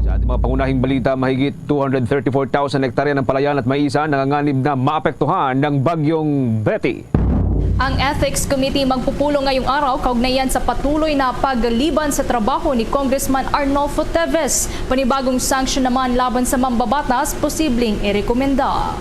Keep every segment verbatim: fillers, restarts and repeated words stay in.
Sa ating mga pangunahing balita, mahigit two hundred thirty-four thousand hektarya ng palayan at maisan nanganganib na maapektuhan ng Bagyong Betty. Ang Ethics Committee magpupulong ngayong araw kaugnayan sa patuloy na pagliban sa trabaho ni Congressman Arnolfo Teves. Panibagong sanction naman laban sa mambabatas posibleng irekomenda.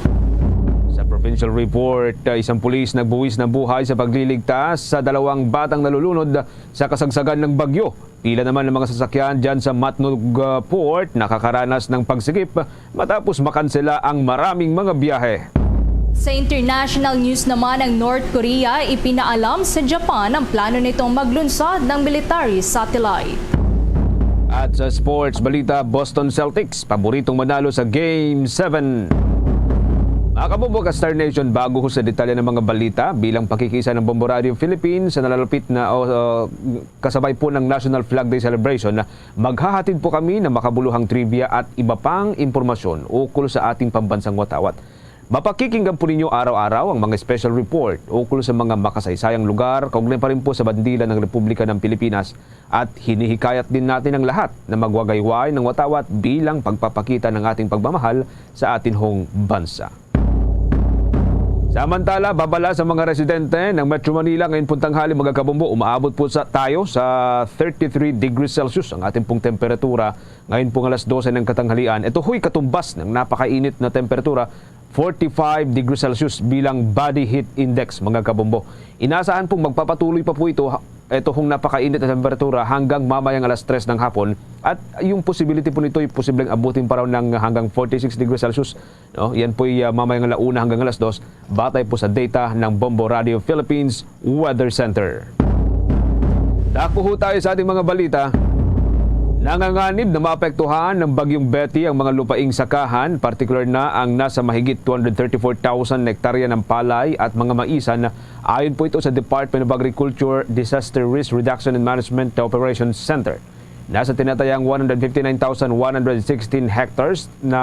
Sa provincial report, uh, isang pulis nagbuwis ng buhay sa pagliligtas sa dalawang batang nalulunod sa kasagsagan ng bagyo. Pila naman ang mga sasakyan dyan sa Matnog uh, Port nakakaranas ng pagsikip matapos makansela ang maraming mga biyahe. Sa international news naman, ang North Korea ipinaalam sa Japan ang plano nitong maglunsad ng military satellite. At sa sports balita, Boston Celtics paboritong manalo sa Game seven. Mga kabubog at Star Nation, bago ho sa detalye ng mga balita, bilang pakikisa ng Bombo Radio Philippines sa nalalapit na o, o, kasabay po ng National Flag Day Celebration, maghahatid po kami ng makabuluhang trivia at iba pang impormasyon ukol sa ating pambansang watawat. Mapakikinggan po ninyo araw-araw ang mga special report ukol sa mga makasaysayang lugar, kaugnay pa rin po sa bandila ng Republika ng Pilipinas. At hinihikayat din natin ang lahat na magwagayway ng watawat bilang pagpapakita ng ating pagmamahal sa atin hong bansa. Samantala, babala sa mga residente ng Metro Manila ngayon pong tanghali, mga kabombo, umaabot po sa tayo sa thirty-three degrees Celsius ang ating pong temperatura ngayon pong alas dose ng katanghalian. Ito ho'y katumbas ng napakainit na temperatura, forty-five degrees Celsius bilang body heat index, mga kabombo. Inaasahan pong magpapatuloy pa po ito, ha-, ito hong napakainit na temperatura hanggang mamayang alas tres ng hapon, at yung possibility po nito ay posibleng abutin pa raw ng hanggang forty-six degrees Celsius. No? Yan po'y, ah, mamayang alauna hanggang alas dos, batay po sa data ng Bombo Radio Philippines Weather Center. Dako ho tayo sa ating mga balita. Nanganganib na maapektuhan ng Bagyong Betty ang mga lupaing sakahan, partikular na ang nasa mahigit two hundred thirty-four thousand hektarya ng palay at mga maisan, ayon po ito sa Department of Agriculture Disaster Risk Reduction and Management Operations Center. Nasa tinatayang one hundred fifty-nine thousand one hundred sixteen hectares na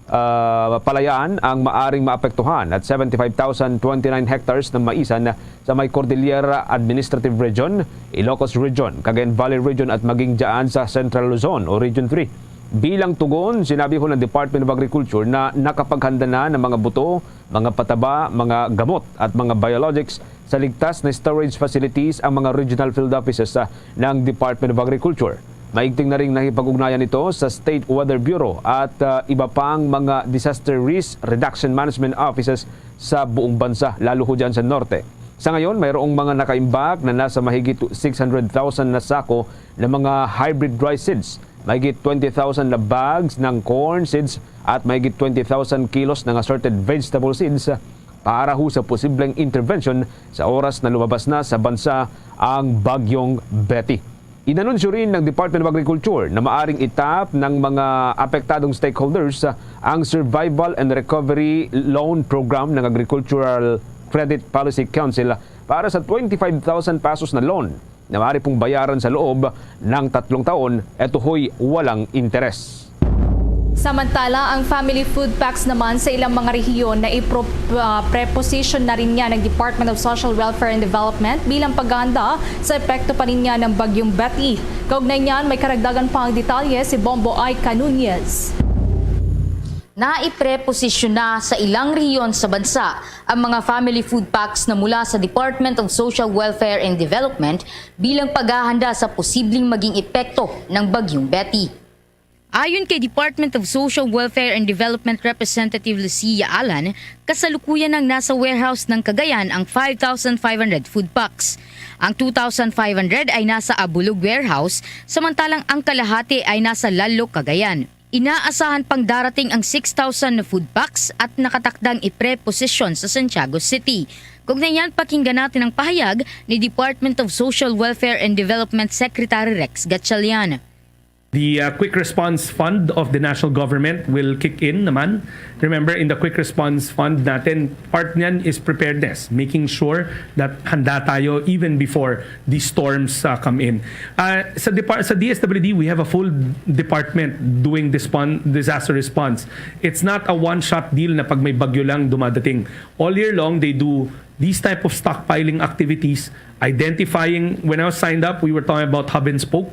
ah, palayan ang maaring maapektuhan at seventy-five thousand twenty-nine hectares na maisan sa may Cordillera Administrative Region, Ilocos Region, Cagayan Valley Region at maging dyan sa Central Luzon o Region three. Bilang tugon, sinabi ho ng Department of Agriculture na nakapaghanda na ng mga buto, mga pataba, mga gamot at mga biologics sa ligtas na storage facilities ang mga regional field offices, ah, ng Department of Agriculture. Maigting na ring nakipag-ugnayan ito sa State Weather Bureau at, ah, iba pang mga disaster risk reduction management offices sa buong bansa, lalo ho dyan sa norte. Sa ngayon, mayroong mga nakaimbak na nasa mahigit six hundred thousand na sako ng mga hybrid rice seeds, mahigit twenty thousand na bags ng corn seeds at mahigit twenty thousand kilos ng assorted vegetable seeds para ho sa posibleng intervention sa oras na lumabas na sa bansa ang Bagyong Betty. Inanunsyo rin ng Department of Agriculture na maaring itap ng mga apektadong stakeholders ang Survival and Recovery Loan Program ng Agricultural Credit Policy Council para sa twenty-five thousand pesos na loan na maaari pong bayaran sa loob ng tatlong taon. Ito ho'y walang interes. Samantala, ang family food packs naman sa ilang mga rehiyon na ipro-, ah, preposition na rin niya ng Department of Social Welfare and Development bilang paghahanda sa epekto pa rin niya ng Bagyong Betty. Kaugnay niyan, may karagdagan pang detalye si Bombo Aika Nunez. Naipreposisyon na sa ilang rehiyon sa bansa ang mga family food packs na mula sa Department of Social Welfare and Development bilang paghahanda sa posibleng maging epekto ng Bagyong Betty. Ayon kay Department of Social Welfare and Development Representative Lucia Alan, kasalukuyan nang nasa warehouse ng Cagayan ang five thousand five hundred food packs. Ang two thousand five hundred ay nasa Abulug warehouse, samantalang ang kalahati ay nasa Lallo, Cagayan. Inaasahan pang darating ang six thousand na food packs at nakatakdang ipreposisyon sa Santiago City. Kaugnay niyan, pakinggan natin ang pahayag ni Department of Social Welfare and Development Secretary Rex Gatchalian. The uh, quick response fund of the national government will kick in naman. Remember, in the quick response fund natin, part niyan is preparedness, making sure that handa tayo even before these storms uh, come in. Uh, sa, depar- sa D S W D, we have a full department doing dispon- disaster response. It's not a one-shot deal na pag may bagyo lang dumadating. All year long, they do these type of stockpiling activities, identifying, when I was signed up, we were talking about hub and spoke.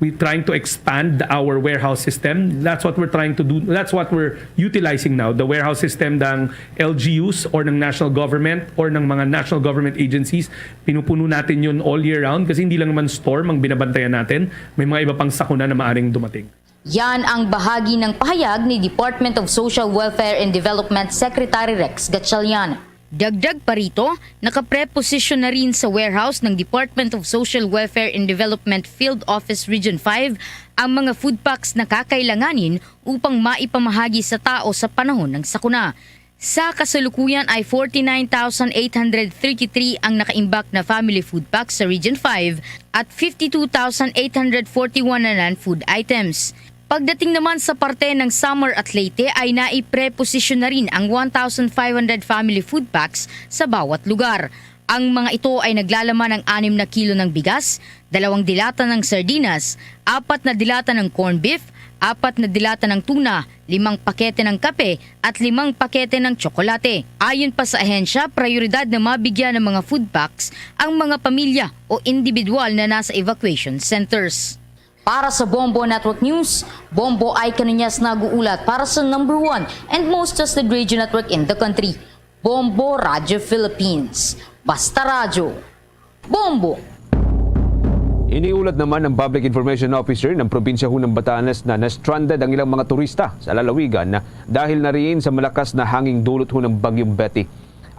We're trying to expand our warehouse system. That's what we're trying to do. That's what we're utilizing now. The warehouse system ng L G Us or ng national government or ng mga national government agencies. Pinupuno natin yun all year round kasi hindi lang naman storm ang binabantayan natin. May mga iba pang sakuna na maaring dumating. Yan ang bahagi ng pahayag ni Department of Social Welfare and Development Secretary Rex Gatchalian. Dagdag pa rito, nakapreposisyon na rin sa warehouse ng Department of Social Welfare and Development Field Office Region five ang mga food packs na kakailanganin upang maipamahagi sa tao sa panahon ng sakuna. Sa kasalukuyan ay forty-nine thousand eight hundred thirty-three ang nakaimbak na family food packs sa Region five at fifty-two thousand eight hundred forty-one na non-food items. Pagdating naman sa parte ng Samar at Leyte ay naipreposisyon na rin ang one thousand five hundred family food packs sa bawat lugar. Ang mga ito ay naglalaman ng anim na kilo ng bigas, dalawang dilata ng sardinas, apat na dilata ng corned beef, apat na dilata ng tuna, limang pakete ng kape at limang pakete ng tsokolate. Ayon pa sa ahensya, prioridad na mabigyan ng mga food packs ang mga pamilya o individual na nasa evacuation centers. Para sa Bombo Network News, Bombo ay kanunyas nag-uulat para sa number one and most trusted radio network in the country, Bombo Radio Philippines. Basta Radyo, Bombo! Iniulat naman ng Public Information Officer ng probinsya ho ng Batanes na na-stranded ang ilang mga turista sa lalawigan dahil na riin sa malakas na hanging dulot ho ng Bagyong Betty.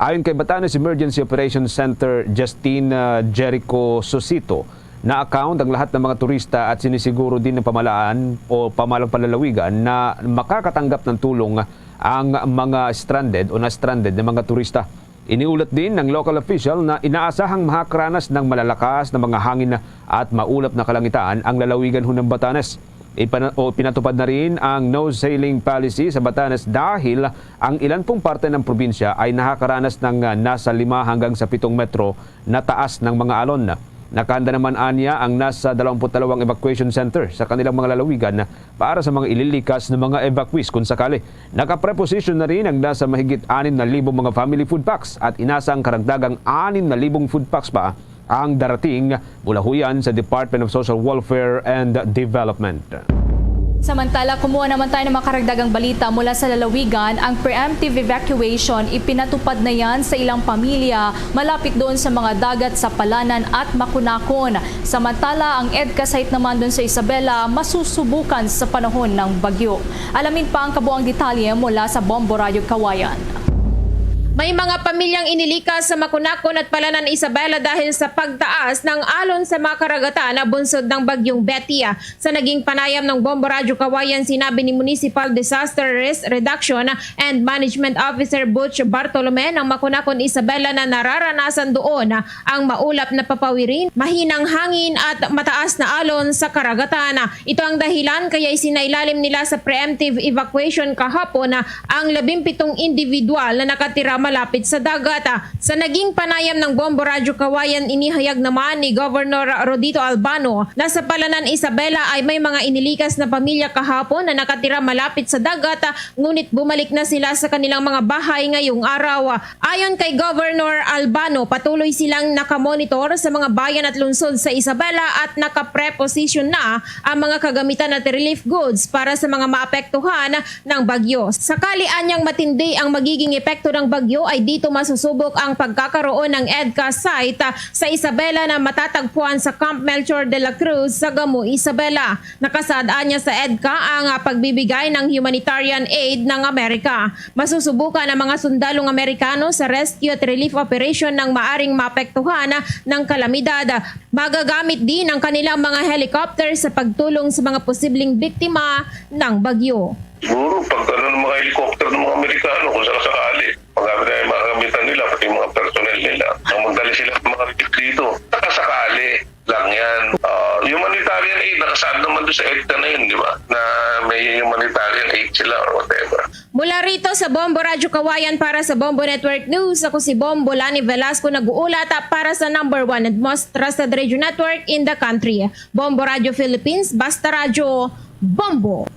Ayon kay Batanes Emergency Operations Center Justine ah, Jericho Susito, na-account ang lahat ng mga turista at sinisiguro din ng pamalaan o pamalang palalawigan na makakatanggap ng tulong ang mga stranded o na-stranded na mga turista. Iniulat din ng local official na inaasahang makakaranas ng malalakas na mga hangin at maulap na kalangitan ang lalawigan ho ng Batanes. Ipana- o pinatupad na rin ang no sailing policy sa Batanes dahil ang ilan pong parte ng probinsya ay nakakaranas ng ah, nasa lima hanggang sa pitong metro na taas ng mga alon. Nakahanda naman anya ang nasa dalawampu't dalawang evacuation center sa kanilang mga lalawigan para sa mga ililikas na mga evacuees kung sakali. Nakapreposisyon na rin ang nasa mahigit anim na libo mga family food packs at inasang karagdagang anim na libong food packs pa ang darating mula huyan sa Department of Social Welfare and Development. Samantala, kumuha naman tayo ng mga karagdagang balita mula sa lalawigan. Ang preemptive evacuation, ipinatupad na yan sa ilang pamilya malapit doon sa mga dagat sa Palanan at Makunakon. Samantala, ang EDCA site naman doon sa Isabela masusubukan sa panahon ng bagyo. Alamin pa ang kabuang detalye mula sa Bombo Radyo Kawayan. May mga pamilyang inilikas sa Makunakon at Palanan, Isabela dahil sa pagtaas ng alon sa mga karagatan na bunsod ng Bagyong Betty. Sa naging panayam ng Bombo Radyo Kawayan, sinabi ni Municipal Disaster Risk Reduction and Management Officer Butch Bartolome ng Makunakon, Isabela na nararanasan doon ang maulap na papawirin, mahinang hangin at mataas na alon sa karagatan. Ito ang dahilan kaya isinailalim nila sa preemptive evacuation kahapon ang labing pitong individual na nakatira malapit sa dagat. Sa naging panayam ng Bombo Radyo Kawayan, inihayag naman ni Governor Rodito Albano na sa Palanan, Isabela ay may mga inilikas na pamilya kahapon na nakatira malapit sa dagat, ngunit bumalik na sila sa kanilang mga bahay ngayong araw. Ayon kay Governor Albano, patuloy silang nakamonitor sa mga bayan at lungsod sa Isabela at nakapreposisyon na ang mga kagamitan at relief goods para sa mga maapektuhan ng bagyo. Sakali anyang matindi ang magiging epekto ng bagyo, ay dito masusubok ang pagkakaroon ng EDCA site sa Isabela na matatagpuan sa Camp Melchor de la Cruz sa Gamo, Isabela. Nakasaad anya sa EDCA ang ah, pagbibigay ng humanitarian aid ng Amerika. Masusubukan ang mga sundalong Amerikano sa rescue at relief operation ng maaring maapektuhan ng kalamidad. Magagamit din ang kanilang mga helicopter sa pagtulong sa mga posibleng biktima ng bagyo. Siguro pag ano ng mga helicopter ng mga Amerikano, kung sakasakali, magamit na yung mga kagamitan nila, pati yung mga personnel nila. Ang magdala sila ng mga relief dito, sakasakali lang yan. Ah, humanitarian aid, nakasaad naman doon sa EDCA na yun, di ba? Na may humanitarian aid sila or whatever. Mula rito sa Bombo Radyo Kawayan para sa Bombo Network News, ako si Bombo Lani Velasco, nag-uulat para sa number one and most trusted radio network in the country, Bombo Radyo Philippines. Basta Radyo, Bombo!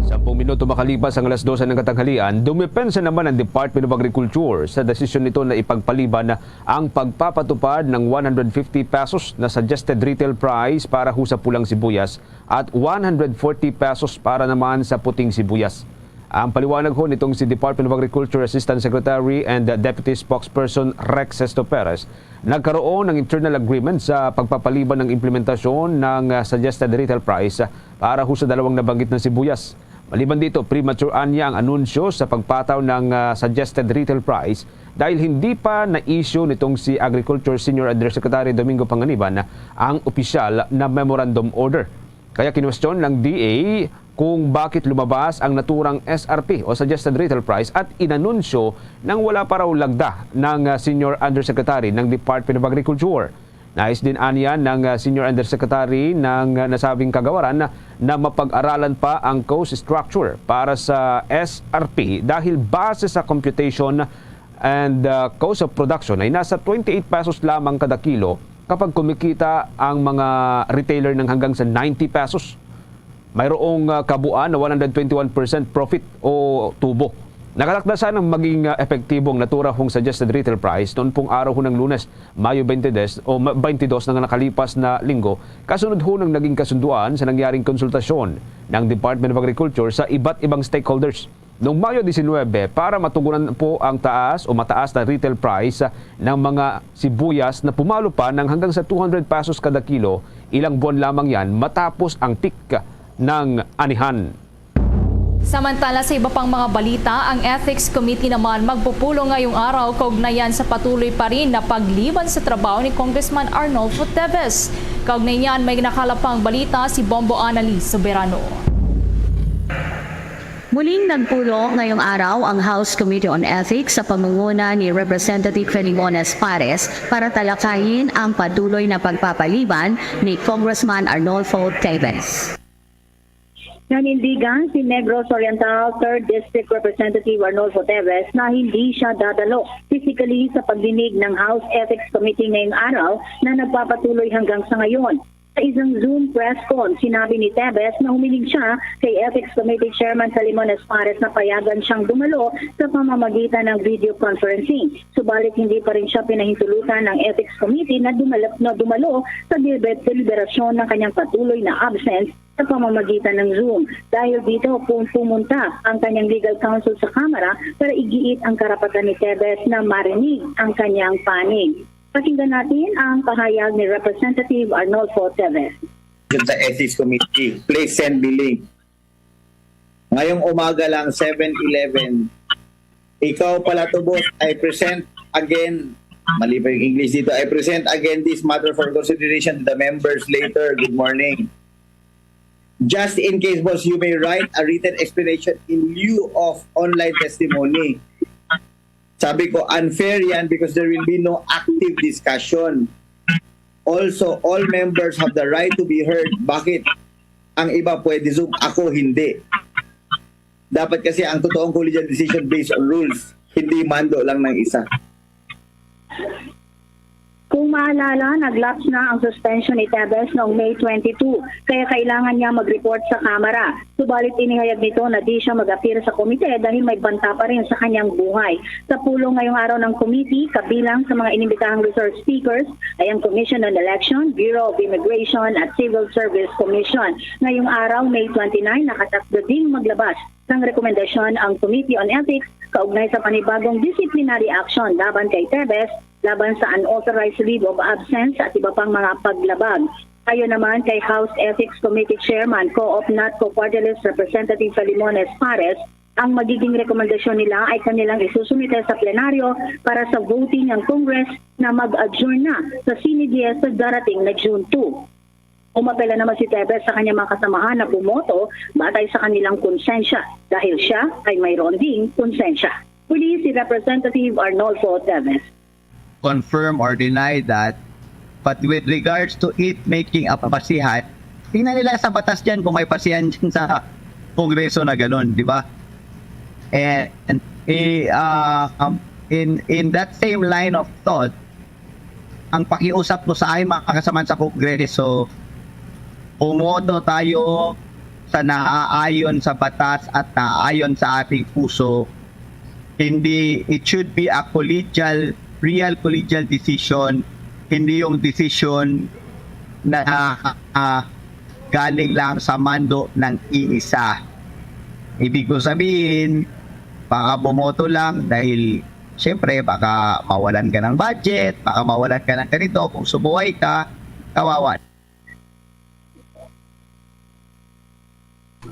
Sa Pung minuto makalipas ang alas dose ng katanghalian, dumepensa naman ang Department of Agriculture sa desisyon nito na ipagpaliban ang pagpapatupad ng one hundred fifty pesos na suggested retail price para ho sa pulang sibuyas at one hundred forty pesos para naman sa puting sibuyas. Ang paliwanag ho nitong si Department of Agriculture Assistant Secretary and Deputy Spokesperson Rex Sesto Perez, nagkaroon ng internal agreement sa pagpapaliban ng implementasyon ng, ah, suggested retail price para ho sa dalawang nabanggit na sibuyas. Maliban dito, premature anya ang anunsyo sa pagpataw ng, ah, suggested retail price dahil hindi pa na-issue nitong si Agriculture Senior Undersecretary Domingo Panganiban ang opisyal na memorandum order. Kaya kinwestiyon ng D A kung bakit lumabas ang naturang S R P o suggested retail price at inanunsyo nang wala pa raw lagda ng, ah, Senior Undersecretary ng Department of Agriculture. Nais din aniya ng, ah, Senior Undersecretary ng, ah, nasabing kagawaran na, na mapag-aralan pa ang cost structure para sa S R P dahil base sa computation and, ah, cost of production ay nasa twenty-eight pesos lamang kada kilo kapag kumikita ang mga retailer ng hanggang sa ninety pesos. Mayroong, ah, kabuuan na one hundred twenty-one percent profit o tubo. Nakatakda sana maging, ah, epektibo ang naturang suggested retail price noon pong araw ho ng Lunes, Mayo twenty-two o ma-, twenty-two na nakalipas na linggo, kasunod ho ng naging kasunduan sa nangyaring konsultasyon ng Department of Agriculture sa iba't ibang stakeholders. Noong Mayo diecinuebe, para matugunan po ang taas o mataas na retail price ng mga sibuyas na pumalo pa ng hanggang sa two hundred pesos kada kilo, ilang buwan lamang yan matapos ang peak ng anihan. Samantala, sa iba pang mga balita, ang Ethics Committee naman magpupulong ngayong araw kaugnayan sa patuloy pa rin na pagliban sa trabaho ni Congressman Arnolfo Teves. Kaugnay niyan, may nakalapang balita si Bombo Annalise Soberano. Muling nagpulong ngayong araw ang House Committee on Ethics sa pangunguna ni Representative Felimones Pares para talakayin ang patuloy na pagpapaliban ni Congressman Arnolfo Teves. Nanindigan si Negros Oriental Third District Representative Arnolfo Teves na hindi siya dadalo physically sa pagdinig ng House Ethics Committee ngayong araw na nagpapatuloy hanggang sa ngayon. Sa isang Zoom press con, sinabi ni Teves na humiling siya kay Ethics Committee Chairman Filimon Espares na payagan siyang dumalo sa pamamagitan ng video conferencing. Subalit hindi pa rin siya pinahintulutan ng Ethics Committee na dumalo, na dumalo sa deliber- deliberasyon ng kanyang patuloy na absence sa pamamagitan ng Zoom. Dahil dito, pumunta ang kanyang legal counsel sa Kamara para igiit ang karapatan ni Teves na marinig ang kanyang panig. Pakinggan natin ang pahayag ni Representative Arnolfo Teves. Sa Ethics Committee, please send me link. Ngayong umaga lang, seven eleven, ikaw pala, Tubos, I present again, mali pa yung English dito, I present again this matter for consideration to the members later. Good morning. Just in case, boss, you may write a written explanation in lieu of online testimony. Sabi ko, unfair yan because there will be no active discussion. Also, all members have the right to be heard. Bakit? Ang iba pwede Zoom, ako hindi. Dapat kasi ang totoong collegial decision based on rules, hindi mando lang ng isa. Kung maalala, nag-lapse na ang suspension ni Teves noong May twenty-two, kaya kailangan niya mag-report sa Kamara. Subalit inihayag nito na di siya mag-appear sa komite dahil may banta pa rin sa kanyang buhay. Sa pulong ngayong araw ng committee, kabilang sa mga inimbitahang resource speakers ay ang Commission on Election, Bureau of Immigration at Civil Service Commission. Ngayong araw, May twenty-nine, nakatakda ding maglabas ng rekomendasyon ang Committee on Ethics kaugnay sa panibagong disciplinary action laban kay Teves laban sa unauthorized leave of absence at iba pang mga paglabag. Ayon naman kay House Ethics Committee Chairman, Co-op Natco Party List Representative Filimon Espares, ang magiging rekomendasyon nila ay kanilang isusumite sa plenaryo para sa voting ng Congress na mag-adjourn na sa Sine Diez sa darating na June two. Umapela naman si Teves sa kanyang mga kasamahan na bumoto batay sa kanilang konsensya dahil siya ay mayroon ding konsensya. Muli si Representative Arnolfo Teves. Confirm or deny that. But with regards to it making a basihan, tingnan nila sa batas dyan kung may basihan dyan sa Kongreso na ganun, di ba? And eh, uh, um, in, in that same line of thought, ang pakiusap ko sa ay mga kasamaan sa Kongreso, umoto tayo sa naaayon sa batas at naaayon sa ating puso. Hindi, it should be a collegial, real collegial decision, hindi yung decision na, ah, galing lang sa mando ng iisa. Ibig ko sabihin, baka bumoto lang dahil, siyempre, baka mawalan ka ng budget, baka mawalan ka ng ganito. Kung sumuway ka, kawawa.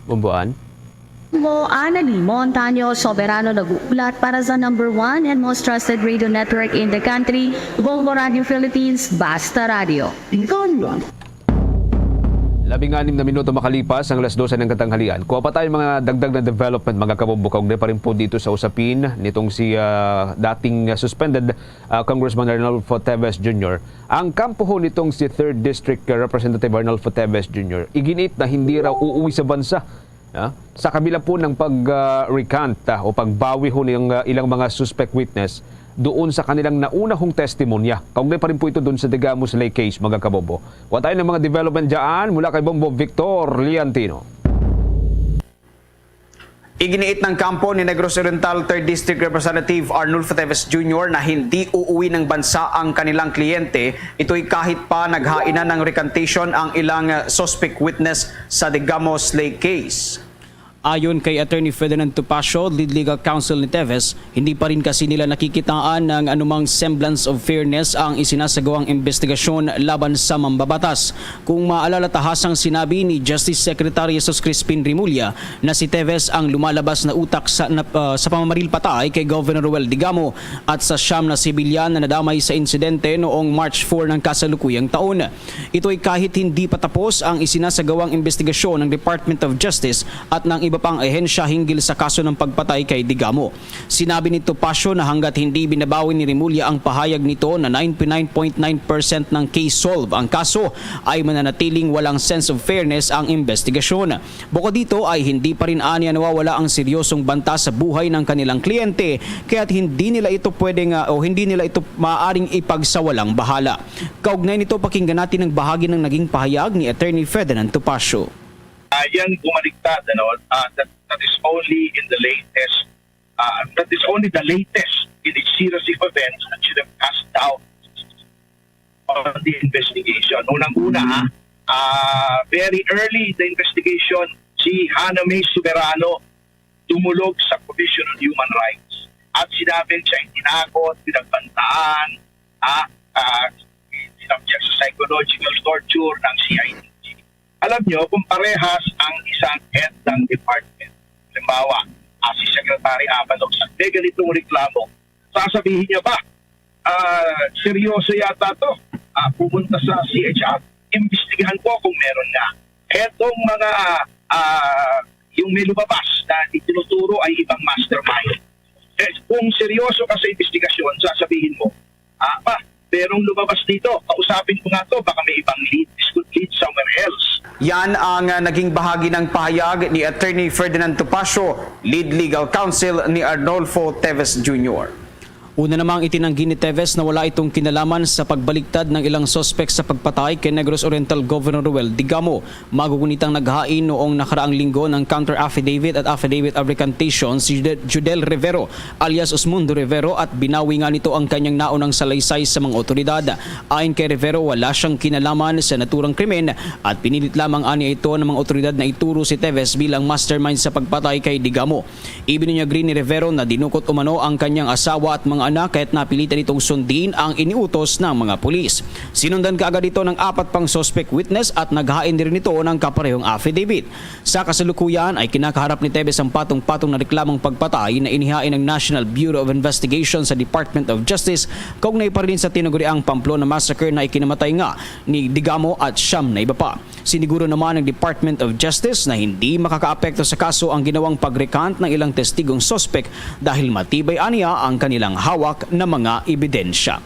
Bumbuan. Mo, Annalie Montaño Soberano nag-uulat para sa number one and most trusted radio network in the country, Bombo Radio Philippines, Basta Radio. Ikaw lang. Labing anim na minuto makalipas ang alas dose ng katanghalian. Kuha pa tayo mga dagdag na development, mga kabombo, kaugnay pa rin po dito sa usapin nitong si, ah, dating, ah, suspended, ah, Congressman Arnulfo Teves Junior. Ang kampo ho nitong si Third District Representative Arnulfo Teves Junior, iginiit na hindi raw uuwi sa bansa, ah, sa kabila po ng pag, ah, recant, ah, o pagbawi ho ng, ah, ilang mga suspect witness doon sa kanilang nauna hong testimonya. Kaugnay pa rin po ito doon sa Digamo Slay case, mga kabombo. Kuha tayo ng mga development dyan mula kay Bombo Victor Liantino. Iginiit ng kampo ni Negros Oriental Third District Representative Arnulfo Teves Junior na hindi uuwi ng bansa ang kanilang kliyente. Ito'y kahit pa naghain na ng recantation ang ilang, uh, suspect witness sa Digamo Slay case. Ayon kay Attorney Ferdinand Topacio, lead legal counsel ni Teves, hindi pa rin kasi nila nakikitaan ng anumang semblance of fairness ang isinasagawang investigasyon laban sa mambabatas. Kung maalala, tahasang sinabi ni Justice Secretary Jesus Crispin Remulla na si Teves ang lumalabas na utak sa, na, ah, sa pamamaril patay kay Governor Roel Digamo at sa siyam na sibilyan na nadamay sa insidente noong March four ng kasalukuyang taon. Ito'y kahit hindi pa tapos ang isinasagawang investigasyon ng Department of Justice at ng iba pang ahensya hinggil sa kaso ng pagpatay kay Digamo. Sinabi ni Topacio na hanggat hindi binabawi ni Remulla ang pahayag nito na ninety-nine point nine percent ng case solve ang kaso, ay mananatiling walang sense of fairness ang investigasyon. Bukod dito ay hindi pa rin aniya nawawala ang seryosong banta sa buhay ng kanilang kliyente, kaya't hindi nila ito pwedeng, ah, o hindi nila ito maaaring ipagsawalang bahala. Kaugnay nito, pakinggan natin ang bahagi ng naging pahayag ni Attorney Ferdinand Topacio. Ah, yan bumaliktad, ano, ah, that, that is only in the latest, ah, that is only the latest in a series of events that should have cast doubt on the investigation. Unang-una, ah, very early in the investigation, si Hana May Soberano tumulog sa Commission on Human Rights at sinabi siya itinakot, pinagbantaan, ah, ah, sinabject sa psychological torture ng C I D G. Alam nyo, kung parehas ang isang head ng department, halimbawa, ah, si Secretary Abalos, at may ganitong reklamo, sasabihin niya ba, ah, seryoso yata to? Ah, pumunta sa C H R, imbestigahan ko kung meron nga. Etong mga, ah, yung may lumabas na itinuturo ay ibang mastermind. Eh, kung seryoso ka sa investigasyon, sasabihin mo, "Ah, pa, merong lumabas dito. Kausapin ko nga to. Baka may ibang lead. This could lead somewhere else." Yan ang, ah, naging bahagi ng pahayag ni Attorney Ferdinand Topacio, lead legal counsel ni Arnulfo Teves Junior. Una namang itinanggi ni Teves na wala itong kinalaman sa pagbaliktad ng ilang suspek sa pagpatay kay Negros Oriental Governor Roel Digamo. Magugunitang naghain noong nakaraang linggo ng counter affidavit at affidavit of recantation si Jude-, Judel Rivero alias Osmundo Rivero at binawi nga nito ang kanyang naunang salaysay sa mga otoridad. Ayon kay Rivero, wala siyang kinalaman sa naturang krimen at pinilit lamang aniya ito ng mga otoridad na ituro si Teves bilang mastermind sa pagpatay kay Digamo. Ibinunyag rin ni Rivero na dinukot umano ang kanyang asawa at mga anak, kaya't napilitan itong sundin ang iniutos ng mga pulis. Sinundan kaagad ito ng apat pang suspect witness at naghain din ito ng kaparehong affidavit. Sa kasalukuyan ay kinakaharap ni Teves ang patong-patong na reklamong pagpatay na inihain ng National Bureau of Investigation sa Department of Justice kaugnay pa rin sa tinaguriang Pamplona Massacre na ikinamatay nga ni Digamo at siyam na iba pa. Siniguro naman ng Department of Justice na hindi makakaapekto sa kaso ang ginawang pag-recant ng ilang testigong suspek dahil matibay aniya ang kanilang hawak na mga ebidensya.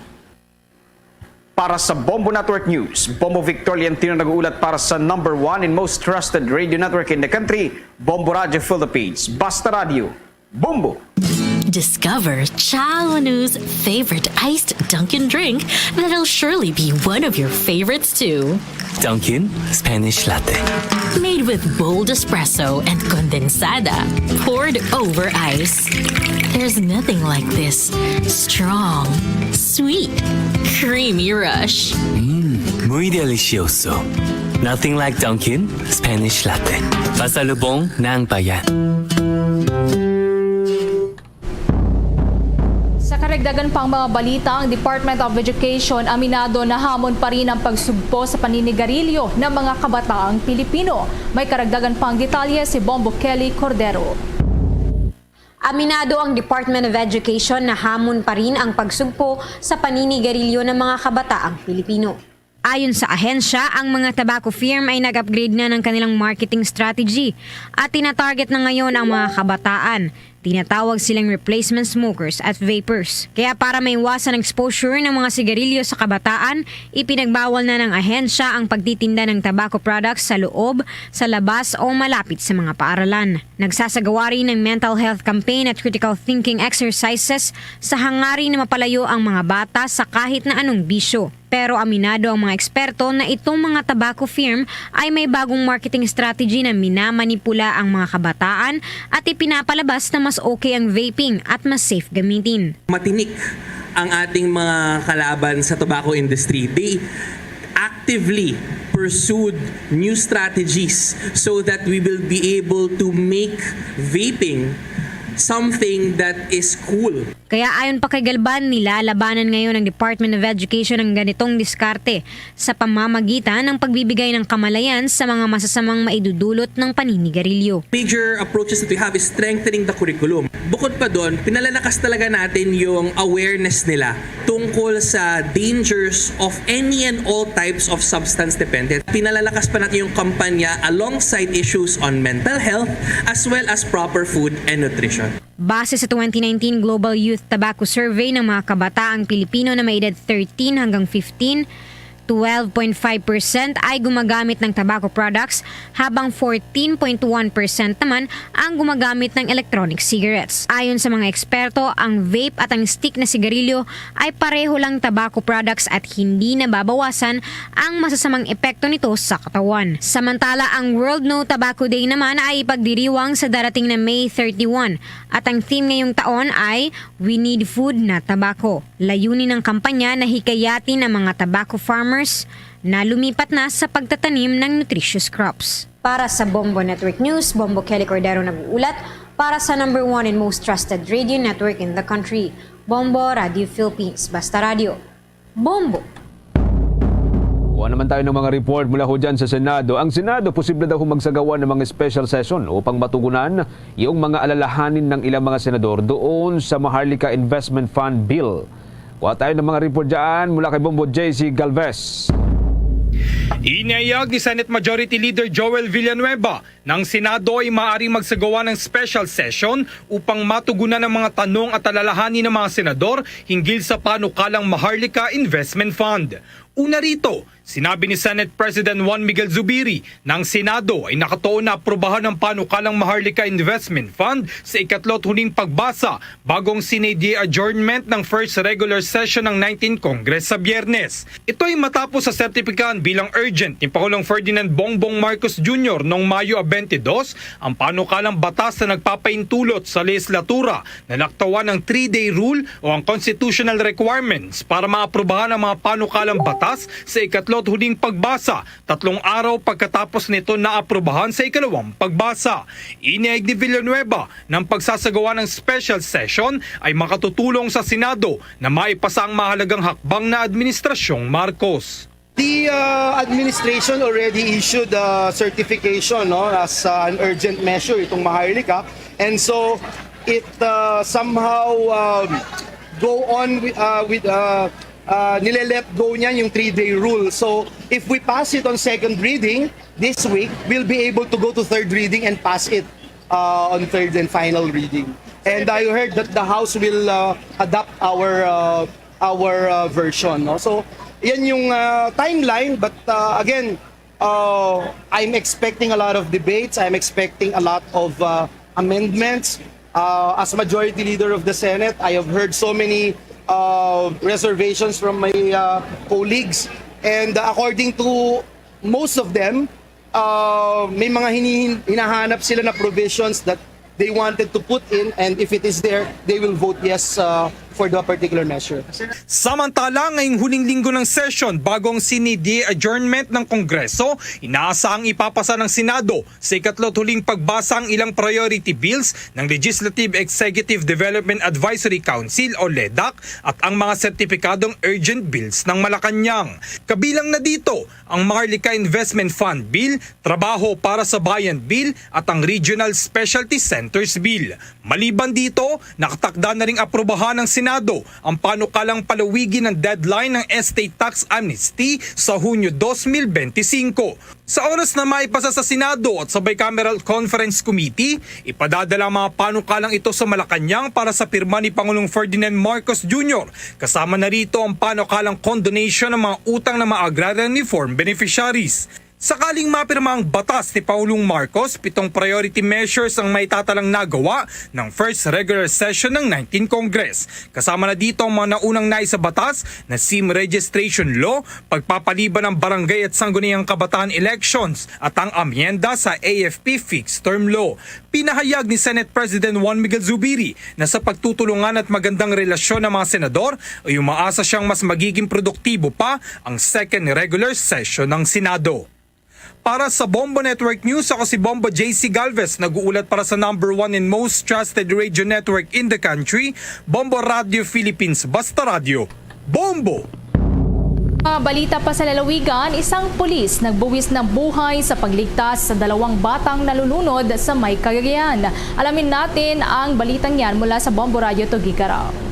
Para sa Bombo Network News, Bombo Victor Liantino nag-uulat para sa number one and most trusted radio network in the country, Bombo Radio Philippines. Basta Radio, Bombo! Discover Chaonu's favorite iced Dunkin' drink that'll surely be one of your favorites too. Dunkin' Spanish Latte. Made with bold espresso and condensada, poured over ice. There's nothing like this strong, sweet, creamy rush. Muy delicioso. Nothing like Dunkin' Spanish Latte. Pasalubong ng bayan. Sa karagdagan pang mga balita, ang Department of Education aminado na hamon pa rin ang pagsugpo sa paninigarilyo ng mga kabataang Pilipino. May karagdagan pang detalye si Bombo Kelly Cordero. Aminado ang Department of Education na hamon pa rin ang pagsugpo sa paninigarilyo ng mga kabataang Pilipino. Ayon sa ahensya, ang mga tobacco firm ay nag-upgrade na ng kanilang marketing strategy at tinatarget na ngayon ang mga kabataan. Tinatawag silang replacement smokers at vapers. Kaya para maiwasan ang exposure ng mga sigarilyo sa kabataan, ipinagbawal na ng ahensya ang pagtitinda ng tobacco products sa loob, sa labas o malapit sa mga paaralan. Nagsasagawa rin ng mental health campaign at critical thinking exercises sa hangarin na mapalayo ang mga bata sa kahit na anong bisyo. Pero aminado ang mga eksperto na itong mga tobacco firm ay may bagong marketing strategy na minamanipula ang mga kabataan at ipinapalabas na mas okay ang vaping at mas safe gamitin. Matinik ang ating mga kalaban sa tobacco industry. They actively pursued new strategies so that we will be able to make vaping something that is cool. Kaya ayon pa kay Galban, nilalabanan ngayon ng Department of Education ang ganitong diskarte sa pamamagitan ng pagbibigay ng kamalayan sa mga masasamang maidudulot ng paninigarilyo. Major approaches that we have is strengthening the curriculum. Bukod pa doon, pinalalakas talaga natin yung awareness nila tungkol sa dangers of any and all types of substance dependent. Pinalalakas pa natin yung kampanya alongside issues on mental health as well as proper food and nutrition. Base sa twenty nineteen Global Youth Tobacco Survey ng mga kabataang Pilipino na may edad thirteen hanggang fifteen, twelve point five percent ay gumagamit ng tobacco products, habang fourteen point one percent naman ang gumagamit ng electronic cigarettes. Ayon sa mga eksperto, ang vape at ang stick na sigarilyo ay pareho lang tobacco products at hindi nababawasan ang masasamang epekto nito sa katawan. Samantala, ang World No Tobacco Day naman ay ipagdiriwang sa darating na May thirty-one. At ang theme ngayong taon ay We Need Food, Not Tobacco. Layunin ng kampanya na hikayatin ang mga tobacco farmers na lumipat na sa pagtatanim ng nutritious crops. Para sa Bombo Network News, Bombo Kelly Cordero nag-uulat para sa number one and most trusted radio network in the country, Bombo Radio Philippines. Basta Radio, Bombo. Kuha naman tayo ng mga report mula ho dyan sa Senado. Ang Senado, posible daw ho magsagawa ng mga special session upang matugunan yung mga alalahanin ng ilang mga senador doon sa Maharlika Investment Fund Bill. Kuha tayo ng mga report dyan mula kay Bombo J C Galvez. Inihayag ni Senate Majority Leader Joel Villanueva na ang Senado ay maaaring magsagawa ng special session upang matugunan ang mga tanong at alalahanin ng mga senador hinggil sa panukalang Maharlika Investment Fund. Una rito, sinabi ni Senate President Juan Miguel Zubiri na ang Senado ay nakatuon na aprubahan ang panukalang Maharlika Investment Fund sa ikatlo at huling pagbasa bago ang Senate Day adjournment ng first regular session ng nineteenth Congress sa Biyernes. Ito ay matapos sa sertipikahan bilang urgent ni Pangulong Ferdinand Bongbong Marcos Junior noong Mayo twenty-two ang panukalang batas na nagpapaintulot sa lehislatura na laktawan ang three-day rule o ang constitutional requirements para maaprubahan ang mga panukalang batas sa ikatlo at huling pagbasa, tatlong araw pagkatapos nito naaprubahan sa ikalawang pagbasa. Inihayag ni Villanueva na ang pagsasagawa ng special session ay makatutulong sa Senado na maipasa ang mahalagang hakbang na Administrasyong Marcos. The uh, administration already issued a certification, no, as uh, an urgent measure itong Maharlika. And so it uh, somehow um, go on with, uh, with uh, uh, nile-let go niya yung three-day rule. So if we pass it on second reading this week, we'll be able to go to third reading and pass it uh, on third and final reading. And I heard that the House will uh, adopt our uh, our uh, version, no? So, yan yung uh, timeline, but uh, again, uh, I'm expecting a lot of debates. I'm expecting a lot of uh, amendments. Uh, as majority leader of the Senate, I have heard so many uh, reservations from my uh, colleagues. And uh, according to Most of them, uh, may mga hinihin- hinahanap sila na provisions that they wanted to put in, and if it is there, they will vote yes, uh, for the particular measure. Samantala, ngayong huling linggo ng session bago ang sine die adjournment ng Kongreso, inaasahang ipapasa ng Senado sa ikatlo't huling pagbasa ang ilang priority bills ng Legislative Executive Development Advisory Council o ledac at ang mga sertipikadong urgent bills ng Malacañang. Kabilang na dito ang Maharlika Investment Fund Bill, Trabaho para sa Bayan Bill at ang Regional Specialty Centers Bill. Maliban dito, nakatakda na ring aprobahan ng Senado ang panukalang palawigin ng deadline ng estate tax amnesty sa Hunyo dos mil benti singko. Sa oras na maipasa sa Senado at sa Bicameral Conference Committee, ipadadala ang mga panukalang ito sa Malacañang para sa pirma ni Pangulong Ferdinand Marcos Junior, kasama na rito ang panukalang condonation ng mga utang ng mga agrarian reform beneficiaries. Sakaling mapirma ang batas ni Pangulong Marcos, pitong priority measures ang maitatalang nagawa ng first regular session ng nineteenth Congress. Kasama na dito ang mga naunang naisabatas na sim registration law, pagpapaliban ng barangay at sangguniang kabataan elections, at ang amyenda sa A F P fixed term law. Pinahayag ni Senate President Juan Miguel Zubiri na sa pagtutulungan at magandang relasyon ng mga senador ay umaasa siyang mas magiging produktibo pa ang second regular session ng Senado. Para sa Bombo Network News, ako si Bombo J C Galvez, nag-uulat para sa number one and most trusted radio network in the country, Bombo Radio Philippines, Basta Radio. Bombo! Mga balita pa sa lalawigan, isang pulis nagbuwis ng buhay sa pagligtas sa dalawang batang nalulunod sa may Cagayan. Alamin natin ang balitang yan mula sa Bombo Radio Tuguegarao.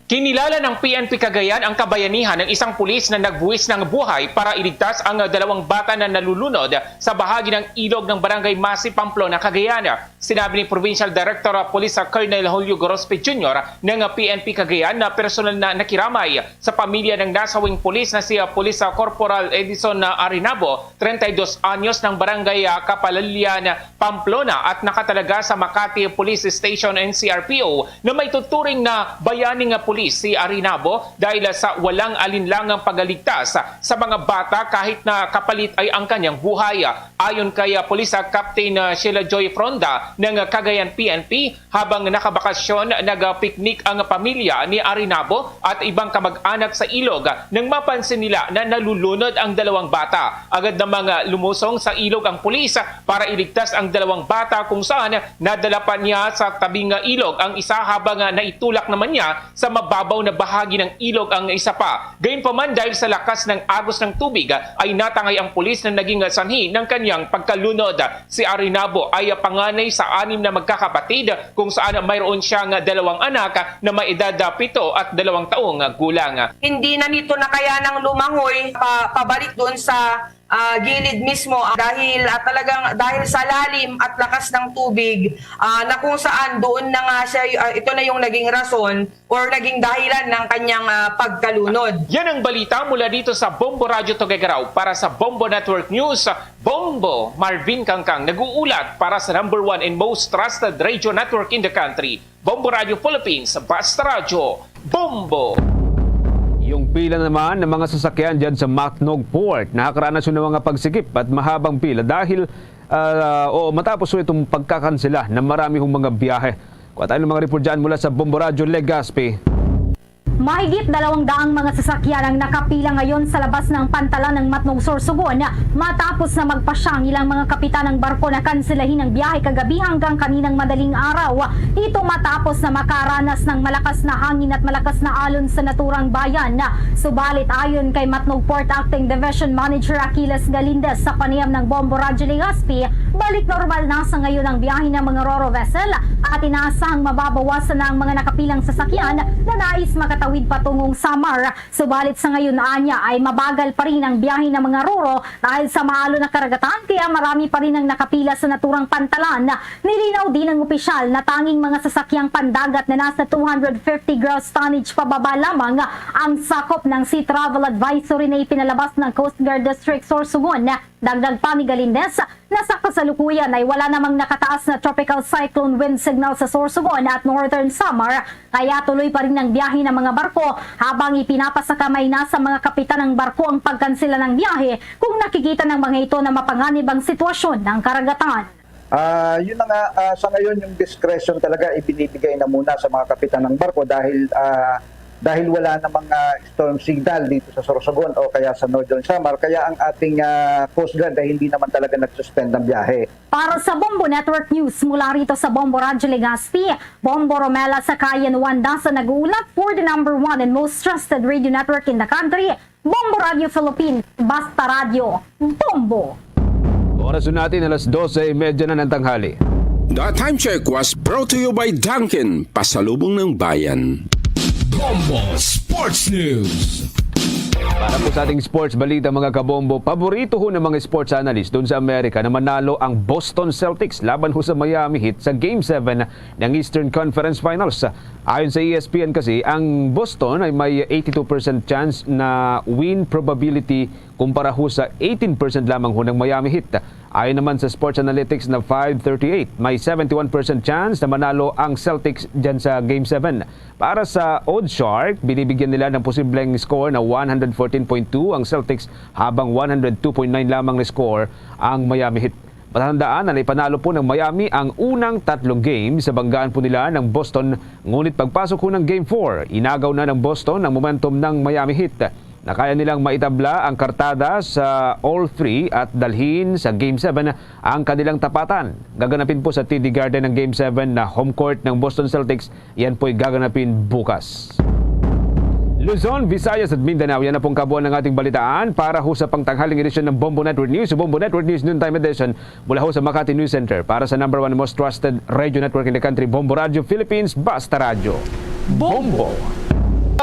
Kinilala ng P N P Cagayan ang kabayanihan ng isang pulis na nagbuwis ng buhay para iligtas ang dalawang bata na nalulunod sa bahagi ng ilog ng Barangay Masi, Pamplona, Cagayan. Sinabi ni Provincial Director of Police Colonel Julio Gorospe Junior ng P N P Cagayan na personal na nakiramay sa pamilya ng nasawing pulis na si Police Corporal Edison Arinabo, treinta y dos anyos, ng Barangay Kapalalian, Pamplona, at nakatalaga sa Makati Police Station, N C R P O, na maituturing na bayani nga pulis si Arinabo dahil sa walang alinlangang pagaligtas sa mga bata kahit na kapalit ay ang kanyang buhay. Ayon kay, ah, Police, ah, Captain, ah, Sheila Joy Fronda ng, ah, Cagayan P N P, habang nakabakasyon, nagapiknik ang pamilya ni Arinabo at ibang kamag-anak sa ilog nang mapansin nila na nalulunod ang dalawang bata. Agad namang, ah, lumusong sa ilog ang pulis para iligtas ang dalawang bata, kung saan nadala pa niya sa tabing, ah, ilog ang isa, habang, ah, naitulak naman niya sa mababaw na bahagi ng ilog ang isa pa. Gayunpaman, dahil sa lakas ng agos ng tubig, ay natangay ang pulis na naging sanhi ng kanyang pagkalunod. Si Arinabo ay panganay sa anim na magkakapatid, kung saan mayroon siyang dalawang anak na may edad pito at dalawang taong gulang. Hindi na nito na kayanang lumangoy pa, pabalik doon sa ah, gilid mismo, ah, dahil, ah, talagang dahil sa lalim at lakas ng tubig, ah, na kung saan doon na nga siya, ah, ito na yung naging rason or naging dahilan ng kanyang, ah, pagkalunod. Yan ang balita mula dito sa Bombo Radyo Tuguegarao. Para sa Bombo Network News, Bombo Marvin Kangkang nag-uulat para sa number one and most trusted radio network in the country, Bombo Radio Philippines, Basta Radyo, Bombo! Yung pila naman ng mga sasakyan dyan sa Matnog Port, nakakaranas yun ng mga pagsikip at mahabang pila dahil, ah, o matapos po itong pagkakansela ng marami hong mga biyahe. Kuha tayo ng mga report dyan mula sa Bombo Radyo Legazpi. Mahigit dalawang daang mga sasakyan ang nakapila ngayon sa labas ng pantalan ng Matnog, Sorsogon, matapos na magpasya ang ilang mga kapitan ng barko na kanselahin ang biyahe kagabi hanggang kaninang madaling araw. Ito matapos na makaranas ng malakas na hangin at malakas na alon sa naturang bayan. Subalit, ayon kay Matnog Port Acting Division Manager Achilles Galindez sa panayam ng Bombo Radyo Legazpi, balik normal na sa ngayon ang biyahe ng mga roro vessel at inaasahang mababawasan na ang mga nakapilang sasakyan na nais makatawid patungong Samar. Subalit sa ngayon, anya, ay mabagal pa rin ang biyahe ng mga roro dahil sa maalon na karagatan, kaya marami pa rin ang nakapila sa naturang pantalan. Nilinaw din ng opisyal na tanging mga sasakyang pandagat na nasa two hundred fifty gross tonnage pababa lamang ang sakop ng Sea Travel Advisory na ipinalabas ng Coast Guard District Sorsogon. Dagdag pa ni Galindez na sa kasalukuyan ay wala namang nakataas na tropical cyclone wind signal sa Sorsogon at Northern Samar, kaya tuloy pa rin ang biyahe ng mga barko habang ipinapasakamay na sa mga kapitan ng barko ang pagkansela ng biyahe kung nakikita ng mga ito na mapanganib ang sitwasyon ng karagatan. Ah, yun na nga, ah, sa ngayon yung discretion talaga ibinibigay na muna sa mga kapitan ng barko dahil ah, dahil wala na mga storm signal dito sa Sorsogon o kaya sa Northern Samar, kaya ang ating ah, Coast Guard ay hindi naman talaga nag-suspend ng biyahe. Para sa Bombo Network News mula rito sa Bombo Radyo Legazpi, Bombo Romela Sakayan Wanda sa nag-uulap for the number one and most trusted radio network in the country, Bombo Radio Philippines, Basta Radio, Bombo! Oras natin alas dose y media na ng tanghali. The time check was brought to you by Dunkin, Pasalubong ng Bayan. Bombo Sports News. Para po sa ating sports balita, mga kabombo, paborito ho ng mga sports analyst doon sa Amerika na manalo ang Boston Celtics laban ho sa Miami Heat sa Game seven ng Eastern Conference Finals. Ayon sa E S P N kasi, ang Boston ay may eighty-two percent chance na win probability kumpara ho sa eighteen percent lamang ho ng Miami Heat. Ayon naman sa Sports Analytics na five thirty-eight, may seventy-one percent chance na manalo ang Celtics dyan sa Game seven. Para sa Oddshark, binibigyan nila ng posibleng score na one hundred fourteen point two ang Celtics, habang one hundred two point nine lamang na score ang Miami Heat. Matatandaan na naipanalo po ng Miami ang unang tatlong game sa banggaan po nila ng Boston, ngunit pagpasok ho ng Game four, inagaw na ng Boston ang momentum ng Miami Heat. Nakaya nilang maitabla ang kartada sa all three at dalhin sa Game seven ang kanilang tapatan. Gaganapin po sa T D Garden ang Game seven na home court ng Boston Celtics. Yan po'y gaganapin bukas. Luzon, Visayas at Mindanao, yan na pong kabuuan ng ating balitaan. Para ho sa pangtanghaling edisyon ng Bombo Network News, Bombo Network News Noontime Edition, mula ho sa Makati News Center. Para sa number one most trusted radio network in the country, Bombo Radio Philippines, Basta Radio. Bombo!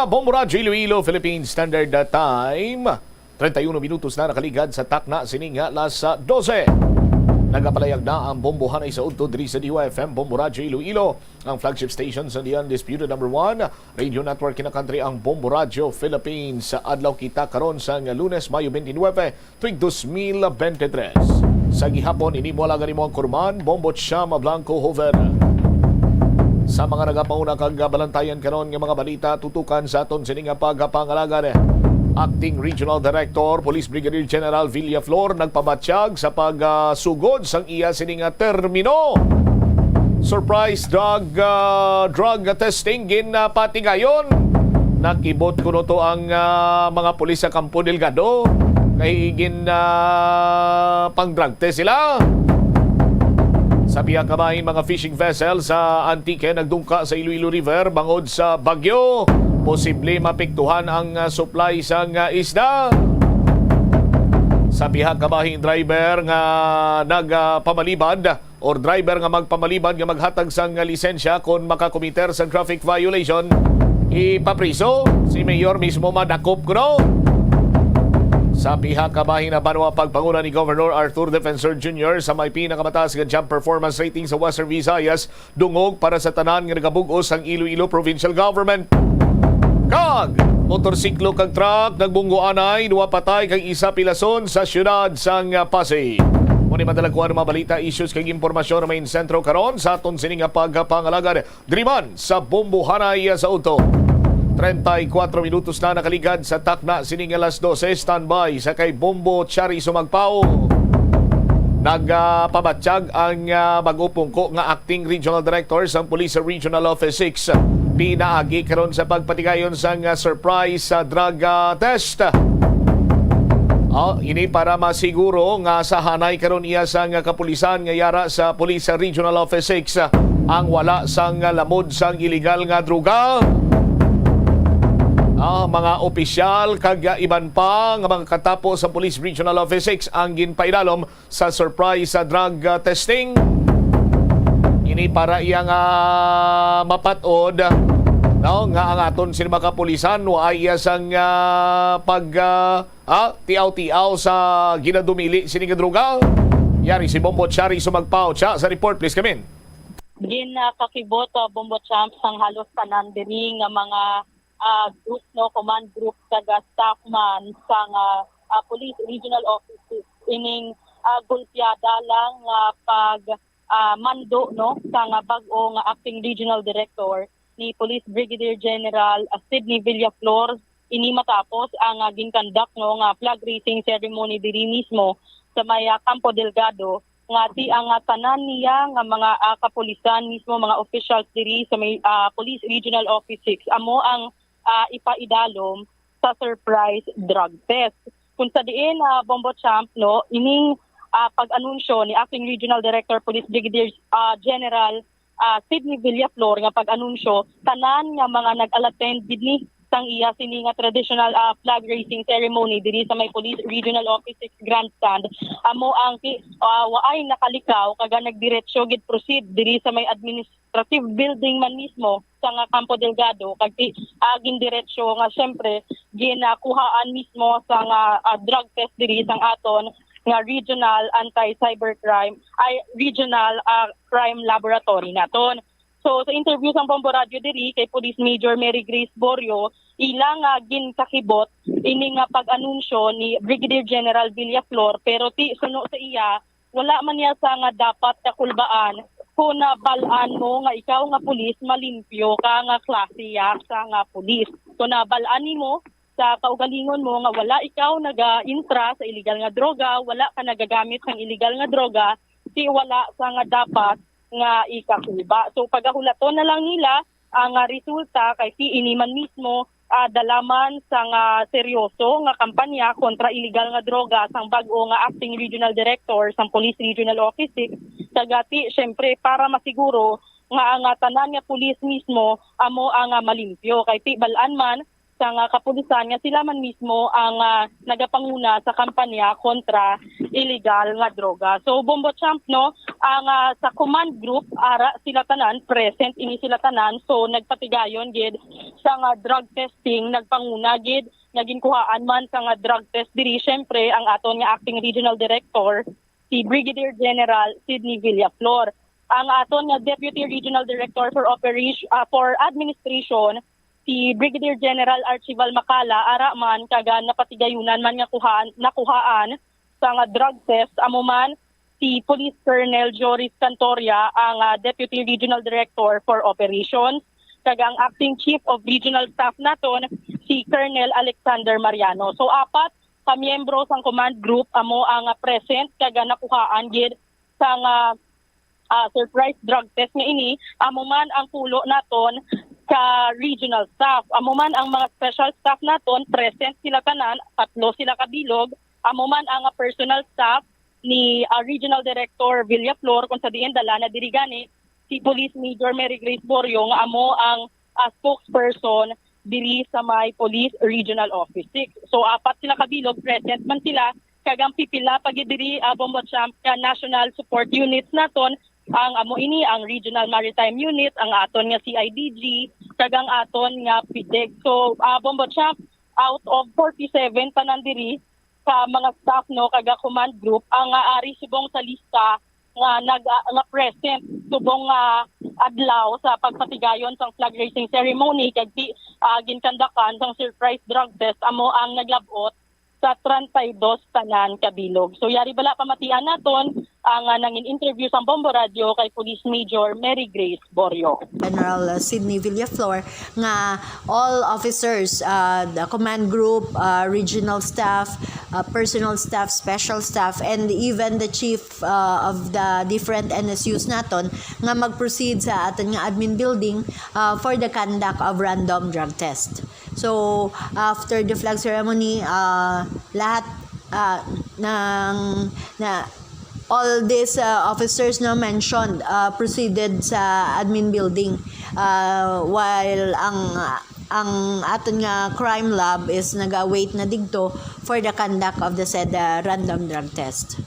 Bombo Radyo Iloilo, Philippine Standard Time. Treinta y uno minutos na nakaligad sa takna sining alas dose. Nagapalayag na ang bombohanay sa udto diri sa D Y F M Bombo Radyo Iloilo, ang flagship station sa The Undisputed Number One Radio Network in the country, ang Bombo Radyo Philippines. Sa adlaw kita karon sang Lunes, Mayo twenty-nine, tuig dos mil bente tres. Sa gihapon, ini mo alaga nimo ang kurman, Bombo Chama Blanco Hoven. Sa mga nagapauna kag balantayan karon nga mga balita, tutukan sa aton sini nga pagpangalagan. Acting Regional Director, Police Brigadier General Villaflor, nagpabatyag sa pagsugod sang iya sini nga termino. Surprise drug ah, drug testing ginpatigayon. Nakibot kuno to ang ah, mga pulis sa Campo Delgado kay gin ah, pang drug test sila. Sa pihak ka bahin, mga fishing vessel sa Antique nagdungka sa Iloilo River bangod sa bagyo. Posible mapiktuhan ang ah, supply sang ah, isda. Sa pihak ka bahin, driver nga nagpamalibad or driver nga magpamalibad nga maghatag sang lisensya kon makakomiter sang traffic violation, ipapriso. Si Mayor mismo madakop kuno. Sa pihak ka bahin, banwa, pagpanguna ni Governor Arthur Defensor Junior sa may pinakamataas nga job performance rating sa Western Visayas, dungog para sa tanan nga nagabug-os sang Iloilo Provincial Government. Kag motorsiklo kag truck nagbunggo anay, duha patay kag isa pilason sa siyudad sang Pasig. Mao ni madala ko ang mga balita, issues kag impormasyon nga main sentro karon sa aton sini nga pagpangalagad diri man sa Bombohanay sa Udto. Treinta y cuatro minutos na nakaligad sa takna sini nga alas dose. Standby sa kay Bombo Chari Sumagpao. Nagpabatyag ang ah, bag-o pungko nga acting regional director sang Police Regional Office six pinaagi karon sa pagpatigayon sang ah, surprise sa drug ah, test. Ah, ini para masiguro nga sahanay karon iya sang kapulisan nga yara sa Police Regional Office six ang wala sang lamod sang iligal nga droga. Ah, mga opisyal kag iban pa nga mga katapo sa Police Regional Office six ang ginpaidalom sa surprise sa drug ah, testing. Ini para iya nga mapat-od, no, nga ang aton sini mga kapulisan wa iya sang ah, pag ah, ah, tiaw-tiaw sa ginadumili sini nga droga. Yari si Bombo Chari Sumagpao. Cha, sa report, please come in. Ginakakibot, ah, Bombo Champs, ang halos tanan diri nga mga ah, group, no, command group kag ah, staff man sang ah, ah, Police Regional Office ining, ah, gulpyada lang nga pag, ah, mando, no, sa nga bag-o nga acting regional director ni Police Brigadier General, ah, Sydney Villaflor. Ini matapos ang, ah, ginkandak, no, nga flag raising ceremony diri mismo sa may, ah, Campo Delgado, nga ti ang, ah, tanan niya nga mga, ah, kapulisan mismo, mga officials diri sa may, ah, Police Regional Office six, amo ang, ah, ipaidalom sa surprise drug test. Kung sa diin, ah, Bombo Champ, no, ining, ah, pag-anunsyo ni Acting Regional Director Police Brigadier, ah, General, ah, Sydney Villaflor nga pag-anunsyo, tanan nga mga nag-attend gid ni sang iya sini nga traditional, ah, flag raising ceremony diri sa may Police Regional Office six Grandstand, amo ang ki-, ah, waay nakalikaw kag nagdiretso gid proceed diri sa may administrative building man mismo sa nga Campo Delgado, kag ti-, ah, gindiretso nga siyempre ginakuhaan mismo sa nga, ah, drug test diri sang aton nga regional anti-cybercrime, ay, regional, ah, crime laboratory naton. So, sa interview sang Bombo Radyo diri kay Police Major Mary Grace Borio, ila nga ginkakibot ini nga pag-anunsyo ni Brigadier General Villaflor, pero ti suno sa iya, wala man niya sa nga dapat kakulbaan kung nabal-an mo nga ikaw nga pulis malimpyo ka nga klase ya sa nga pulis. Kung nabal-an nimo sa kaugalingon mo nga wala ikaw naga-intra sa iligal nga droga, wala ka nagagamit sang iligal nga droga, ti wala sa nga dapat nga ikakulba. So, pagahulaton na lang nila ang, ah, resulta, kay ti ini man mismo, ah, dala man sang, ah, seryoso nga kampanya kontra iligal nga droga sang bag-o nga acting regional director sang Police Regional Office six, kag ti, syempre, para masiguro nga ang, ah, tanan nga pulis mismo amo ang, ah, malimpyo, kay ti bal-an man sang, ah, kapulisan nga sila man mismo ang, ah, nagapanguna sa kampanya kontra iligal nga droga. So, Bombo Champ, no, ang, ah, sa command group, ara sila tanan, present ini sila tanan. So, nagpatigayon gid sang, ah, drug testing, nagpanguna gid nga ginkuhaan man sang, ah, drug test diri, syempre, ang aton nga acting regional director, si Brigadier General Sydney Villaflor. Ang aton nga Deputy Regional Director for Operation, ah, for Administration, si Brigadier General Archival Macala, ara man kag, ah, napatigayunan man nga kuhaan, nakuhaan sang, ah, drug test, amo man si Police Colonel Joris Cantoria, ang, ah, Deputy Regional Director for Operations, kag ang Acting Chief of Regional Staff naton, si Colonel Alexander Mariano. So, apat ka miyembro sang command group amo ang, ah, present kag, ah, nakuhaan gid sang, ah, ah, surprise drug test nga ini. Amo man ang pulo naton ka regional staff. Amo man ang mga special staff naton, present sila tanan, tatlo sila ka bilog. Amo man ang, ah, personal staff ni, ah, Regional Director Villaflor, kung sa diin dala na diri gani si Police Major Mary Grace Borio, nga amo ang, ah, spokesperson diri sa may Police Regional Office six. So, apat sila ka bilog, present man sila, kag ang pipila pa gid diri, ah, Bombo Champ, ka national support units naton, ang amo ini ang Regional Maritime Unit, ang aton nga C I D G, kag ang aton nga PDEG. So, ah, Bombo Champ, out of forty-seven tanan diri ka mga staff, no, kag command group, ang, ah, ari subong sa lista nga nag, ah, nga present subong nga adlaw sa pagpatigayon sang flag raising ceremony kag ti, ah, ginkandakan sang surprise drug test, amo ang naglab-ot sa treinta y dos tanan ka bilog. So, yari bala pamatian naton ang, ah, nangin-interview sang Bombo Radyo kay Police Major Mary Grace Borio. General, uh, Sydney Villaflor, nga all officers, uh, the command group, uh, regional staff, uh, personal staff, special staff, and even the chief, uh, of the different N S Us naton nga mag-proceed sa aton nga admin building, uh, for the conduct of random drug test. So, after the flag ceremony, uh, lahat, uh, ng, na, all these, uh, officers na mentioned, uh, proceeded sa admin building, uh, while ang, ang aton nga crime lab is nag-await na digto for the conduct of the said, uh, random drug test.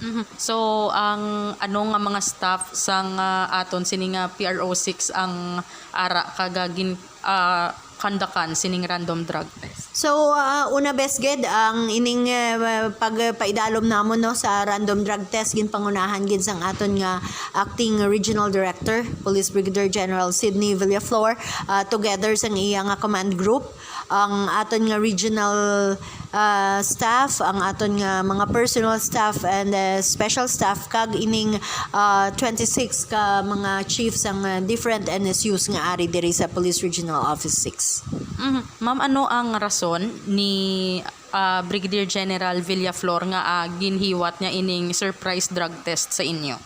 Mhm. So, ang ano nga mga staff sang, ah, aton sini nga P R O six ang ara kag gin-, ah, kandakan sining random drug test? So, ah, una, best gid ang ining, eh, pagpaidalom namon, no, sa random drug test, ginpangunahan gid sang aton nga acting regional director, Police Brigadier General Sydney Villaflor, ah, together sang iya nga command group, ang aton nga regional ah, staff, ang aton nga mga personal staff and, ah, special staff, kag ining, ah, twenty-six ka mga chiefs ang, ah, different N S Us nga ari diri sa Police Regional Office six. Mhm. Ma'am, ano ang rason ni, ah, Brigadier General Villaflor nga, ah, ginhiwat niya ining surprise drug test sa inyo?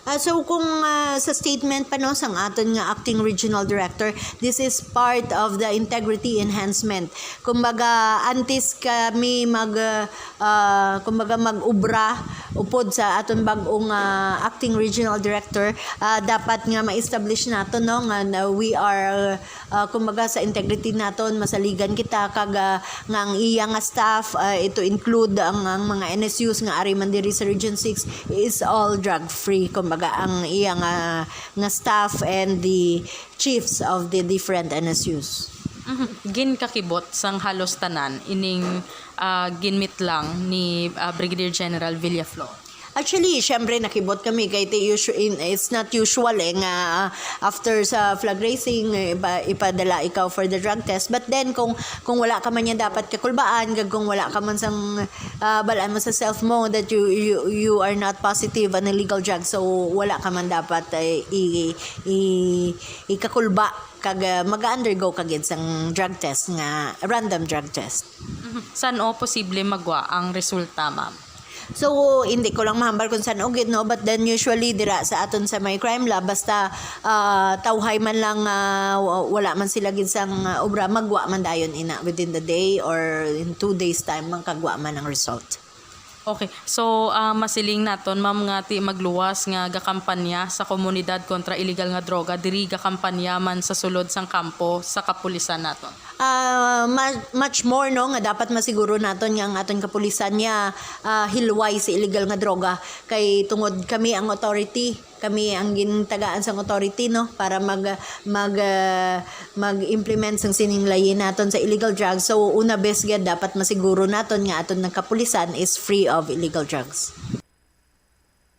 Ah, so kung, ah, sa statement pa, no, sang aton nga acting regional director, this is part of the integrity enhancement. Kumbaga, antes kami mag, ah, ah, kumbaga, mag-ubra upod sa aton bag-ong, ah, acting regional director, ah, dapat nga ma-establish nato, no, nga na we are, ah, kumbaga, sa integrity naton, masaligan kita, kag, ah, nga ang iya nga staff, ah, ito include ang, ang mga N S Us nga ari man diri sa Region six, is all drug-free. Kumbaga, ang iya nga, nga staff and the chiefs of the different N S Us. Mhm. Ginkakibot sang halos tanan ining, ah, ginmitlang ni, ah, Brigadier General Villaflor? Actually, syempre, nakibot kami kay ti-, usu-, in, it's not usual, eh, nga after sa flag raising, eh, ipa-, ipadala ikaw for the drug test. But then, kung, kung wala ka man niya dapat kakulbaan, kag kung wala ka man sang, ah, balaan mo sa self mo that you, you, you are not positive on illegal drugs, so wala ka man dapat, eh, i-, i-, ikakulba kag, ah, mag-undergo ka gid sang drug test nga random drug test. Mhm. San-o posible magwa ang resulta, ma'am? So, hindi ko lang mahambal kung san-o gid, no? But then usually dira sa aton sa may crime lab, basta, ah, tawhay man lang, ah, wa-, wala man sila gid sang, ah, obra, magwa man dayon ina within the day or in two days time, mangkagwa man ang result. Okay. So, ah, masiling naton, ma'am, nga ti magluwas nga gakampanya sa komunidad kontra illegal nga droga, diri gakampanya man sa sulod sang kampo sa kapulisan naton? Ah, ma-, much more, no, nga dapat masiguro naton nga ang aton kapulisan niya, ah, hilway sa illegal nga droga. Kay tungod kami ang authority, kami ang gintagaan sang authority, no, para mag-, mag-, ah, mag-implement sang sining layi naton sa illegal drugs. So, una bes gid, dapat masiguro naton nga aton nga kapulisan is free of illegal drugs.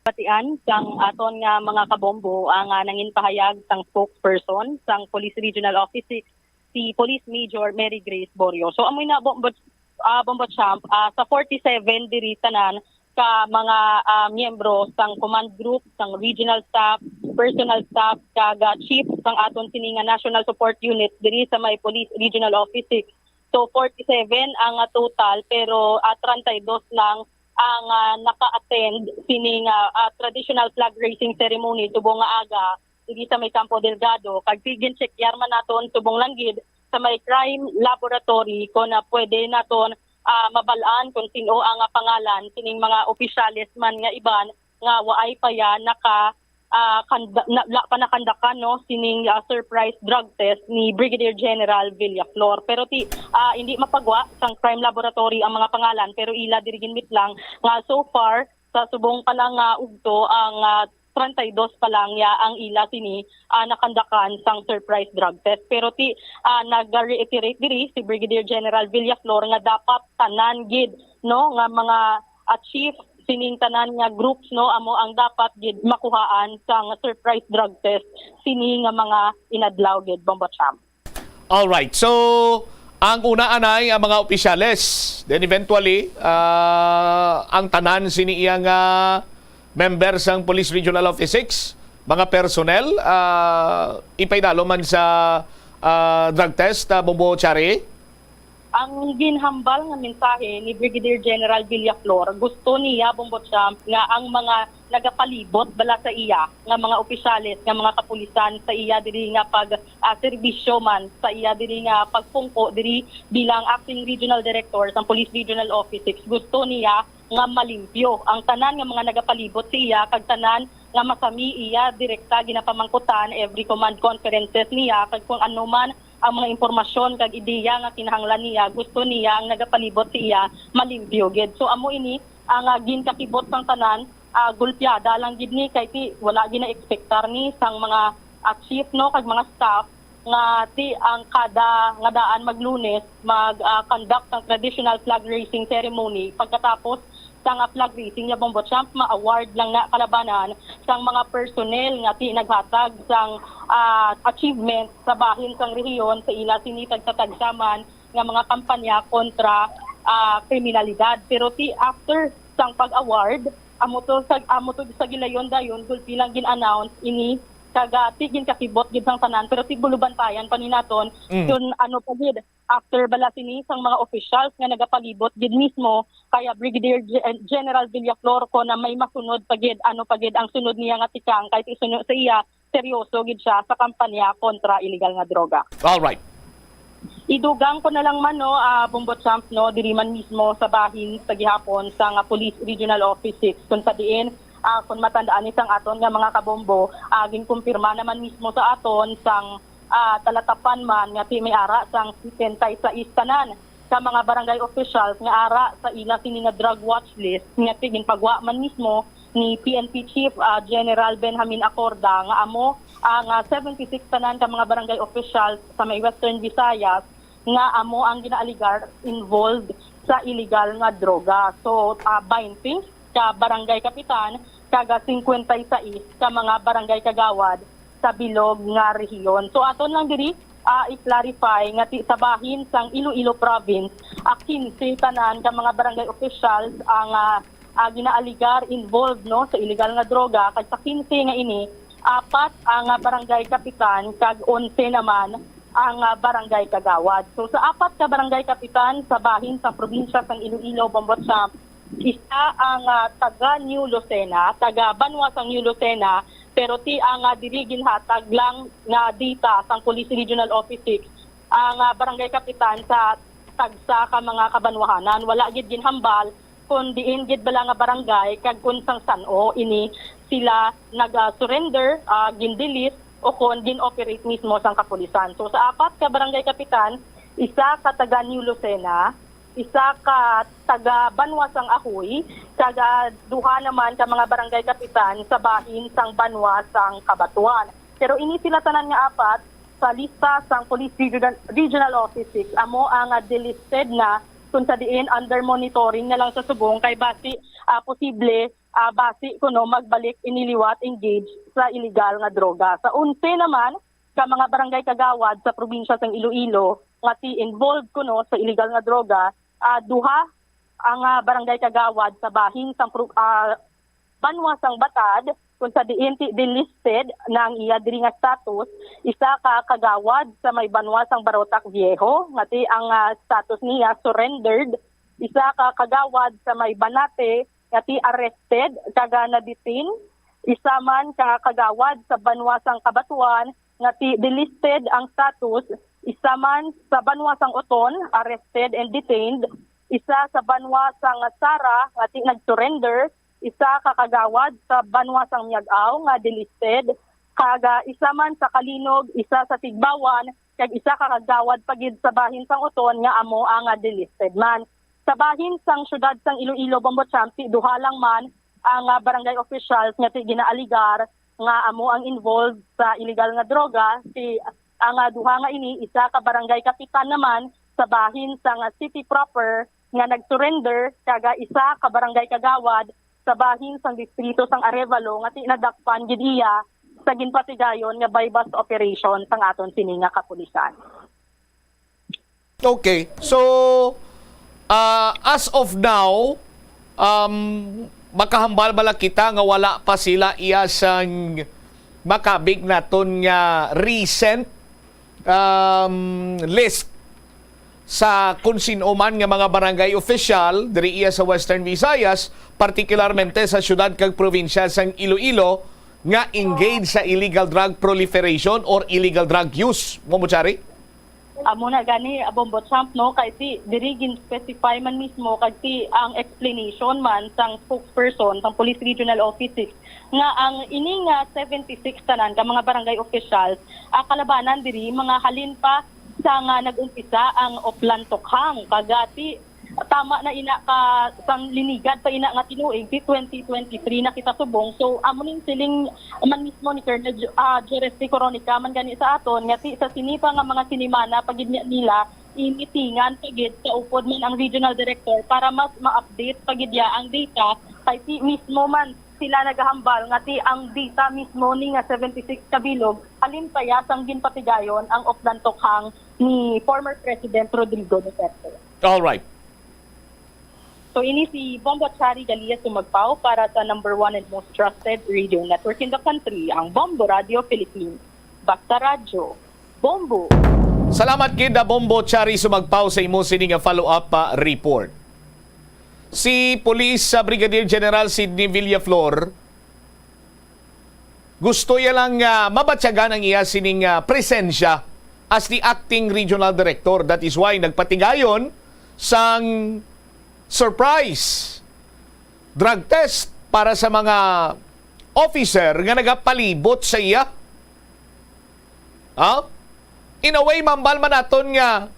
Batian sang aton nga mga kabombo ang, ah, nangin pahayag sang spokesperson sang Police Regional Office six, si Police Major Mary Grace Borio. So, amoy na, Bombo, ah, Bombo Champ, ah, sa forty-seven diri tanan ka mga, ah, miyembro sang command group, sang regional staff, personal staff, kag, ah, chief sang aton sini nga National Support Unit diri sa may Police Regional Office six. So, forty-seven ang, ah, total, pero, ah, treinta y dos lang ang, ah, naka-attend sini nga, ah, traditional flag raising ceremony subong nga aga diri sa may Campo Delgado. Kag gin-check-yar man naton subong lang gid sa may crime laboratory kung, ah, pwede naton, ah, mabal-an kung sin-o ang, ah, pangalan sining mga opisyales man nga iban nga waay pa ya naka, ah, kanda-, na, la pa nakandakan, no, sining, ah, surprise drug test ni Brigadier General Villaflor. Pero ti, ah, hindi mapagwa sang crime laboratory ang mga pangalan, pero ila diri ginmitlang nga so far sa subong pa lang nga ugto ang, ah, treinta y dos pa lang ya ang ila sini, ah, nakandakan sang surprise drug test. Pero ti, ah, nag-reiterate diri si Brigadier General Villaflor nga dapat tanan gid, no, nga mga, ah, chief sining tanan nga groups, no, amo ang dapat gid makuhaan sang surprise drug test sini nga mga inadlaw gid, Bombo Champ. All right. So, ang una anay ang mga opisyales, then eventually, ah, ang tanan sini iya nga member sang Police Regional Office six, mga personnel, ah, ipaidalo man sa, ah, drug test, ah, Bombo Chari? Ang ginhambal nga mensahe ni Brigadier General Villaflor, gusto niya, Bombo Champ, nga ang mga nagapalibot bala sa iya nga mga opisyales, nga mga kapulisan sa iya diri nga pag, ah, serbisyo man, sa iya diri nga pagpungko diri bilang Acting Regional Director sa Police Regional Office six, gusto niya nga malimpyo ang tanan nga mga nagapalibot sa iya kag tanan nga masami iya direkta ginapamangkutan every command conferences niya, kag kung ano man ang mga impormasyon kag ideya nga kinahanglan niya, gusto niya ang nagapalibot sa iya malimpyo gid. So amo ini ang, ah, ginkakibot sang tanan, ah, gulpiada lang gid ni kay ti wala gina-expectar ni sang mga, ah, chief, no, kag mga staff nga ti ang kada nga daan mag Lunes mag, ah, conduct sang traditional flag raising ceremony. Pagkatapos sang, ah, flag raising nga, Bombo Champ, ma-award lang na kalabanan sang mga personnel nga ti naghatag sang, ah, achievement sa bahin sang rehiyon sa ila sini tagsa-tagsa man nga mga kampanya kontra, ah, kriminalidad. Pero ti after sang pag-award, amo to sa, amo to sa gilayon dayon, gulpi lang gin-announce ini, kag, ah, ti ginkakibot gid sang tanan, pero ti bulubantayan pa ni naton Mm. kun ano pa gid after bala sini sang mga officials nga nagapalibot gid mismo kaya Brigadier Gen-, General Villaflor, kon na may masunod pa gid, ano pa gid ang sunod niya nga tikang, kay ti suno sa iya, seryoso gid siya sa kampanya kontra illegal nga droga. All right. Idugang ko na lang man, no, ah, Bombo Champ, no, diri man mismo sa bahin sa gihapon sa nga Police Regional Office six, kung sa diin, ah, kung matandaan ni sang aton nga mga kabombo, ah, ginkumpirma naman mismo sa aton sang, ah, talatapan man nga ti may ara sang setenta y seis tanan ka mga barangay officials nga ara sa ila sini nga drug watch list nga ti ginpagwa man mismo ni P N P Chief, ah, General Benjamin Acorda nga amo ang, ah, seventy-six tanan ka mga barangay officials sa may Western Visayas nga amo ang ginaaligar involved sa illegal nga droga. So, ah, twenty ka barangay kapitan kag singkwenta y sais ka mga barangay kagawad sa bilog nga rehiyon. So, aton lang diri, ah, i-clarify nga ti-, sa bahin sang Iloilo Province, ah, quince tanan ka mga barangay officials ang, ah, ah, ginaaligar involved, no, sa illegal nga droga, kag sa quince nga ini, apat ang, ah, barangay kapitan kag onse naman ang, ah, barangay kagawad. So, sa apat ka barangay kapitan sa bahin sa probinsya sang Iloilo, Bombo Champ, isa ang, ah, taga New Lucena, taga banwa sang New Lucena, pero ti ang, ah, diri ginhatag lang nga data sang Police Regional Office six ang, ah, barangay kapitan sa tagsa ka mga kabanwahanan. Wala gid ginhambal kung diin gid bala nga barangay kag kung sang san-o ini sila nag-surrender, ah, gin-delete o kon gin-operate mismo sang kapulisan. So, sa apat ka barangay kapitan, isa ka taga New Lucena, isa ka taga banwa sang Ajuy, kag, ah, duha naman ka mga barangay kapitan sa bahin sang banwa sang Cabatuan. Pero ini sila tanan nga apat sa lista sang Police Regional, Regional Office six amo ang, ah, delisted na, kung sa diin under monitoring na lang sa subong kay basi, ah, posible, ah, basi kuno magbalik ini liwat engage sa illegal nga droga. Sa onse naman ka mga barangay kagawad sa probinsya sang Iloilo nga ti involved kuno sa illegal nga droga, ah, duha ang, ah, barangay kagawad sa bahin sang pro-, ah, banwa sang Batad, kung sa diin ti delisted na ang iya diri nga status, isa ka kagawad sa may banwa sang Barotac Viejo, nga ti ang, ah, status niya surrendered, isa ka kagawad sa may Banate, nga ti arrested kag, ah, na-detain, isa man ka kagawad sa banwa sang Cabatuan, nga ti delisted ang status, isa man sa banwa sang Oton, arrested and detained, isa sa banwa sang Sara, nga ti nag-surrender, isa ka kagawad sa banwa sang Miag-ao nga delisted, kag, ah, isa man sa Calinog, isa sa Tigbauan, kag isa ka kagawad pa gid sa bahin sang Oton nga amo ang, ah, delisted man. Sa bahin sang siyudad sang Iloilo, Bombo Champ, ti duha lang man ang, ah, barangay officials nga ti ginaaligar nga amo ang involved sa illegal nga droga. Ti ang, ah, duha nga ini, isa ka barangay kapitan naman sa bahin sang, ah, city proper nga nag-surrender, kag, ah, isa ka barangay kagawad sa bahin sang distrito sang Arevalo nga ti nadakpan gid iya sa ginpatigayon nga buy-bust operation sang aton sini nga kapulisan. Okay. So, ah, as of now, um, makahambal bala kita nga wala pa sila iya sang makabig naton nga recent, um, list sa kun sin-o man nga mga barangay official diri iya sa Western Visayas, partikularmente sa siyudad kag probinsya sang Iloilo, nga engaged sa illegal drug proliferation or illegal drug use, Bombo Chari? Amo na gani, ah, Bombo Champ, no, kay ti diri gin-specify man mismo, kag ti ang explanation man sang spokesperson sang Police Regional Office six nga ang ini nga seventy-six tanan ka mga barangay officials, ah, kalabanan diri mga halin pa sa nga nag-umpisa ang Oplan Tokhang, kag, ah, ti tama na ina ka sang linigad pa ina nga tinuig, ti twenty twenty-three na kita subong. So, amo ning siling man mismo ni Colonel Jo-, ah, Jerez Coronica man gani sa aton nga ti sa sini pa nga mga sinimana pa gid niya nila imitingan pa gid sa upod man ang regional director para mas ma-update pa gid niya ang data, kay ti mismo man sila nagahambal nga ti ang data mismo ni nga seventy-six ka bilog halin pa ya sang ginpatigayon ang Oplan Tokhang ni former President Rodrigo Duterte. All right. Ini si Bombo Chari Galia Sumagpao para sa number one and most trusted radio network in the country, ang Bombo Radio Philippines. Basta Radyo, Bombo! Salamat gid, ah, Bombo Chari Sumagpao, sa imo sini nga follow-up, ah, report. Si Police, ah, Brigadier General Sidney Villaflor, gusto iya lang nga mabatyagan ang iya sining, ah, presensya as the acting regional director. That is why nagpatigayon sang surprise drug test para sa mga officer nga nagapalibot sa iya. Ah? In a way, mambal man naton nga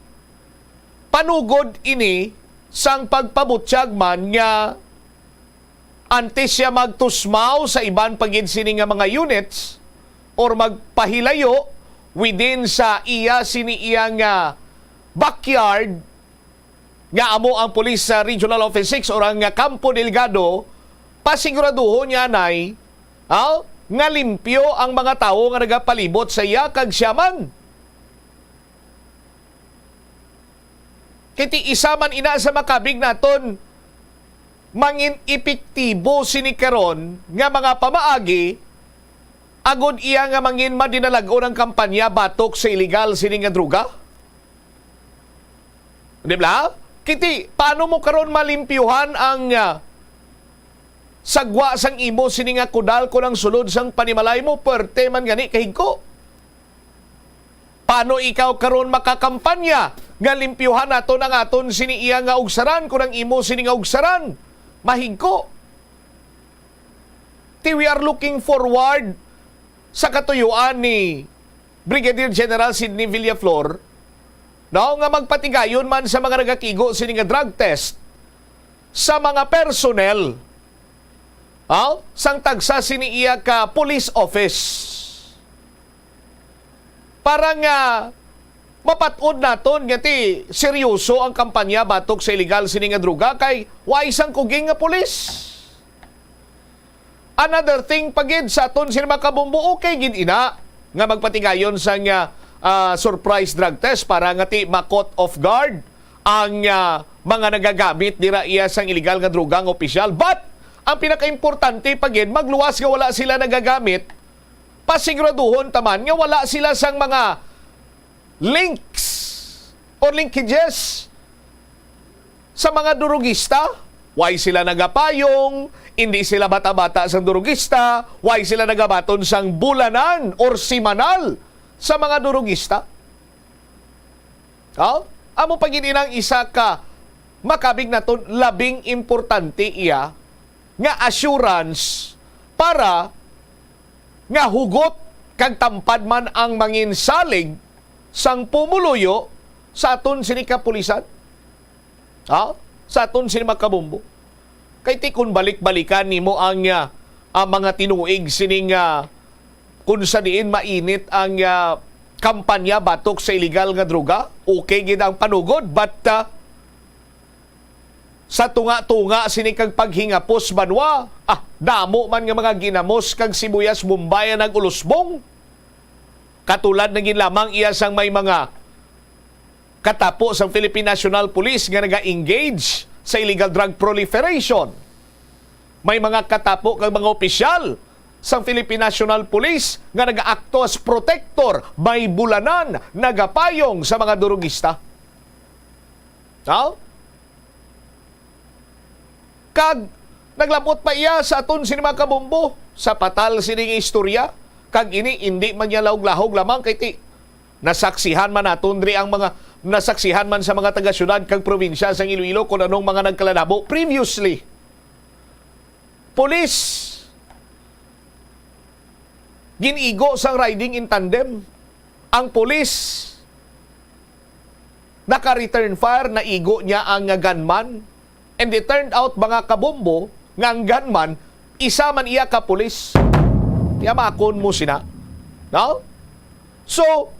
panugod ini sang pagpabutyag man nga antes siya magtusmaw sa iban pa gid sini nga mga units or magpahilayo within sa iya sini iya nga backyard, nga amo ang Police, ah, Regional Office six or ang, ah, Campo Delgado, pasiguraduhon niya, nay, ah, nga limpyo ang mga tawo nga nagapalibot sa iya kag siya man. Kay ti isa man ina sa makabig naton, mangin epektibo sini karon nga mga pamaagi, agod iya nga mangin madinalag-on ang kampanya batok sa iligal sini nga droga. Di ba? Kay ti, paano mo karon malimpyuhan ang, ah, sagwa sang imo sini nga kudal kon ang sulod sang panimalay mo, perte man gani kahigko? Paano ikaw karon makakampanya nga limpyuhan naton ang aton sini iya nga ugsaran kon ang imo sini nga ugsaran mahigko? Ti, we are looking forward sa katuyuan ni Brigadier General Sidney Villaflor, no, nga magpatigayon man sa mga nagakigo sini nga drug test sa mga personnel, ah, sang tagsa sini iya ka police office, para nga mapat-od naton nga ti seryoso ang kampanya batok sa iligal sini nga droga, kay way sang kuging nga pulis. Another thing pa gid sa aton sini mga kabombo, okay gid ina nga magpatigayon sang, ah, ah, surprise drug test para nga ti ma-caught off guard ang, ah, mga nagagamit dira iya sang iligal nga droga nga opisyal. But ang pinakaimportante pa gid, magluwas nga wala sila nagagamit, pasiguraduhon ta man nga wala sila sang mga links or linkages sa mga durugista. Way sila nagapayong, hindi sila bata-bata sang durugista, way sila nagabaton sang bulanan or simanal sa mga durugista. Oh? Amo pa gid inang isa ka makabig naton labing importante iya nga assurance para nga hugot kag tampad man ang manginsalig sang pumuluyo sa aton sini kapulisan. Ha? Sa aton sini mga kabombo. Kay ti kun balik-balikan nimo ang, ah, ang mga tinuig sining, ah, kung sa diin mainit ang, ah, kampanya batok sa iligal nga droga, okay gid ang panugod, but, ah, sa tunga-tunga sini kag paghingapos banwa, ah, damo man nga mga ginamos kag sibuyas Bombay ang nag-ulusbong. Katulad na gid lamang iya sang may mga katapo sang Philippine National Police nga naga-engage sa illegal drug proliferation. May mga katapo kag mga opisyal sang Philippine National Police nga nagaakto as protector, may bulanan, nagapayong sa mga durugista. No? Kag naglabot pa iya sa aton sini mga kabombo, sa patal sining istorya, kag ini indi man niya lahog-lahog lamang kay ti nasaksihan man naton diri ang mga nasaksihan man sa mga taga-syudad kag probinsya sang Iloilo kung anong mga nagkalanabo previously. Police gin-igo sang riding in tandem. Ang pulis naka-return fire, naigo niya ang gunman. And it turned out, mga kabombo, nga ang gunman, isa man iya ka pulis. Yamakon mo sina. No? So,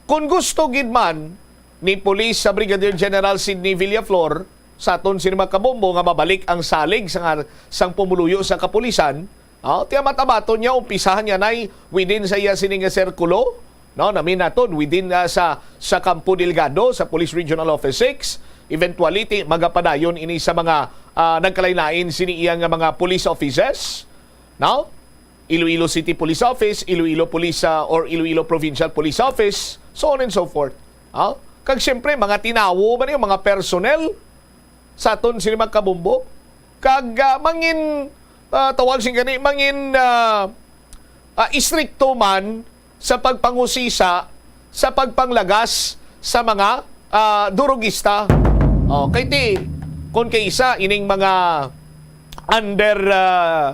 kung gusto gid man ni Police sa Brigadier General Sidney Villaflor, sa aton sini mga kabombo nga mabalik ang salig sa nga, sang pumuluyo sa kapulisan, oh, ti amat-amaton niya, umpisahan niya nay within sa iya sini nga sirkulo, no, nami naton within, ah, sa, sa Campo Delgado, sa Police Regional Office six, eventuality, magapadayon ini sa mga, ah, nagkalain-lain sini iya nga mga police offices, no? Iloilo City Police Office, Iloilo Police, ah, or Iloilo Provincial Police Office, so on and so forth. Ah? Kag siyempre, mga tinawo man yung mga personnel sa aton sini mga kabombo. Kag, ah, mangin, ah, tawag sing gani, mangin, ah, ah, istrikto man sa pagpanghusisa, sa pagpanglagas sa mga, ah, durugista. Oh, kay ti, kung kay isa ining mga under, ah,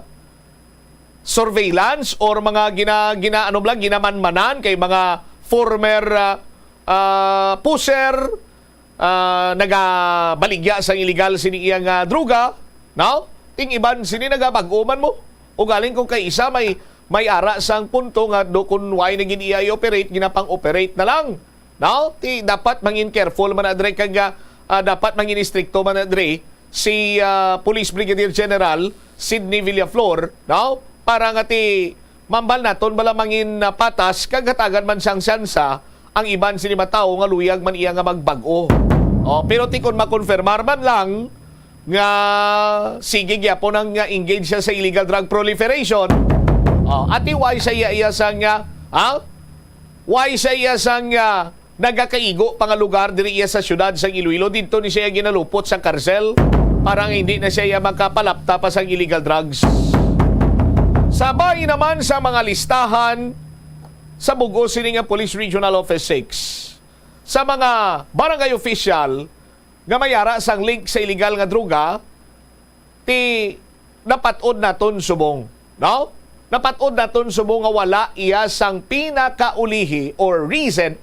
surveillance or mga gina-, gina-, ano lang, ginamanmanan kay mga former, ah, ah, pusher, ah, nagabaligya sang iligal sini iya nga droga, no? Ting iban sini nagabag-o man mo. Ugaling kung kay isa may, may ara sang punto nga do kun why na gid iya i-operate, ginapang-operate na lang. No? Ti dapat mangin careful man na dre kag, ah, dapat mangin istrikto man na dre si, ah, Police Brigadier General Sidney Villaflor, no? Para nga ti mambal naton bala mangin, ah, patas kag hatagan man sang tsansa ang iban sini matawo nga luyag man iya nga magbag-o. Oh, pero ti kon makonfirmar man lang nga sige gyapon ang, ah, engage siya sa illegal drug proliferation. Oh, ati why sa iya, iya sang, ah, ha? Why sa iya sang, ah, nagakaigo pa nga lugar diri iya sa siyudad sang Iloilo, didto ni siya ginalupot sa karsel para nga hindi na siya makapalapta pa sang illegal drugs. Sabay naman sa mga listahan sa bug-os sini nga Police Regional Office six, sa mga barangay official nga may ara sang link sa illegal nga droga, ti napat-od naton subong, no? Napat-od naton subong nga wala iya sang pinakaulihi or recent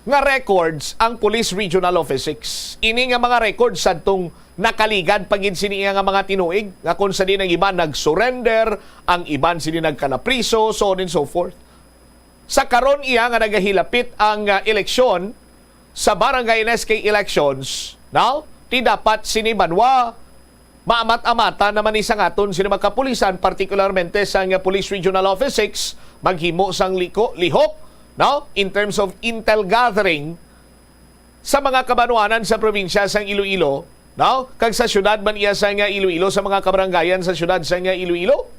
nga records ang Police Regional Office six. Ini nga mga records sadtong nakaligad pa gid sini iya nga mga tinuig, nga kung sa diin ang iban nag-surrender, ang iban sini nagkanapriso, so on and so forth. Sa karon iya nga nagahilapit ang, ah, eleksyon sa barangay and S K elections, no? Ti dapat sini banwa maamat-amatan naman ni sang aton sini mga kapulisan, partikularmente sang Police Regional Office six, maghimo sang liko, lihok, no? In terms of intel gathering sa mga kabanwanan sa probinsya sang Iloilo, no? Kag sa syudad man iya sang Iloilo, sa mga kabarangayan sa syudad sang Iloilo.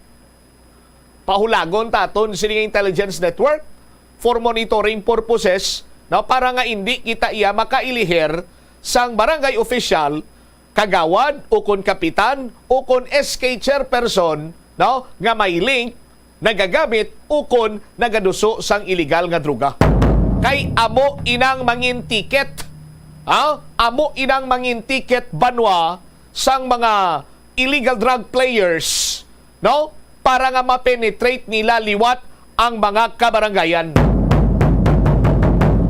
Pahulagon ta aton sini nga intelligence network for monitoring purposes, no, para nga indi kita iya makailihir sang barangay official, kagawad ukon kapitan ukon S K chairperson, no, nga may link, nagagamit ukon nagaduso sang iligal nga droga. Kay amo inang mangin ticket, ha? Amo inang mangin ticket banwa sang mga illegal drug players, no? Para nga ma-penetrate nila liwat ang mga kabarangayan.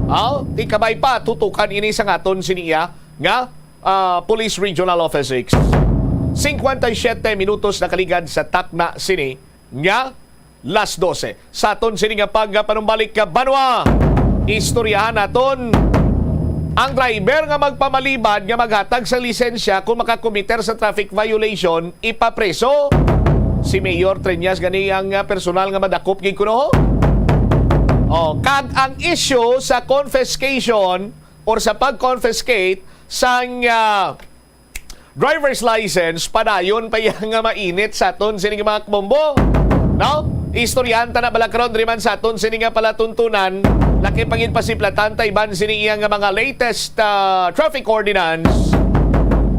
Aw, ti kabay pa, tutukan ini sang aton sini iya nga, ah, Police Regional Office six. Singkwenta y siyete minutos nakaligad sa takna sini nga las dose. Sa aton sini nga pagpanumbalik ka banwa, istoryahan naton ang driver nga magpamalibad nga maghatag sa lisensya kung makakomiter sa traffic violation, ipapreso. Si Mayor Treñas gani ang, ah, personal nga madakop gid kuno. Oh, kag ang issue sa confiscation or sa pag-confiscate sang, ah, driver's license, padayon pa iya nga mainit sa aton sini nga mga kabombo. No? Istoryahan ta na bala karon diri man sa aton sini nga palatuntunan. Laki pa gid pasiplatan ta iban sini iya nga mga latest, ah, traffic ordinance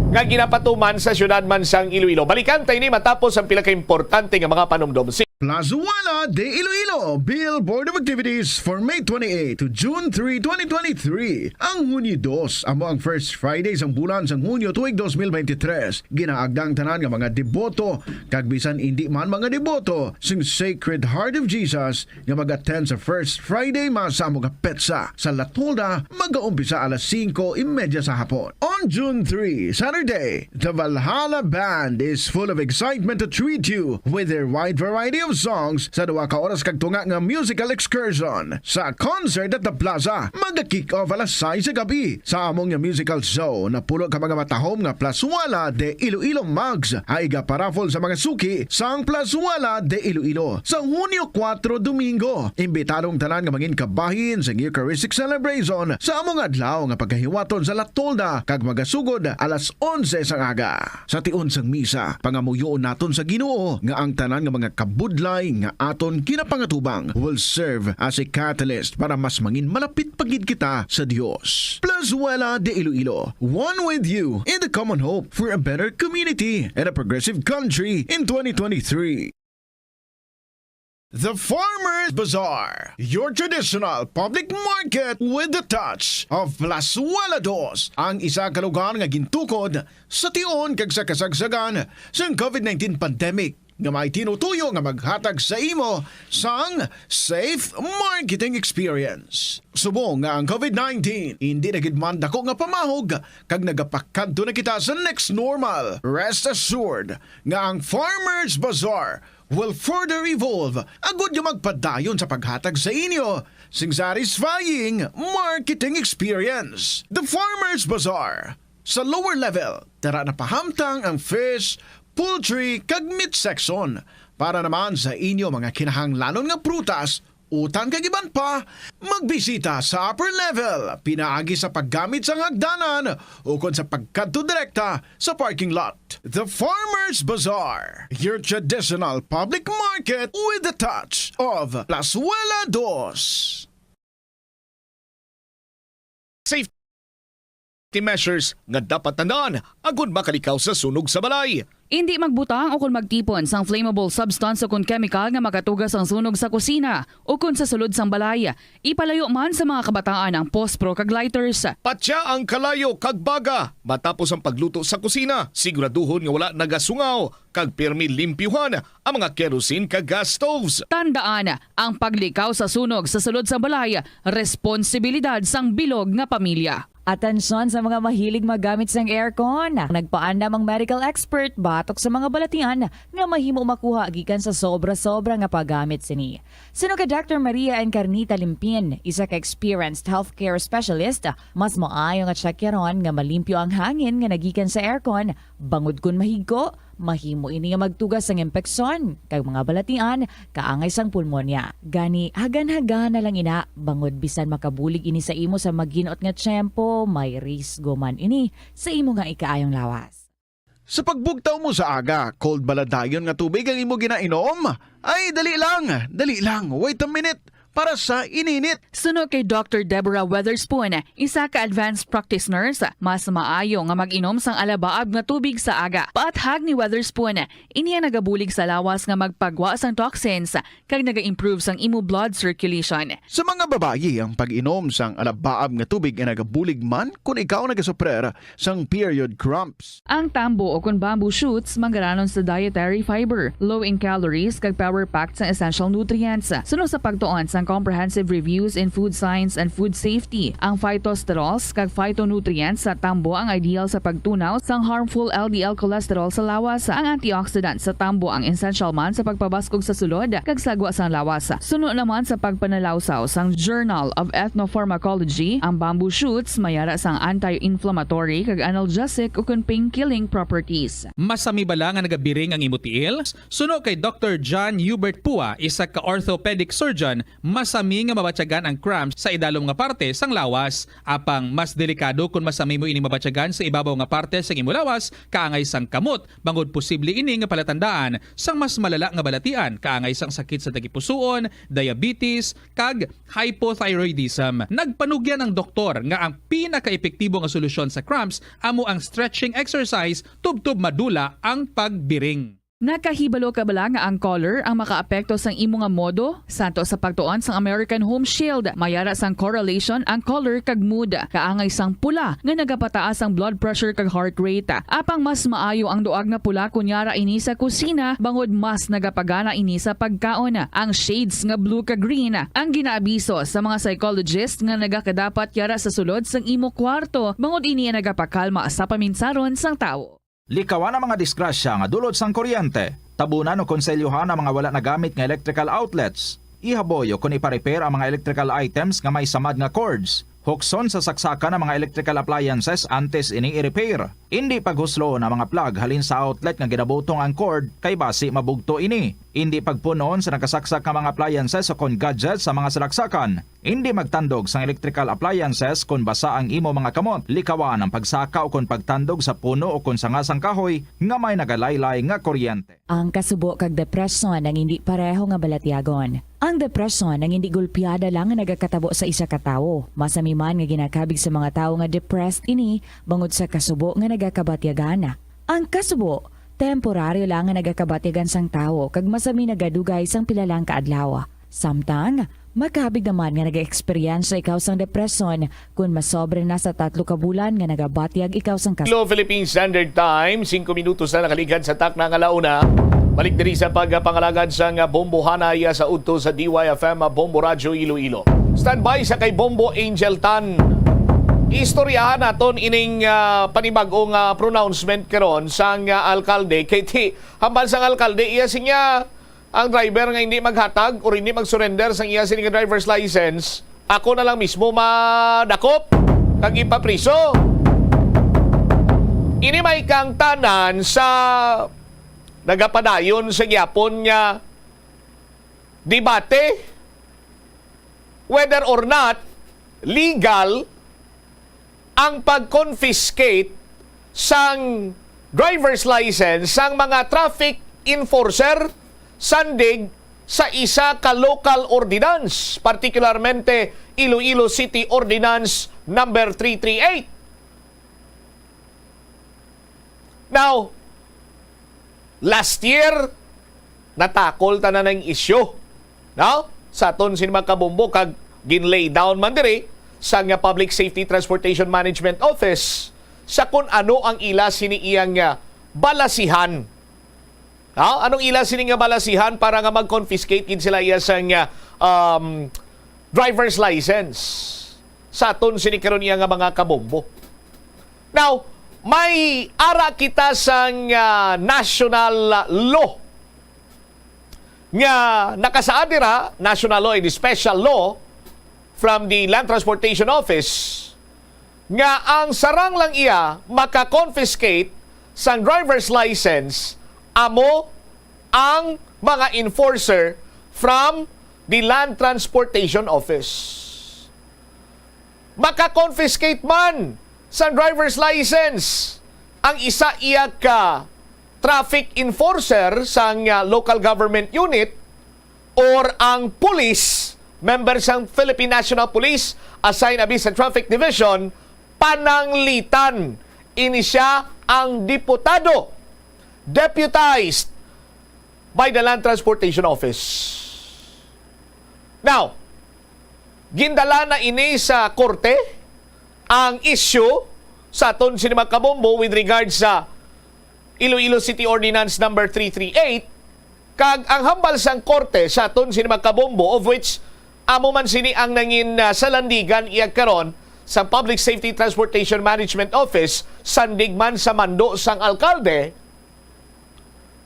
nga ginapatuman sa syudad man sang Iloilo. Balikan ta ini matapos ang pila ka importante nga mga panumdom. Si Plaza Wala de Iloilo, Bill Board of Activities for May twenty-eight to June three, twenty twenty-three. Ang Hunyo dos amo ang first Friday sang bulan sang Hunyo tuig dos mil bente tres. Ginaagda ang tanan nga mga deboto kag bisan indi man mga deboto sing Sacred Heart of Jesus nga mag-attend sa First Friday Mass sa amo nga petsa. Sa La Tolda, magaumpisa alas singko y media sa hapon. On June three, Saturday, the Valhalla Band is full of excitement to treat you with their wide variety songs sa duha ka oras kag tunga nga musical excursion sa Concert at the Plaza. Maga-kick off alas sais sa gabi. Sa among nga musical show, napulo ka mga matahom nga Plazuela de Iloilo mugs ang iga-paraffle sa mga suki sang Plazuela de Iloilo sa Hunyo kuwatro, Domingo. Imbitado ang tanan nga mangin kabahin sa Eucharistic celebration sa among adlaw nga pagkahiwaton sa La Tolda kag magasugod alas onse sang aga. Sa tion sang misa, pangamuyoon naton sa Ginoo nga ang tanan nga mga kabudlay nga aton ginapangatubang will serve as a catalyst para mas mangin malapit pa gid kita sa Dios. Plazuela de Iloilo, one with you in the common hope for a better community and a progressive country in twenty twenty-three. The Farmers Bazaar, your traditional public market with the touch of Plazuela Dos, ang isa ka lugar nga gintukod sa tion kag sa kasagsagan sang COVID nineteen pandemic, nga may tinutuyo nga maghatag sa imo sang safe marketing experience. Subong nga ang COVID nineteen hindi na gid man dako nga pamahog kag nagapakadto na kita sa next normal, rest assured nga ang Farmers Bazaar will further evolve agud nga magpadayon sa paghatag sa inyo sing satisfying marketing experience. The Farmers Bazaar, sa lower level, tara na pahamtang ang fish, poultry, kag meat section. Para naman sa inyo mga kinahanglanon nga prutas, utan kag iban pa, magbisita sa upper level pinaagi sa paggamit sang hagdanan ukon sa pagkadto direkta sa parking lot. The Farmers Bazaar, your traditional public market with the touch of Plazuela Dos. Safety measures nga dapat tandaan agud makalikaw sa sunog sa balay. Indi magbutang o kon magtipon sang flammable substance o kon kemikal nga makatuga sang sunog sa kusina o kon sa sulod sang balay. Ipalayo man sa mga kabataan ang pospro kag lighters. Patya ang kalayo kag baga matapos ang pagluto sa kusina. Siguraduhon nga wala nagasungaw kag pirmi limpyuhan ang mga kerosene kag gas stoves. Tandaan, ang paglikaw sa sunog sa sulod sa balay, responsibilidad sang bilog nga pamilya. Atensyon sa mga mahilig maggamit sang aircon. Nagpaandam ang medical expert batok sa mga balatian nga mahimo makuha gikan sa sobra-sobra nga paggamit sini. Suno kay Doctor Maria Encarnita Limpin, isa ka experienced healthcare specialist, mas maayo nga tsakyaron nga malimpyo ang hangin nga nagikan sa aircon, bangod kon mahigko, mahimo ini nga magtuga sang impeksyon kag mga balatian kaangay sang pulmonya. Gani, hagan-hagan na lang ina, bangod bisan makabulig ini sa imo sa maginot nga tiyempo, may risgo man ini sa imo nga ikaayong lawas. Sa pagbugtaw mo sa aga, cold bala dayon nga tubig ang imo ginainom? Ay, dali lang, dali lang, wait a minute, para sa ininit. Suno kay Doctor Deborah Weatherspoon, isa ka advanced practice nurse, mas maayo nga mag-inom sang alabaab nga tubig sa aga. Paathag ni Weatherspoon, ini ang nagabulig sa lawas nga magpagwa sang toxins kag naga-improve sang imo blood circulation. Sa mga babayi, ang pag-inom sang alabaab nga tubig ay nagabulig man kon ikaw nagasuprer sang period cramps. Ang tambo o kon bamboo shoots manggaranon sa dietary fiber, low in calories, kag power-packed sang essential nutrients. Suno sa pagtuon sang Comprehensive Reviews in Food Science and Food Safety, ang phytosterols kag phytonutrients sa tambo ang ideal sa pagtunaw sang harmful L D L cholesterol sa lawas. Ang antioxidant sa tambo ang essential man sa pagpabaskog sa sulod kag sagwa sang lawas. Suno naman sa pagpanalawsaw sang Journal of Ethnopharmacology, ang bamboo shoots may ara sang anti-inflammatory kag analgesic ukon pain-killing properties. Masami bala nga nagabiring ang imo tiil? Suno kay Doctor John Hubert Pua, isa ka orthopedic surgeon, masami nga mabatyagan ang cramps sa idalom nga parte sang lawas. Apang mas delikado kon masami mo ini mabatyagan sa ibabaw nga parte sang imo lawas, kaangay sang kamot, bangod posible ini nga palatandaan sang mas malala nga balatian, kaangay sang sakit sa tagipusoon, diabetes, kag hypothyroidism. Nagpanugyan ang doktor nga ang pinakaepektibo nga solusyon sa cramps amo ang stretching exercise tubtob madula ang pagbiring. Nakahibalo ka bala nga ang color ang makaapekto sang imo nga modo? Santo sa pagtuon sang American Home Shield, may ara sang correlation ang color kag mood. Kaangay sang pula nga nagapataas ang blood pressure kag heart rate. Apang mas maayo ang duag nga pula kon yara ini sa kusina, bangod mas nagapagana ini sa pagkaon. Ang shades nga blue kag green ang ginaabiso sa mga psychologist nga nagakadapat yara sa sulod sang imo kwarto, bangod ini ang nagapakalma sa paminsaron sang tawo. Likawan ang mga disgrasya nga dulot sang kuryente. Tabunan o konselyohan ang mga wala nagamit nga electrical outlets. Ihaboy o kon ipa-repair ang mga electrical items nga may samad nga cords. Hukson sa saksakan ang mga electrical appliances antes ini i-repair. Indi paghusloon ang mga plug halin sa outlet nga ginabutong ang cord, kay basi mabugto ini. Indi pagpunon sa nagasaksak nga mga appliances o kon gadgets sa mga salaksakan. Indi magtandog sang electrical appliances kon basa ang imo mga kamot. Likawan ang pagsaka o kon pagtandog sa puno o kon sanga sang kahoy nga may nagalaylay nga kuryente. Ang kasubo kag depresyon ang indi pareho nga balatyagon. Ang depresyon ang indi gulpiada lang nga nagakatabo sa isa ka tawo. Masami man nga ginakabig sa mga tawo nga depressed ini bangod sa kasubo nga nagakabatyagan. Ang kasubo, temporaryo lang nga nagakabatyagan sang tawo kag masami nagadugay sang pila lang ka adlaw. Samtang, makabig naman nga nag-eksperyensya ikaw sang depresyon kon masobra na sa tatlo ka bulan nga nagabatyag ikaw sang kas- Hello, Philippine Standard Time, singko minutos na nakaligad sa takna nga launa. Balik diri sa pagpangalagad sang Bombo Hanay sa udto sa D Y F M Bombo Radyo Iloilo. Standby sa kay Bombo Angel Tan. Istoryahan naton ining, ah, panibag-o nga pronouncement karon sang, ah, alkalde. Kay ti, hambal sang alkalde, iya siya ang driver nga hindi maghatag or hindi mag-surrender sang iya sini nga driver's license, ako na lang mismo madakop kag ipapriso. Ini may kaangtanan sa nagapadayon sa gyapon nga debate whether or not legal ang pag-confiscate sang driver's license sang mga traffic enforcer sandig sa isa ka local ordinance, partikularmente Iloilo City Ordinance Number three three eight. Now, last year, natakol ta na ng issue, no? Sa aton sin mga kabombo, kag gin-lay down man diri sa nga Public Safety Transportation Management Office sa kun ano ang ila sini iyang, ah, balasihan. No? Anong ila sini nga balasihan para nga mag-confiscate gid sila iya sang, ah, um, driver's license sa aton sini karon iya nga mga kabombo? Now, may ara kita sang, ah, national law nga nakasaad dira, national law and special law from the Land Transportation Office, nga ang sarang lang iya maka-confiscate sang driver's license amo ang mga enforcer from the Land Transportation Office. Maka-confiscate man sang driver's license ang isa iya ka traffic enforcer sang, ah, local government unit or ang pulis, member sang Philippine National Police, assigned abi sa Traffic Division, pananglitan. Ini sia ang diputado, deputized by the Land Transportation Office. Now, gindala na ini sa korte ang issue sa aton sini mga kabombo with regard sa Iloilo City Ordinance Number three three eight, kag ang hambal sang korte sa aton sini mga kabombo, of which amo man sini ang nangin, ah, salandigan iya karon sa Public Safety Transportation Management Office, sandig man sa mando sang alkalde,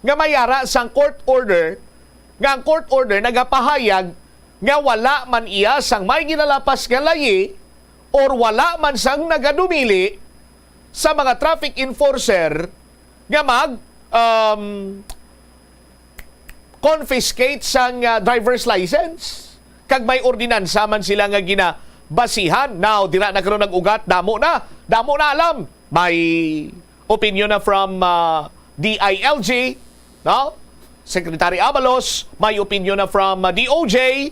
nga may ara sang court order, nga ang court order nagapahayag nga wala man iya sang may ginalapas nga layi or wala man sang nagadumili sa mga traffic enforcer nga mag, um, confiscate sang, ah, driver's license. Kag may ordinansa man sila nga ginabasihan. Now, dira na karon nag-ugat, damo na. Damo na alam. May opinion na from, ah, D I L G, no? Secretary Abalos, may opinion na from, ah, D O J,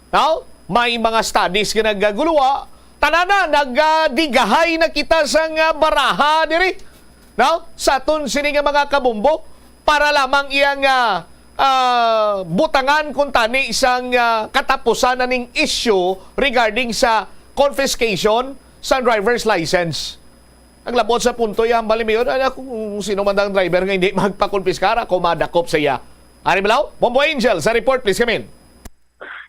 no? May mga studies nga nagaguluwa. Tanana, nagadigahay na kita sang, ah, baraha diri, no? Sa aton sini nga mga kabombo para lamang iyang, ah, ah, butangan kuntani sang, ah, katapusan na ning issue regarding sa confiscation sa driver's license. Naglabot sa punto iya, hambal ni Mayor, ano kung sino man ang driver nga hindi magpakumpiskar, ako madakop sa iya. Ari Balaw, Bombo Angel, sa report, please come in.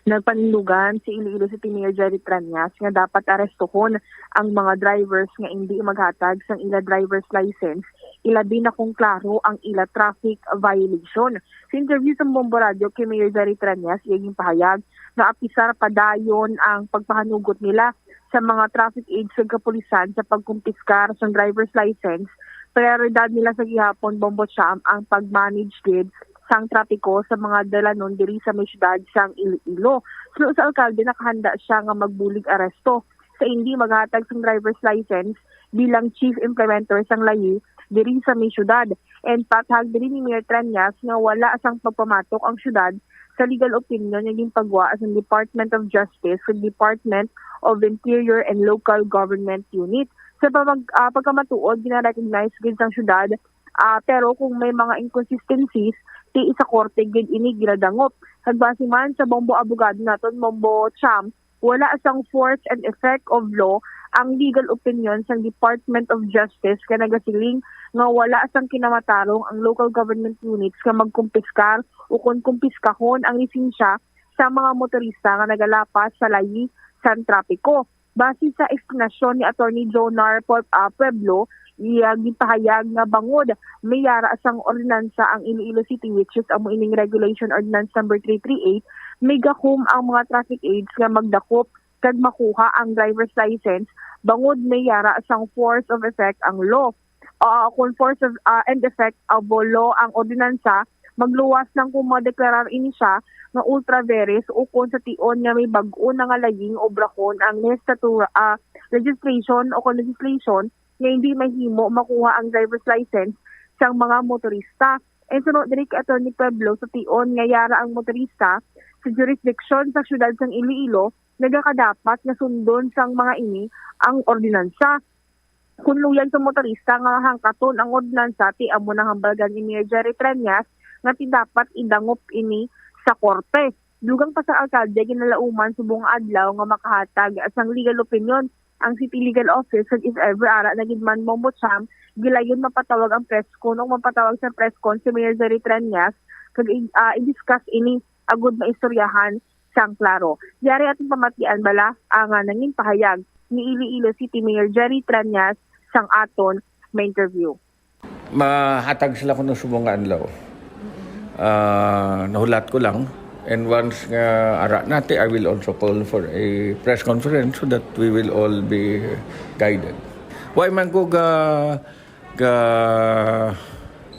Nagpanindugan si Iloilo City Mayor Jerry Treñas nga dapat arestuhon ang mga drivers nga indi maghatag sang ila driver's license ilabi na kung klaro ang ila traffic violation. Sa interview sa Bombo Radio kay Mayor Jerry Treñas, iya ginpahayag nga apisar pa dayon ang pagpahanugot nila sa mga traffic aides kag kapulisan sa pagkumpiskar sang driver's license, prioridad nila sa gihapon, Bombo Cham, ang pag-manage gid sang trapiko sa mga dalanon diri sa may siyudad sang Iloilo. Suno sa alkalde, nakahanda siya nga magbulig aresto sa indi maghatag sang driver's license bilang chief implementer sang layi diri sa may siyudad. And pathag diri ni Mayor Treñas nga wala sang pagpamatok ang siyudad sa legal opinion nga ginpagwa sang Department of Justice ug Department of Interior and Local Government Unit. Sa pamag, ah, pagkamatuod, gina-recognize gid sang siyudad, ah, pero kung may mga inconsistencies, ti sa korte gid ini ginadangop. Kag base man sa Bombo Abogado naton, Bombo Cham, wala sang force and effect of law ang legal opinion sang Department of Justice nga nagasiling nga wala sang kinamatarong ang local government units nga magkumpiskar o kon kumpiskahon ang lisensya sa mga motorista nga nagalapas sa layi sang trapiko. Base sa eksplanasyon ni Attorney Jonar Pue-, ah, Pueblo, iya ginpahayag nga bangod may yara sang ordinansa ang Iloilo City, which is amo ining Regulation Ordinance Number three three eight, may gahom ang mga traffic aides nga magdakop kag makuha ang driver's license bangod may yara sang force of effect ang law. Ah, kung force of, ah, and effect of law ang ordinansa, magluwas lang kung madeklarar ini siya nga ultra vires o kung sa tion nga may bag-o na nga laying obrahon ang legislatura, ah, legislation o kung legislation nga hindi mahimo makuha ang driver's license sang mga motorista. And suno diri kay Attorney Pueblo, sa tion nga yara ang motorista sa jurisdiction sa siyudad sang Iloilo, nagakadapat nga sundon sang mga ini ang ordinansa. Kun luyag sa motorista nga hangkaton ang ordinansa, ti amo nang hambalgan ni Mayor Jerry Treñas nga ti dapat idangop ini sa korte. Dugang pa sa alkalde, ginalauman subong nga adlaw nga makahatag sang legal opinion ang City Legal Office, kag if ever ara na gid man, Bombo Cham, gilayon mapatawag ang press con o mapatawag sa press con si Mayor Jerry Treñas kag i-, ah, i-discuss ini agud maistoryahan sang klaro. Yari aton pamatian bala ang, ah, nangin pahayag ni Iloilo City Mayor Jerry Treñas sang aton ma-interview. Mahatag sila kuno subong nga adlaw. Ah, nahulat ko lang. And once nga ara nati, I will also call for a press conference so that we will all be guided. Why man ko ga, ga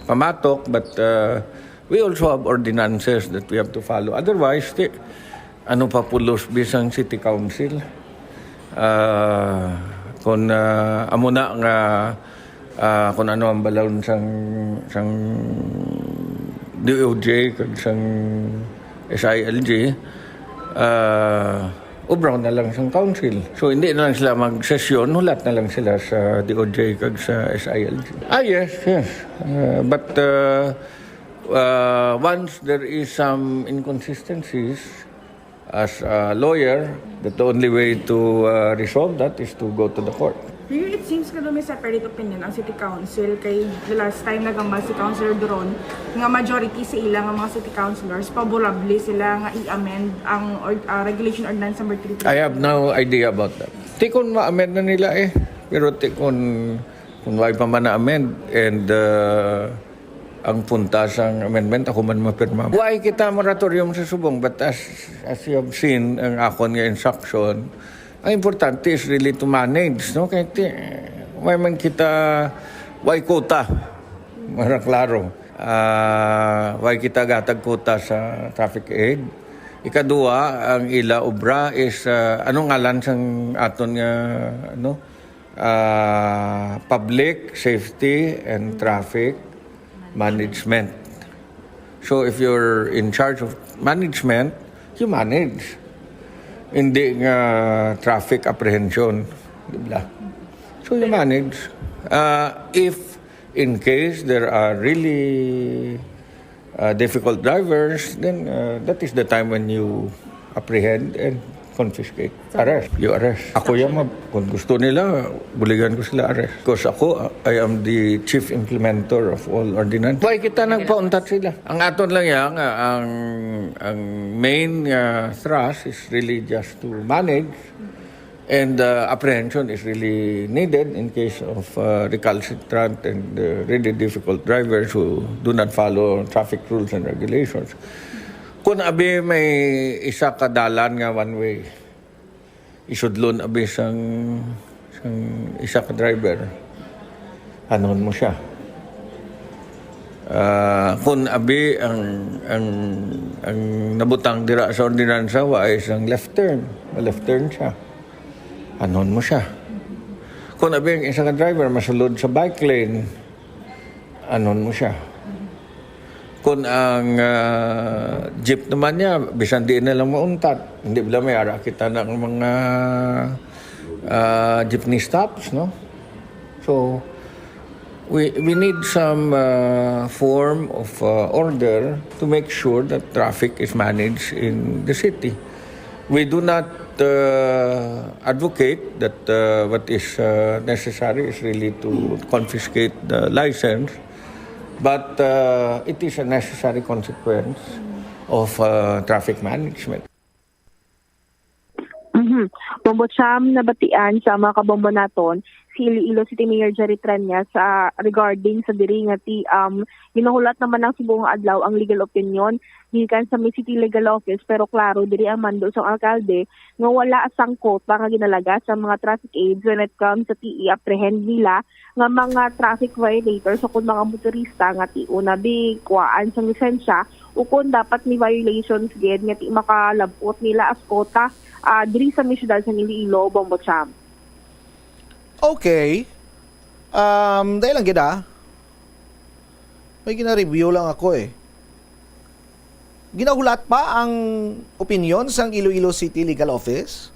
pamatok, but, uh, we also have ordinances that we have to follow. Otherwise, ti, ano pa pulos bisang city council? Ah, kung, ah, amo na nga, ah, kung ano ang balon sang, sang D O J kag sang S I L G, ah, obra na lang sang council. So, hindi na lang sila magsesyon, hulat na lang sila sa D O J kag sa S I L G. Ah, yes, yes. Ah, but, ah, ah, once there is some inconsistencies, as a lawyer, that the only way to, uh, resolve that is to go to the court. Pero it seems nga may separate opinion ang City Council kay the last time nagambal si Councilor Duron nga majority sa ila nga mga city councilors favorable sila nga i-amend ang or-, ah, Regulation Ordinance Number three three. I have no idea about that. Ti kon ma-amend na nila eh. Pero ti kon, kon wala pa man na-amend and, uh, ang punta sang amendment, ako man mapirma. Why kita moratorium sa subong? But as, as you have seen, ang akon nga instruction, ang importante is really to manage, no? Kay ti, why man kita, why quota? Mara klaro. Ah, why kita gatag quota sa traffic aid? Ikadua, ang ila obra is, ah, anong ngalan sang aton nga, ano? Ah, public safety and traffic management. So if you're in charge of management, you manage. Hindi nga traffic apprehension, di ba? So you manage. Ah, if in case there are really, uh, difficult drivers, then, uh, that is the time when you apprehend and confiscate. Arrest. You arrest. Ako yan, ma'am. Kung gusto nila, buligan ko sila arrest. Because ako, uh, I am the chief implementer of all ordinance. Why kita nagpauntat sila? Ang aton lang yan, nga ang, ang main, uh, thrust is really just to manage And uh, apprehension is really needed in case of uh, recalcitrant and uh, really difficult drivers who do not follow traffic rules and regulations. Kung abi may isa ka dalan nga one way, isudlon abi sang, sang isa ka driver, anon mo siya. Ah, kung abi ang, ang, ang nabutang dira sa ordinansa, wa ay sang left turn, left turn siya. Anon mo siya. Kung abi ang isa ka driver masulod sa bike lane, anon mo siya. Kung ang ah, jeep naman niya, bisan di na lang mauntat, hindi bala may ara kita ng mga ah, jeepney stops, no? So, we, we need some uh, form of uh, order to make sure that traffic is managed in the city. We do not uh, advocate that uh, what is uh, necessary is really to confiscate the license, but uh, it is a necessary consequence of uh, traffic management. Mhm. Bombo Cham, nabatian sa mga kabombo naton si Iloilo City Mayor Jerry Treñas sa regarding sa diri nga ti um ginahulat naman ang subong adlaw ang legal opinion gikan sa may City Legal Office, pero klaro diri ang mando sang alkalde nga wala sang kota nga ginalaga sa mga traffic aids when it comes sa ti i-apprehend nila nga mga traffic violators o kon mga motorista nga ti una bi kuwaan sang lisensya o kon dapat ni violations gid nga ti makalab-ot nila as kota ah, diri sa may siyudad sang Iloilo, Bombo Cham. Okay. Um, dahil lang gid ah. May gina-review lang ako eh. Ginahulat pa ang opinion sang Iloilo City Legal Office?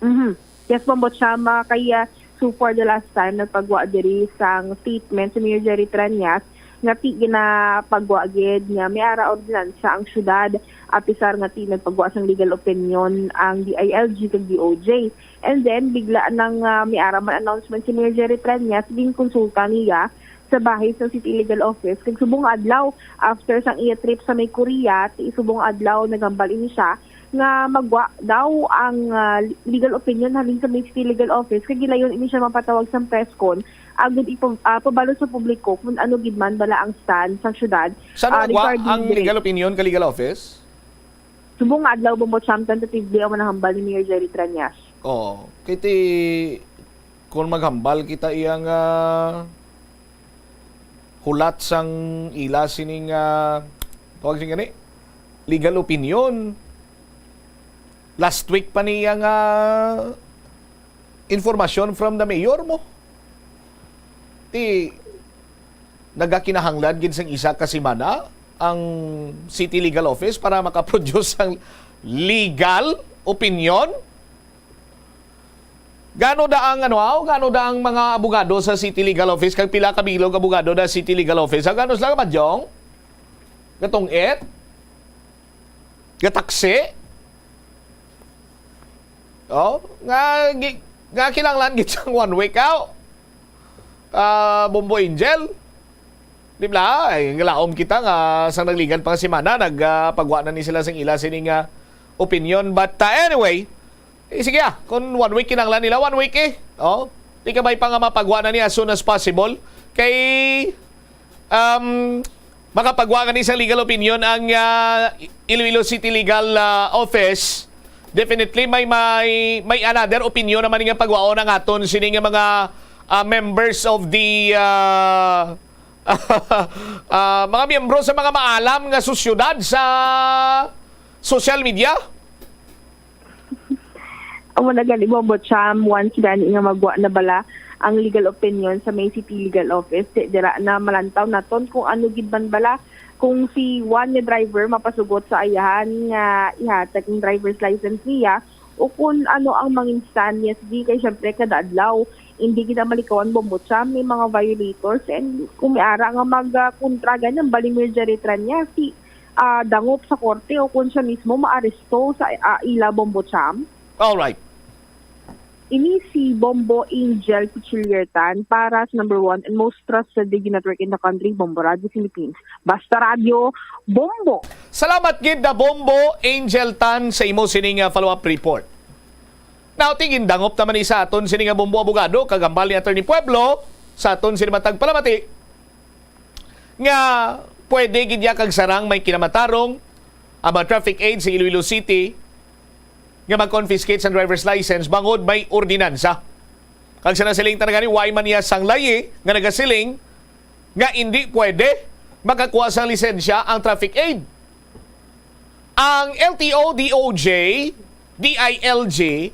Mhm. Yes, Bombo Cham, ah, kaya so far the last time nagpagwa diri sang statement si Mayor Jerry Treñas nga ti ginapagwa gid nga may ara ordinansa ang syudad, apisar nga ti nagpagwa sang legal opinion ang D I L G kag D O J. And then bigla nang ah, may ara man announcement si Mayor Jerry Treñas, ginkonsulta niya sa bahay sa City Legal Office kag subong adlaw after sang iya trip sa may Korea, ti subong adlaw naghambal ini siya nga magwa daw ang ah, legal opinion halin sa may City Legal Office kag gilayon ini siya mapatawag sang press con agud ipa- ah, pabalo sa publiko kung ano gid man bala ang stand sang syudad. Saan ah, nagwa regarding ang diri. Legal opinion ka Legal Office? Subong adlaw, Bombo Cham, tentatively ang manahambal ni Mayor Jerry Treñas. Oo. Kay ti kung maghambal kita iyang ah, hulat sang ila sining ah, tawag sing gani, legal opinion. Last week pa niya nga information from the mayor mo. Ti nagakinahanglan gid sang isa ka semana ang City Legal Office para makaproduce sang legal opinion. Gano da ang ano aw, gano da ang mga abogado sa City Legal Office kag pila ka bilog abogado da City Legal Office? Ang gano sila ka Badyong? Gatong-it? Gataksi? Oh, nga gi- nga kinahanglan gid sang one week out. Ah, Bombo Angel. Di ba? Ay, ngalaom kita nga sang nagligan pa nga semana nagpagwa na ni sila sing ila sini nga opinion. But uh, anyway, eh, sige ah, kung one week kinahanglan nila, one week eh. Oh, di ka ba pa nga mapagwa na ni as soon as possible? Kay um, makapagwa gani sang legal opinion ang ah, Iloilo City Legal ah, Office. Definitely may may may another opinion naman nga pagwaon ang aton sini nga mga ah, members of the ah, ah, mga miyembro sa mga maalam nga sosyedad sa social media. Amo na gani, Bombo Cham, once gani nga magwa na bala ang legal opinion sa may City Legal Office, di dira na malantaw naton kung ano gid man bala kung si one nga driver mapasugot sa ayahan nga ihatag ang driver's license niya o kung ano ang mangin-stand niya. Sige, kay syempre kada adlaw hindi gid na malikawan, Bombo Cham, may mga violators, and kung may ara nga magkontra gani ang Balimir Jaritran niya, si ah, dangop sa korte o kung siya mismo maaresto sa ah, ila, Bombo Cham. All right. Ini si Bombo Angel Pichiliertan para sa number one and most trusted radio network in the country, Bombo Radio Philippines. Basta Radio, Bombo! Salamat gid na Bombo Angel Tan sa imo sining ah, follow-up report. Now, tingin dangop naman ni sa aton sini nga bumbo abogado, kag hambal ni Attorney Pueblo, sa aton sini matag palamati, nga pwede gid ya kag sarang may kinamatarong ang mga traffic aid sa Iloilo City nga mag-confiscate sa driver's license bangod may ordinansa. Kag sa nasiling ta na gani, way man niya sanglayi nga nagasiling nga indi pwede makakuha sang lisensya ang traffic aid. Ang L T O, D O J, D I L G,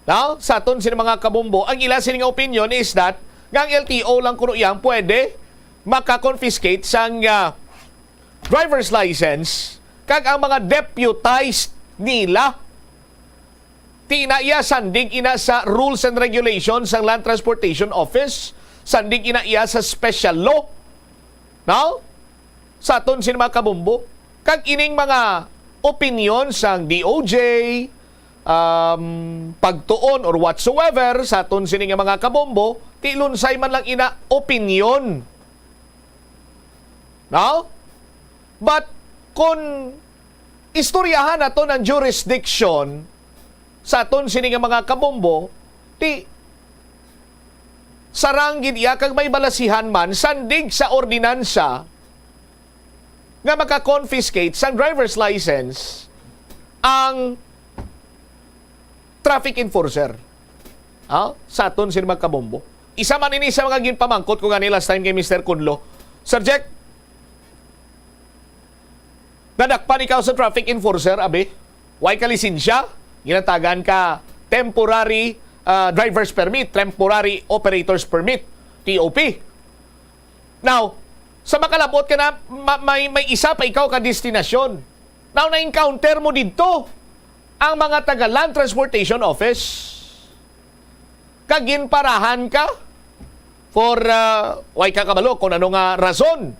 no? Sa aton sini mga kabombo, ang ila sini nga opinion is that nga ang L T O lang kuno yang pwede maka-confiscate sang, ah, driver's license, kag ang mga deputized nila, ti ina iya, sandig ina sa rules and regulations sang Land Transportation Office, sandig ina iya sa special law, no? Sa aton sini mga kabombo. Kag ining mga opinion sang D O J, um, pagtuon or whatsoever, sa aton sini nga mga kabombo, ti lunsay man lang ina opinion. No? But kung istoryahan naton ang jurisdiction sa aton sini nga mga kabombo, ti sarang gid iya kag may balasihan man sandig sa ordinansa nga maka-confiscate sang driver's license ang traffic enforcer. Ah, sa aton sini mga kabombo. Isa man ini sa mga ginpamangkot ko gani last time kay Mister Kunlo. Sir Jack, nadakpan ikaw sa traffic enforcer, abi? Way ka lisensya? Ginatagan ka temporary, ah, driver's permit, temporary operator's permit, T O P. Now, sa makalabot ka na, ma-, may, may isa pa ikaw ka destinasyon. Now, na-encounter mo didto ang mga taga Land Transportation Office. Kag ginparahan ka for, ah, way ka kabalo kung ano nga rason.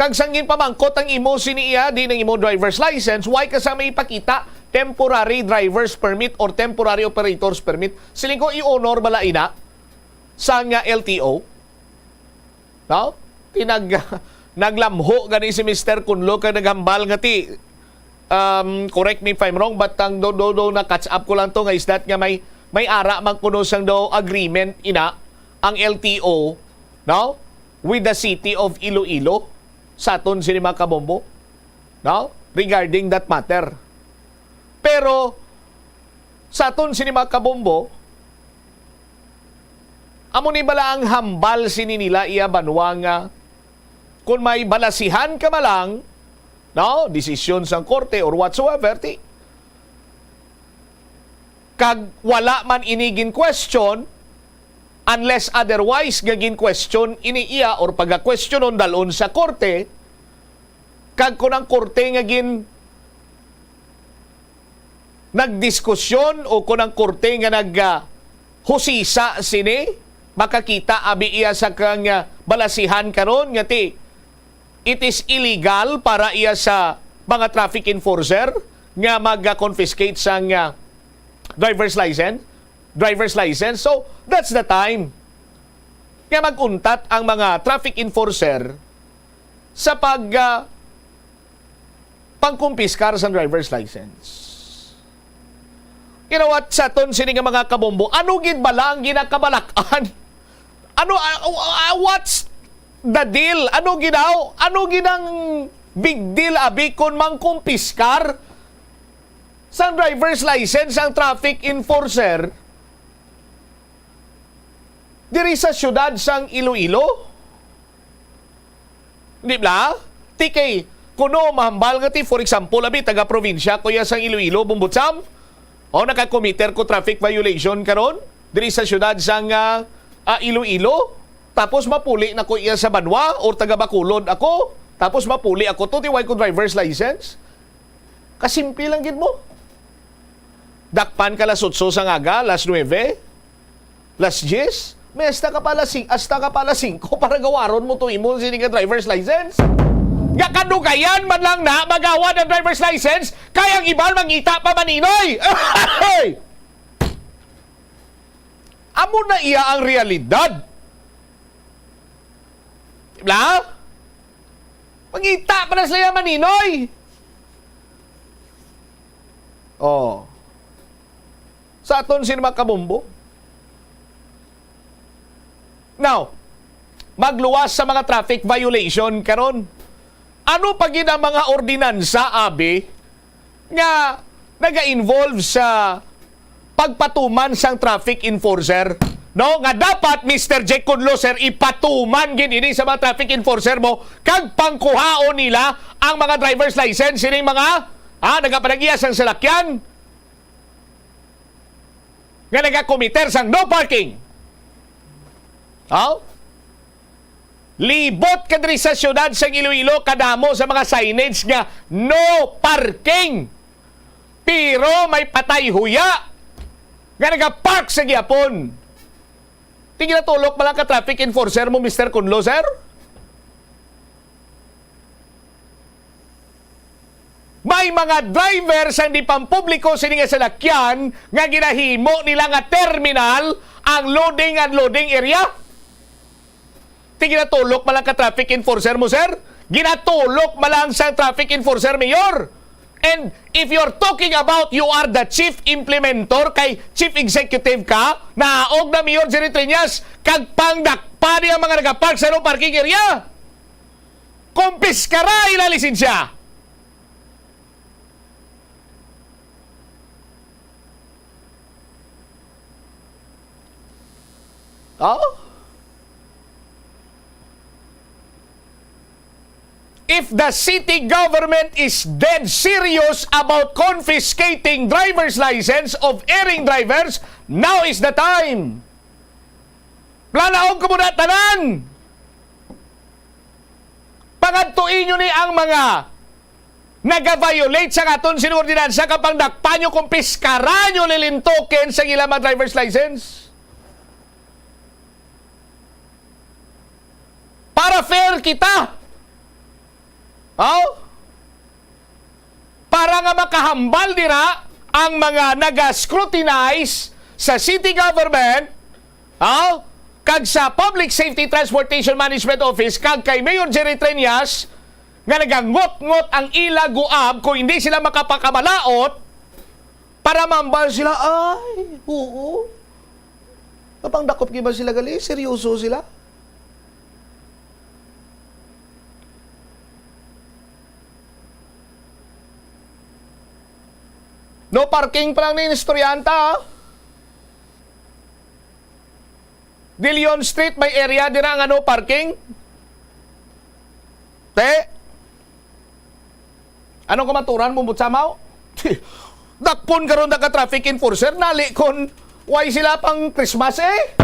Kag sang ginpamangkot ang imo sini iya, di nang imo driver's license, way ka sa may ipakita temporary driver's permit or temporary operator's permit. Siling ko, i-honor bala ina sang, ah, L T O? No? Ti nag-, naglamho gani si Mister Kunlo kag naghambal nga ti, um, correct me if I'm wrong, but ang do, do, do na catch up ko lang to nga is that nga may, may ara man kuno sang do agreement ina ang L T O, no? With the city of Iloilo sa aton sini mga kabombo, no? Regarding that matter. Pero sa aton sini mga kabombo, amo ni bala ang hambal sini nila iya banwa nga kung may balasihan ka man lang, no, desisyon sang korte or whatsoever, ti, kag wala man ini gin-question, unless otherwise nga gin-question ini iya or pagakwestiyonon dalon sa korte, kag kung ang korte nga gin-, nagdiskusyon o kung ang korte nga nag, ah, husisa sini, makakita abi iya sa kang, ah, balasihan karon nga ti, it is illegal para iya sa mga traffic enforcer nga mag-confiscate sang, ah, driver's license, driver's license. So, that's the time nga mag-untat ang mga traffic enforcer sa pag, ah, pangkumpiskar sang driver's license. You know what? Sa aton sini nga mga kabombo, ano gid bala ang ginakabalakan? Ano, ah, ah, what's the deal? Ano gid daw? Ano gid ang big deal, abi, kon mangkumpiskar sang driver's license ang traffic enforcer diri sa siyudad sang Iloilo? Di ba? Ti kay, kuno mahambal nga ti, for example, abi, taga-probinsya ko ya sang Iloilo, Bumbutsam. O, nakakomiter ko traffic violation karon diri sa siyudad sang, ah, ah, Iloilo. Tapos mapuli na ko iya sa banwa or taga Bacolod ako. Tapos mapuli ako to, ti way ko driver's license. Kasimple lang gid mo. Dakpan ka las otso sang aga, las nuebe, las diyes, may hasta ka pa las sing-, hasta ka pa las singko para gawaron mo to imo sini nga driver's license. Nga kadugayan man lang na magawad ang driver's license, kay ang iban mangita pa maninoy. Amo na iya ang realidad. Diba? Mangita pa na sila maninoy. Oh. sa aton sini mga kabombo. Now, magluwas sa mga traffic violation karon. Ano pa gid ang mga ordinansa, abi, nga naga-involve sa pagpatuman sang traffic enforcer? No, nga dapat, Mister Jake Kudlo, sir, ipatuman gid ini sa mga traffic enforcer mo kag pangkuhaon nila ang mga driver's license sining mga, ah, nagapanag-iya sang salakyan nga nagakomiter sang no parking. Aw? Libot ka diri sa siyudad sang Iloilo, kadamo sa mga signage nga no parking. Pero may patay huya nga nagapark sa gihapon. Ti ginatulok man lang ka traffic enforcer mo, Mister Kunlo, sir? May mga driver sang di pampubliko sini nga salakyan nga ginahimo nila nga terminal ang loading unloading area. Ti ginatulok man lang ka traffic enforcer mo, sir? Ginatulok man lang sang traffic enforcer, Mayor. And if you're talking about you are the chief implementor, kay chief executive ka, naog na Mayor Jerry Treñas, kag pangdakpa ni ang mga nagapark sa no parking area. Kumpiskara ila lisensya. Oh? If the city government is dead serious about confiscating driver's license of erring drivers, now is the time. Planaog ko muna tanan. Pangadtoi nyo ni ang mga naga-violate sa aton sini ordinansa, kapang dakpan nyo, kumpiskara nyo, lilintukin sa ila mga driver's license. Para fair kita. Oh? Para nga makahambal dira ang mga naga-scrutinize sa city government, oh, kag sa Public Safety Transportation Management Office kag kay Mayor Jerry Treñas nga nagangot-ngot ang ila guab kung hindi sila makapakamalaot para mambal sila, "Ay, oo. Kapangdakop gyud ba sila gali? Seryoso sila?" No parking pa lang ni istoryanta, ah. De Leon Street, may area dira nga no parking. Te, anong kamaturan mo, Butsamaw? Dakpon karon na ka traffic enforcer, nali kon why sila pang Christmas eh?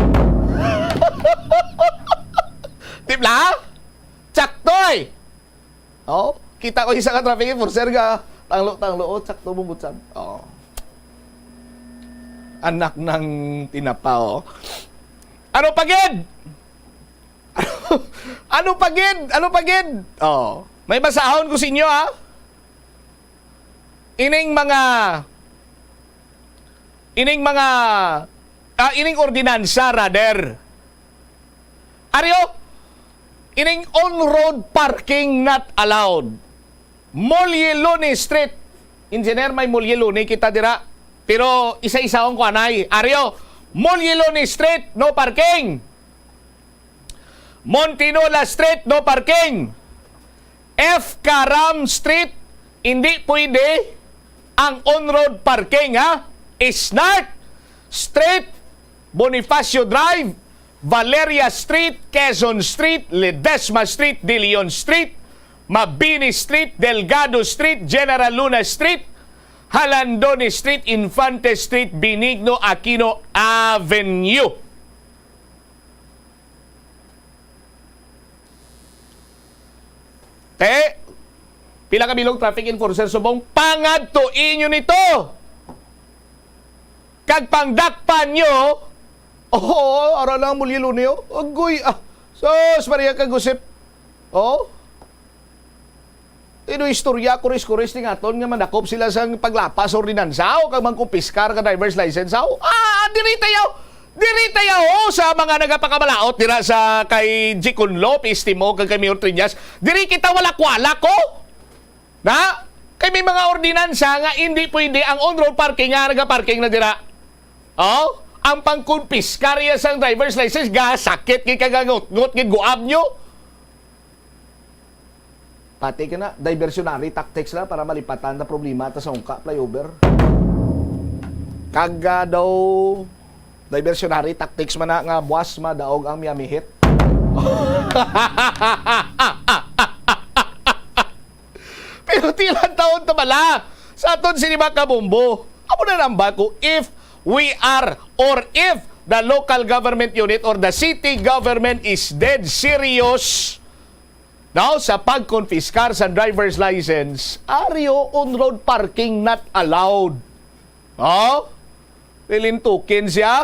Di ba? Tsakto eh. Oh, kita ko isa ka traffic enforcer nga tanglo-tanglo, oh, tsakto mo, Butsam. Oh. Anak ng tinapa, oh. Ano pa gid? Ano pa gid? Ano pa gid? Oh, may basahon ko sa inyo, ha? Ining mga, ining mga, ah, ining ordinansa, rather. Aryo, ining on-road parking not allowed. Mulyeloni Street. Engineer, may Mulyeloni kita dira. Pero isa-isahon ko anay. Aryo, Mulyeloni Street, no parking. Montinola Street, no parking. F Karam Street, hindi pwede ang on-road parking, ha? Isnart Street, Bonifacio Drive, Valeria Street, Quezon Street, Ledesma Street, De Leon Street, Mabini Street, Delgado Street, General Luna Street, Jalandoni Street, Infante Street, Benigno Aquino Avenue. Te, pila ka bilog traffic enforcer subong, pangadtoi nyo nito. Kag pangdakpan nyo, oh, ara lang mulilo niyo. Agoy, ah, sus, Maria kag Josep. Oh. Ino istorya, kuris-kuris ni ngaton nga mandakop sila sang paglapas sa ordinansa o kag mangkumpiskar ka driver's license, aw? Ah, diri tayo, diri tayo, oh, sa mga nagapakamalaot dira sa kay Jicon Lopez Timo kag kay Mayor Triñas. Diri kita walak-walak, oh. Na? Kay may mga ordinansa nga hindi pwede ang on-road parking nga nagaparking na dira. Oh, ang pangkumpiskar iya sang driver's license, gasakit gid kag ngot-ngot gid guab nyo. Pati ka na, diversionary tactics na para malipatan na problema ta sa ungka flyover. Kag, ah, daw, diversionary tactics man na nga buwas madaog ang Miami Heat. Pero tila taon ta bala sa aton sini, mga kabombo. Amo na lang ba ko, if we are or if the local government unit or the city government is dead serious now sa pagkonfiskar sa driver's license, are you on road parking not allowed? Oh? Lilintukin siya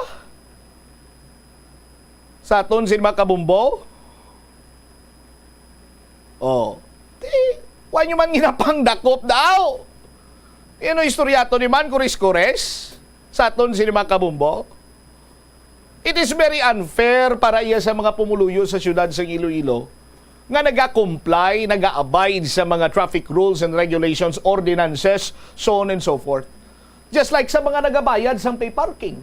sa aton sin mga kabumbo? Oh. Ti, wa nyo man ginapangdakop daw. Ano istorya to ni man, kores-kores? Sa aton sin mga kabumbo? It is very unfair para iya sa mga pumuluyo sa siyudad sang Iloilo nga naga-comply, naga-abide sa mga traffic rules and regulations, ordinances, so on and so forth. Just like sa mga nagabayad sang pay parking.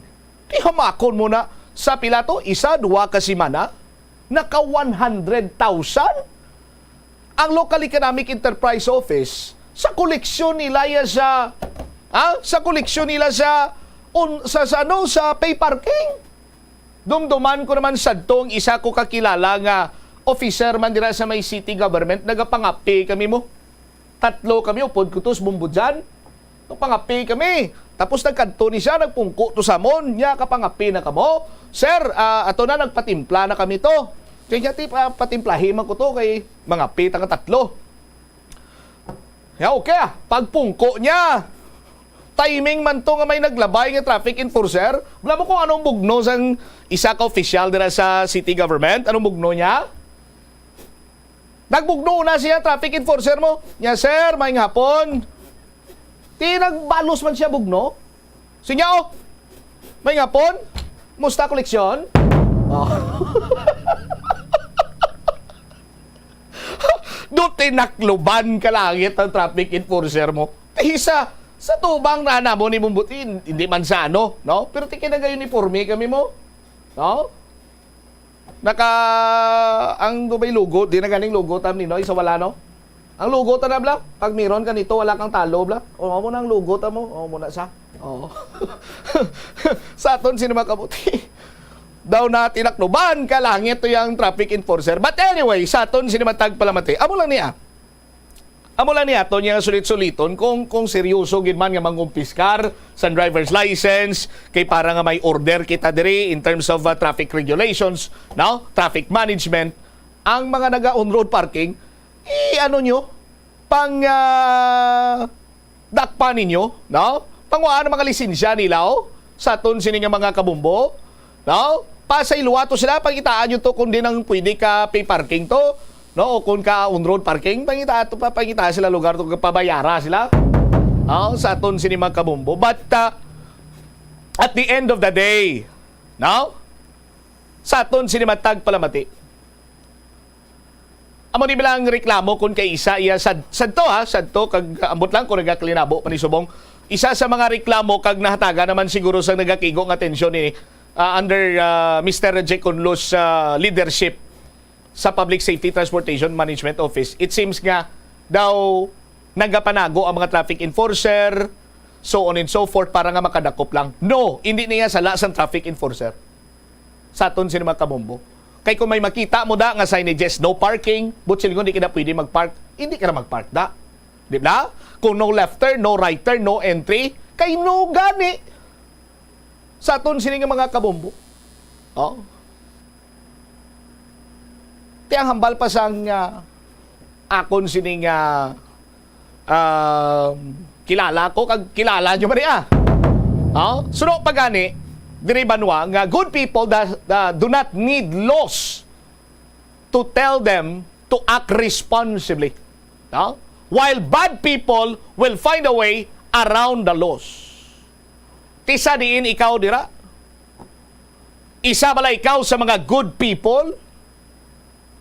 Di hamakon mo na sa pila to, isa, duwa ka semana, naka one hundred thousand ang Local Economic Enterprise Office sa koleksyon nila ya sa, ha? Sa koleksyon nila sa, un-, sa, sa, ano, sa pay parking. Dumduman ko naman sadto ang isa ko kakilala nga officer man dira sa may city government, nagapangapi kami mo. Tatlo kami, upod ko to sa Bumbudyan. Nagpangapi kami. Tapos nagkadto ni siya, nagpungko to sa amon. Nya, kapangapi na kamo? Sir, ah, ato na, nagpatimpla na kami to. Kaya niya, ti, pa, patimplahi man ko to kay mangapi ta nga tatlo. Ya, okay ah. Pagpungko niya, timing man to nga may naglabay nga traffic enforcer. Wala mo kung anong bugno sang isa ka opisyal dira sa city government. Anong bugno niya? Nagbugno na siya, traffic enforcer mo. Niya, "Sir, may hapon." Ti nagbalos man siya bugno. Sinya, "Oh, may hapon. Musta koleksyon?" Oh. Do tinakluban ka langit ang traffic enforcer mo. Ti sa, sa tubang na namo ni Bumbuti, hindi man sa ano, no? Pero ti kinagayon uniforme kami mo. No? Naka, ang dubay logo, di na ganing logo tam ni, no? Isa wala, no? Ang logo ta na, bla? Pag meron ka nito, wala kang talo, bla? O, amo na ang logo ta mo. O, mo na sa. O. Sa aton, sino makabuti? Daw na tinakluban ka langit to yung traffic enforcer. But anyway, sa aton, sino matag palamati? Amo lang niya. Amo lang ni ato niya sulit-suliton kung, kung seryoso gid man nga mangumpiskar sa driver's license, kay para nga may order kita diri in terms of, uh, traffic regulations, no? Traffic management, ang mga naga on road parking, i-ano nyo, pang, ah, dakpa ninyo, no? Panguhaan ang mga lisensya nila, oh, sa aton sini nga mga kabumbo, no? Pasayloa to sila, pangitaan nyo to kung di nang pwede ka pay parking to, no? O kung ka on road parking, pangitaan to, pa, pangitaan sila lugar to, pabayara sila, no? Sa aton sini mga kabumbo. But, uh, at the end of the day, no? Sa aton sini matag palamati. Amo ni bilang reklamo kun kay isa iya sad-, sadto, ha, sadto kag ambot lang kung nagakalinabo pa ni subong. Isa sa mga reklamo kag nahatagan naman siguro sa nagakigo nga atensyon ni, ah, under, ah, Mister Jay Conlo's, ah, leadership sa Public Safety Transportation Management Office. It seems nga daw nagapanago ang mga traffic enforcer, so on and so forth, para nga makadakop lang. No, hindi niya sala sang traffic enforcer. Sa aton sini mga kabombo. Kay kung may makita mo da nga signages, "No parking," but silingon, "Di ka na pwede mag-park," hindi ka na mag-park da. Di ba? Kung "No left turn, no right turn, no entry," kay no gani. Sa aton sini nga mga kabombo. Oh. Ti ang hambal pa sang, ah, akon sini nga, ah, kilala ko, kag kilala nyo man niya. Oh? Suno pa gani, diri banwa, nga good people da, da, do not need laws to tell them to act responsibly. No? While bad people will find a way around the laws. Ti sa diin ikaw dira? Isa bala ikaw sa mga good people?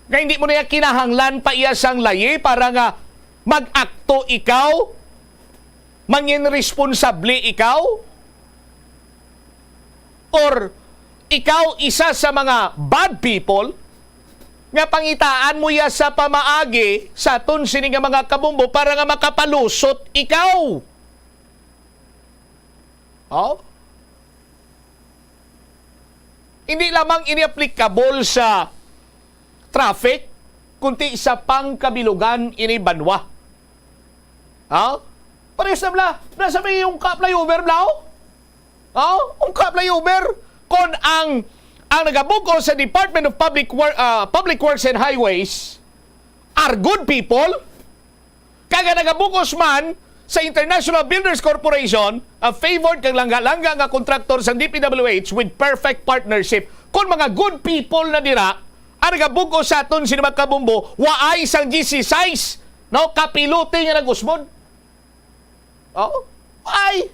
Nga hindi mo na kinahanglan pa iya sang layi para nga mag-akto ikaw? Mangin responsable ikaw? Or ikaw isa sa mga bad people nga pangitaan mo ya sa pamaagi sa aton sini nga mga kabombo para nga makapalusot ikaw. Oh? Hindi lamang ini applicable sa traffic, kundi sa pangkabilugan ini banwa. Ha? Parehas na bala, nasa may yung ka flyover bala, oh? Ha? Ang ka flyover, kon ang, ang nagabug-os sa Department of Public Wor-, ah, Public Works and Highways are good people, kag ang nagabug-os man sa International Builders Corporation, a favored kag langga-langga nga kontraktor sang D P W H with perfect partnership. Kon mga good people na dira, ang nagabug-os sa aton sini mga kabombo, waay sang disisais, no, kapilote nga nag-usbon. Oh, waay.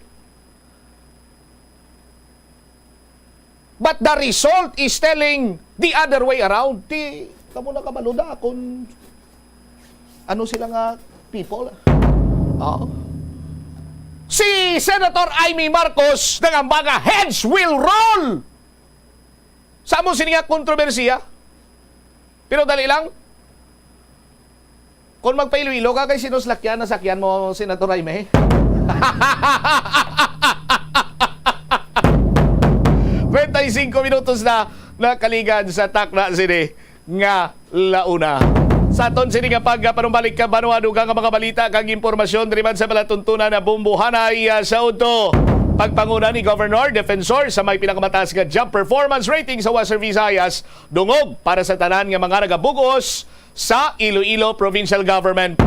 But the result is telling the other way around. Di kamo nakabalo da kung ano sila nga people. Oh. Si Senator Imee Marcos nagamba nga heads will roll sa amo sini nga kontrobersiya. Pero dali lang. Kung magpa-Iloilo ka, kay sinong sakyan nasakyan mo, Senator Imee? Treinta y cinco minutos na nakaligan sa takna sini nga launa. Sa aton sini nga pagpanumbalik ka banwa, dugang nga mga balita kag impormasyon diri man sa palatuntunan na Bumbuhanay, ah, sa udto. Pagpanguna ni Governor Defensor sa may pinakamataas nga job performance rating sa Western Visayas, dungog para sa tanan nga mga nagabug-os sa Iloilo Provincial Government.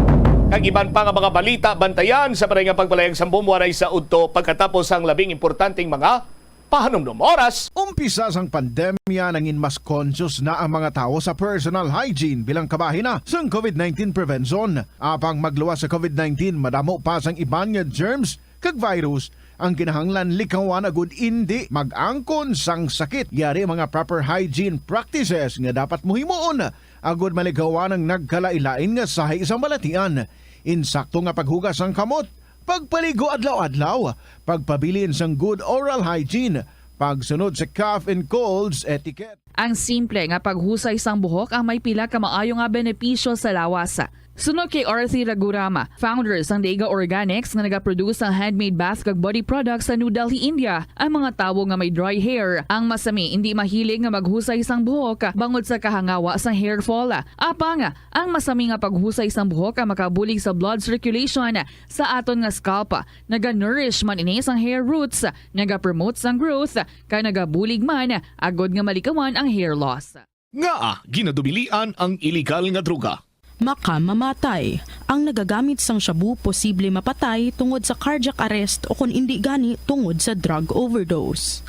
Kag iban pa nga mga balita, bantayan sa paray nga pagpalayag sang Bumbuhanay sa udto pagkatapos sang labing importanteng mga pahanumdom. Oras. Umpisa sang pandemya, nangin mas conscious na ang mga tawo sa personal hygiene bilang kabahin na sang COVID nineteen prevention. Apang magluwas sa COVID nineteen, madamo pa sang iban nga germs kag virus ang kinahanglan likawan agud indi mag-angkon sang sakit. Yari ang mga proper hygiene practices nga dapat mo himuon agud malikawan ang nagkalain-lain nga sahi sang balatian. Insakto nga paghugas sang kamot, pagpaligo adlaw-adlaw, pagpabilin sang good oral hygiene, pagsunod sa cough and colds etiquette. Ang simple nga paghusay sang buhok ang may pila ka maayo nga benepisyo sa lawas. Suno kay Arthur Ragurama, founder sang Daiga Organics nga nagaproduce sang handmade bath kag body products sa New Delhi, India, ang mga tawo nga may dry hair ang masami indi mahilig nga maghusay sang buhok bangod sa kahangawa sang hair fall. Apang, ang masami nga paghusay sang buhok ang makabulig sa blood circulation sa aton nga scalp. Naga-nourish man ini sang hair roots, nagapromote sang growth, kag nagabulig man agud nga malikawan ang hair loss. Ngaa ginadubilian ang iligal nga droga? Makamamatay. Ang nagagamit sang shabu posible mapatay tungod sa cardiac arrest o kon indi gani tungod sa drug overdose.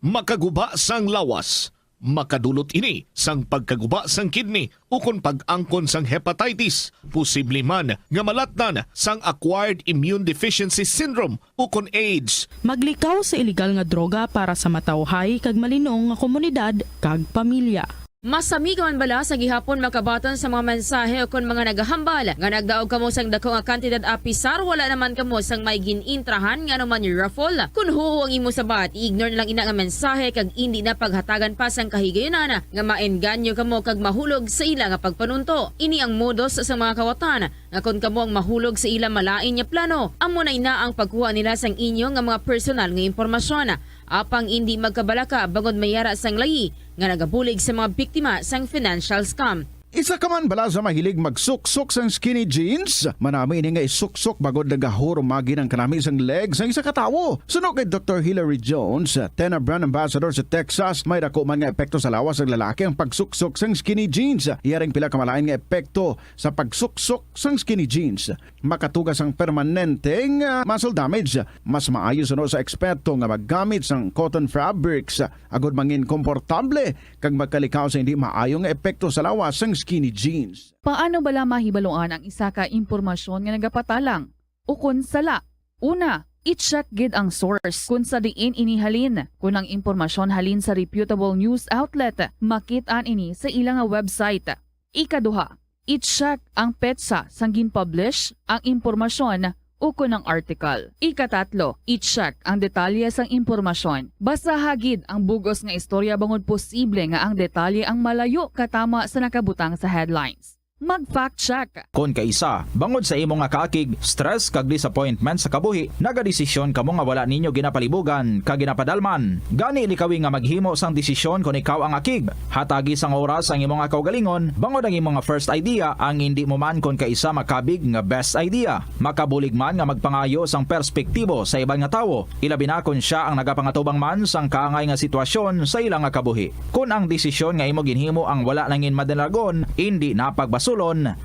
Makaguba sang lawas. Makadulot ini sang pagkaguba sang kidney ukon pag-angkon sang hepatitis. Posible man nga malatnan sang acquired immune deficiency syndrome ukon AIDS. Maglikaw sa iligal nga droga para sa matawhay kag malinong nga komunidad kag pamilya. Masami ka man bala sa gihapon makabaton sa mga mensahe ukon mga nagahambal nga nagdaog kamo sang daku nga kantidad apisar wala naman kamo sang may gin-intrahan nga anuman raffle? Kon huo ang imo sabat, i-ignore na lang ina nga mensahe kag indi na paghatagan pa sang kahigayunan nga maengganyo kamo kag mahulog sa ila nga pagpanunto. Ini ang modus sa mga kawatan nga kon kamo ang mahulog sa ila malain nga plano, amo na ina ang pagkuha nila sang inyo nga mga personal nga impormasyon. Apang indi magkabalaka bangod may ara sang layi nga nagabulig sa mga biktima sang financial scam. Isa ka man bala sa mahilig magsuksok sang skinny jeans? Manami ini nga isuksok bangod nagahurumagi ang kanami sang leg sang isa ka tawo. Suno kay Doktor Hilary Jones, Tena brand ambassador sa Texas, may dako man nga epekto sa lawas sang lalaki ang pagsuksok sang skinny jeans. Yari ang pila ka malain nga epekto sa pagsuksok sang skinny jeans. Makatuga sang permanenteng, ah, muscle damage. Mas maayo suno sa eksperto nga maggamit sang cotton fabrics agud mangin komportable kag makalikaw sa hindi maayo nga epekto sa lawas sang skinny jeans. Paano bala mahibaluan ang isa ka impormasyon nga nagapatalang ukon sala? Una, i-check gid ang source kon sa diin ini halin. Kon ang impormasyon halin sa reputable news outlet, makit-an ini sa ila nga website. Ikaduha, i-check ang petsa sang gin-publish ang impormasyon ukon ang article. Ikatatlo, i-check ang detalye sang impormasyon. Basaha gid ang bug-os nga istorya bangod posible nga ang detalye ang malayo katama sa nakabutang sa headlines. Mag-fact check. Kon kaisa, bangod sa imo nga kaakig, stress kag disappointment sa kabuhi, nagadesisyon kamo nga wala ninyo ginapalibugan kag ginapadalman. Gani likawi nga maghimo sang desisyon kon ikaw ang akig. Hatagi sang oras ang imo nga kaugalingon, bangod ang imo nga first idea ang indi mo man kon kaisa makabig nga best idea. Makabulig man nga magpangayo sang perspektibo sa iban nga tawo, ilabi na kon sia ang nagapangatubang man sang kaangay nga sitwasyon sa ila nga kabuhi. Kon ang desisyon nga imo ginhimo ang wala nangin madalagon, indi na pagbasulon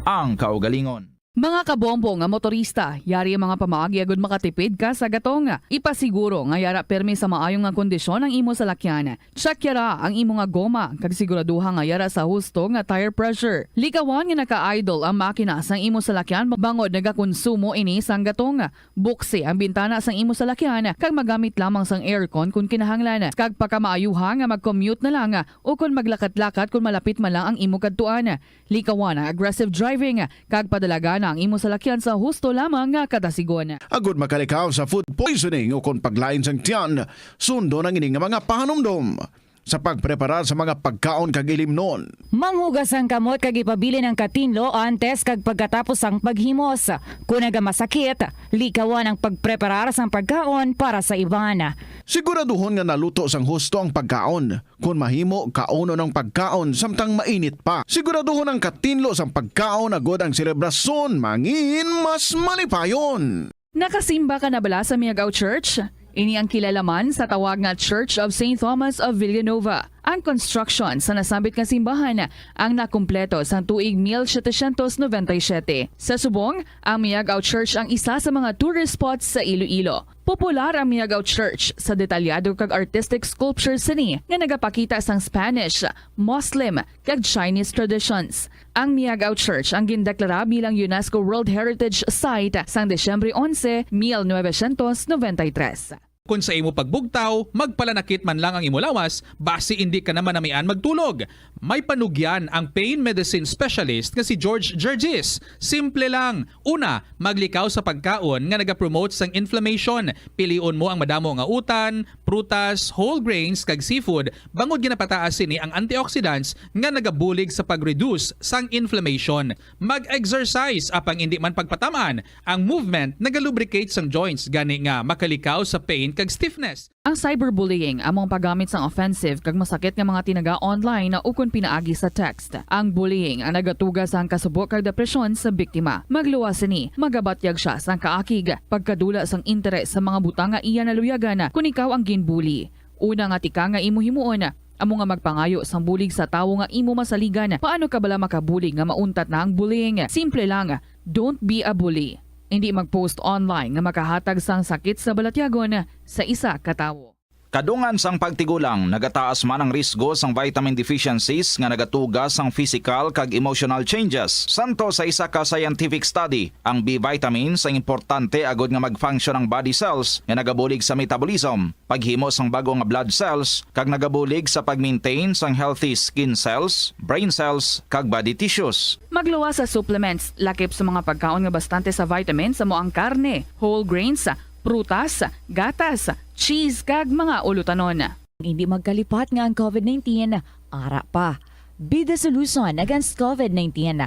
ang kaugalingon. Mga kabombo nga motorista, yari ang mga pamaagi agud makatipid ka sa gatong. Ipasiguro nga yara pirmi sa maayo nga kondisyon ang imo salakyan. Check yara ang imo nga goma, kag siguraduha nga yara sa husto nga tire pressure. Likawan nga naka-idle ang makina sang imo salakyan bangod nagakonsumo ini sang gatong. Buksi ang bintana sang imo salakyan kag magamit lamang sang aircon kon kinahanglan, kag pakamaayuha nga mag-commute na lang o kon maglakat-lakat kon malapit man lang ang imo kadtuan. Likawan ang aggressive driving kag padalagan ang imo salakyan sa husto lamang nga kadasigon. Agud makalikaw sa food poisoning o kon paglain sang tiyan, sundon ang ini nga mga pahanumdom sa pagpreparar sa mga pagkaon kag ilimnon. Manghugas ang kamot kag ipabilin ang katinlo antes kag pagkatapos sang paghimos. Kon nagamasakit, likawan ang pagpreparar sang pagkaon para sa iban. Siguraduhon nga naluto sang husto ang pagkaon. Kon mahimo, kaunon ang pagkaon samtang mainit pa. Siguraduhon ang katinlo sang pagkaon agud ang selebrasyon mangin mas malipayon. Nakasimba ka na bala sa Miagao Church? Ini ang kilala man sa tawag nga Church of Saint Thomas of Villanova. Ang construction sa nasambit nga simbahan ang nakumpleto sang tuig mil setecientos noventa y siete. Sa subong, ang Miagao Church ang isa sa mga tourist spots sa Iloilo. Popular ang Miagao Church sa detalyado kag artistic sculpture sini nga nagapakita sang Spanish, Muslim, kag Chinese traditions. Ang Miagao Church ang gindeklara bilang UNESCO World Heritage Site sang Disyembre onse, mil novecientos noventa y tres. Kon sa imo pagbugtaw, magpalanakit man lang ang imo lawas, basi indi ka na manamian magtulog. May panugyan ang pain medicine specialist nga si George Gergis. Simple lang. Una, maglikaw sa pagkaon nga nagapromote sang inflammation. Pilion mo ang madamo nga utan, prutas, whole grains, kag seafood, bangod ginapataas sini ang antioxidants nga nagabulig sa pag-reduce sang inflammation. Mag-exercise, apang indi man pagpataman. Ang movement nagalubricate sang joints, gani nga makalikaw sa pain kag stiffness. Ang cyberbullying amo ang paggamit sang offensive kag masakit nga mga tinaga online ukon pinaagi sa text. Ang bullying ang nagatuga sang kasubo kag depresyon sa biktima. Magluwas sini, magabatyag sia sang kaakig, pagkadula sang interes sa mga butang nga iya naluyagan kon ikaw ang ginbully. Una nga tikang nga imo himuon, amo nga magpangayo sang bulig sa tawo nga imo masaligan. Paano ka bala makabulig nga mauntat na ang bullying? Simple lang, don't be a bully. Indi mag-post online nga makahatag sang sakit sa balatyagon sa isa ka tawo. Kadungan sang pagtigulang, nagataas man ang risgo sang vitamin deficiencies nga nagatuga sang physical kag emotional changes. Santo sa isa ka scientific study, ang B vitamins ang importante agud nga mag-function ang body cells nga nagabulig sa metabolism, paghimo sang bag-o nga blood cells, kag nagabulig sa pag-maintain sang healthy skin cells, brain cells, kag body tissues. Magluwas sa supplements, lakip sa mga pagkaon nga bastante sa vitamins, amo ang karne, whole grains, prutas, gatas, cheese, kag mga ulutanon. Hindi magkalipat nga ang covid nineteen ara pa. Be the solution against covid nineteen.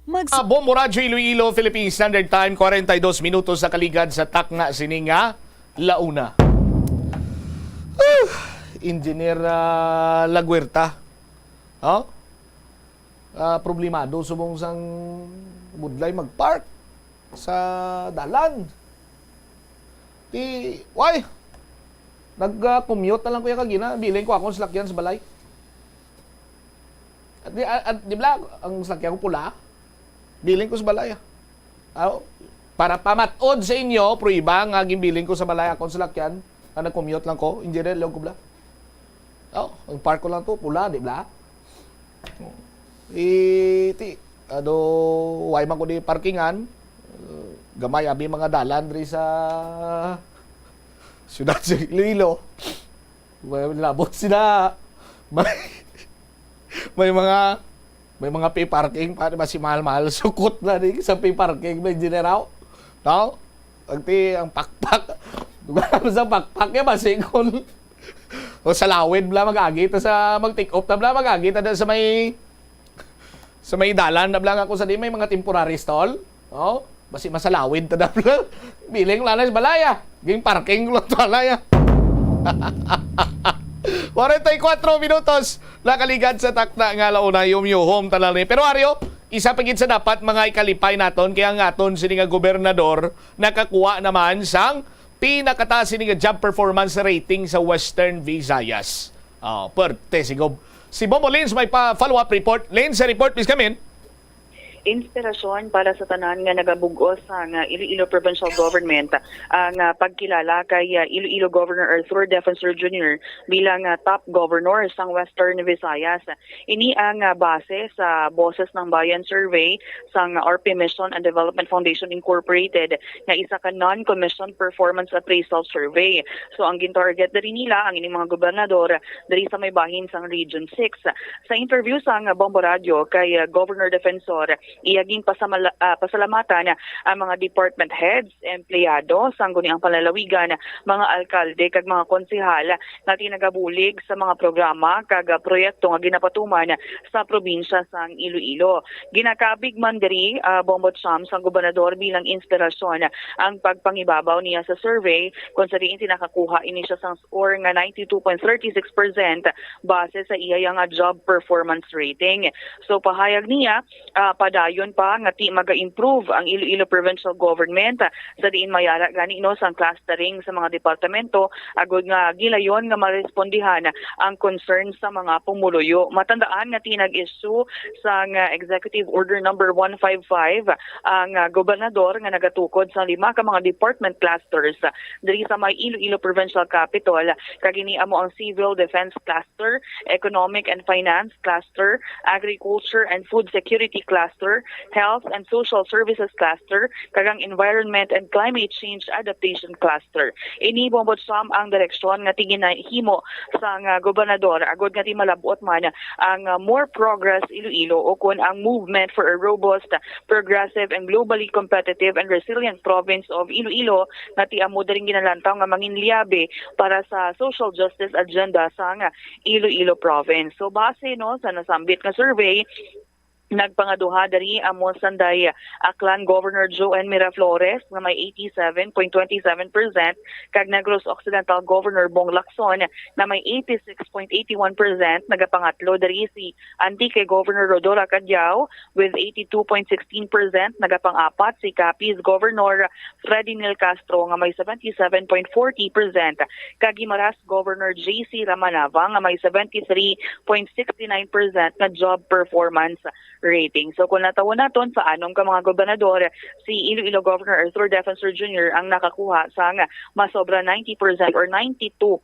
Mag- Ah, Bombo Radyo Iloilo, Philippine Standard Time, kwarenta y dos minutos sa kaligad sa takna sini nga la una. Ah, Engineer, ah, Laguerta. Oh? Ah, problemado subong sang budlay mag-park sa dalan. Ti, why? Nag-commute na lang ko ya kagina. Bilin ko akong salakyan sa balay. At di, at, at di bala, ang salakyan ko pula. Bilin ko sa balay, ah. Aw, para pamat-od sa inyo, pruiba nga ginbilin ko sa balay akong salakyan, nga nag-commute lang ko, engineer lang ko bala. Aw, ang park ko lang to, pula, di bala? Eh, ti, ano, way man ko di parkingan, eh, gamay abi mga dalan diri sa siyudad sa Iloilo. May labot sila. May, may mga, may mga pay parking pa, di ba, si mahal-mahal, sukot na di sa pay parking, may generaw. No? Pagti ang pakpak. Duga sa pakpak ya, basi kon o sa lawid bla mag-agi ta sa mag-take off ta bla mag-agi ta da sa may sa may dalan na bla nga kung sa di may mga temporary stall. Oh, basi masalawid ta da bla. Biling lanay sa balaya. Ging parking lang to balaya. Forty-four minutos nakaligad sa takna nga launa, yum, yuhom, tanan ni. Pero Ario, isa pa gid sa dapat mga ikalipay naton kay ang aton sini nga gobernador nakakuha naman sang pinakataas sini nga job performance rating sa Western Visayas. Oh, perte si Gob. Si Bobo Lins may pa follow-up report. Lins, sa report, please come in. Inspirasyon para sa tanan nga nagabug-os sang Iloilo Provincial Government ang ah, pagkilala kay ah, Iloilo Governor Arthur Defensor Junior bilang ah, top governor sang Western Visayas. Ini ang ah, base sa Boses ng Bayan Survey sang R P Mission and Development Foundation Incorporated nga isa ka non-commissioned performance appraisal survey. So ang gintarget diri nila ang ining mga gobernador diri sa may bahin sang Region six. Sa interview sang Bombo Radio kay ah, Governor Defensor, iya ginpasamala- ah, pasalamatan ang mga department heads, empleyado sang guni ang panlalawigan, mga alkalde kag mga konsehal nga tinagabulig sa mga programa kag ah, proyekto nga ginapatuman sa probinsya sang Iloilo. Ginakabig man diri, ah, Bombo Cham, sang gobernador bilang inspirasyon ang pagpangibabaw niya sa survey kung sa diin nakakuha ini siya sang score nga ninety-two point thirty-six percent base sa iya nga job performance rating. So pahayag niya, ah, padayon pa nga ti maga-improve ang Iloilo Provincial Government, ah, sa diin mayara gani no sang clustering sa mga departamento agod nga gilayon nga marespondihan ang concern sa mga pumuluyo. Matandaan nga ti nag-issue sang ah, Executive Order number one five five ang ah, gobernador nga nagatukod sa lima ka mga department clusters diri sa may Iloilo Provincial Capitol, kag ini amo ang Civil Defense Cluster, Economic and Finance Cluster, Agriculture and Food Security Cluster, Health and Social Services Cluster, kag ang Environment and Climate Change Adaptation Cluster. Ini, Bombo Cham, ang direksyon nga ti ginahimo sang ah, gobernador agod nga ti malab-ot man ang ah, More Progress Iloilo, o kon ang Movement for a Robust, Progressive and Globally Competitive and Resilient Province of Iloilo, nga ti amo diri ginalantaw nga manginliabe para sa social justice agenda sang Iloilo Province. So base no sa nasambit nga survey, nagpangaduha diri amo sanday Aklan Governor Joan Miraflores nga may eighty-seven point twenty-seven percent kag Negros Occidental Governor Bong Lacson nga may eighty-six point eighty-one percent. Nagapangatlo diri si Antique Governor Rhodora Cadiao with eighty-two point sixteen percent. Nagapang-apat si Capiz Governor Freddy Neil Castro nga may seventy-seven point forty percent, kag Guimaras Governor J C Ramanava nga may seventy-three point sixty-nine percent nga job performance rating. So kung natawon naton sa anom ka mga gobernador, si Iloilo Governor Arthur Defensor Junior ang nakakuha sang masobra ninety percent or ninety-two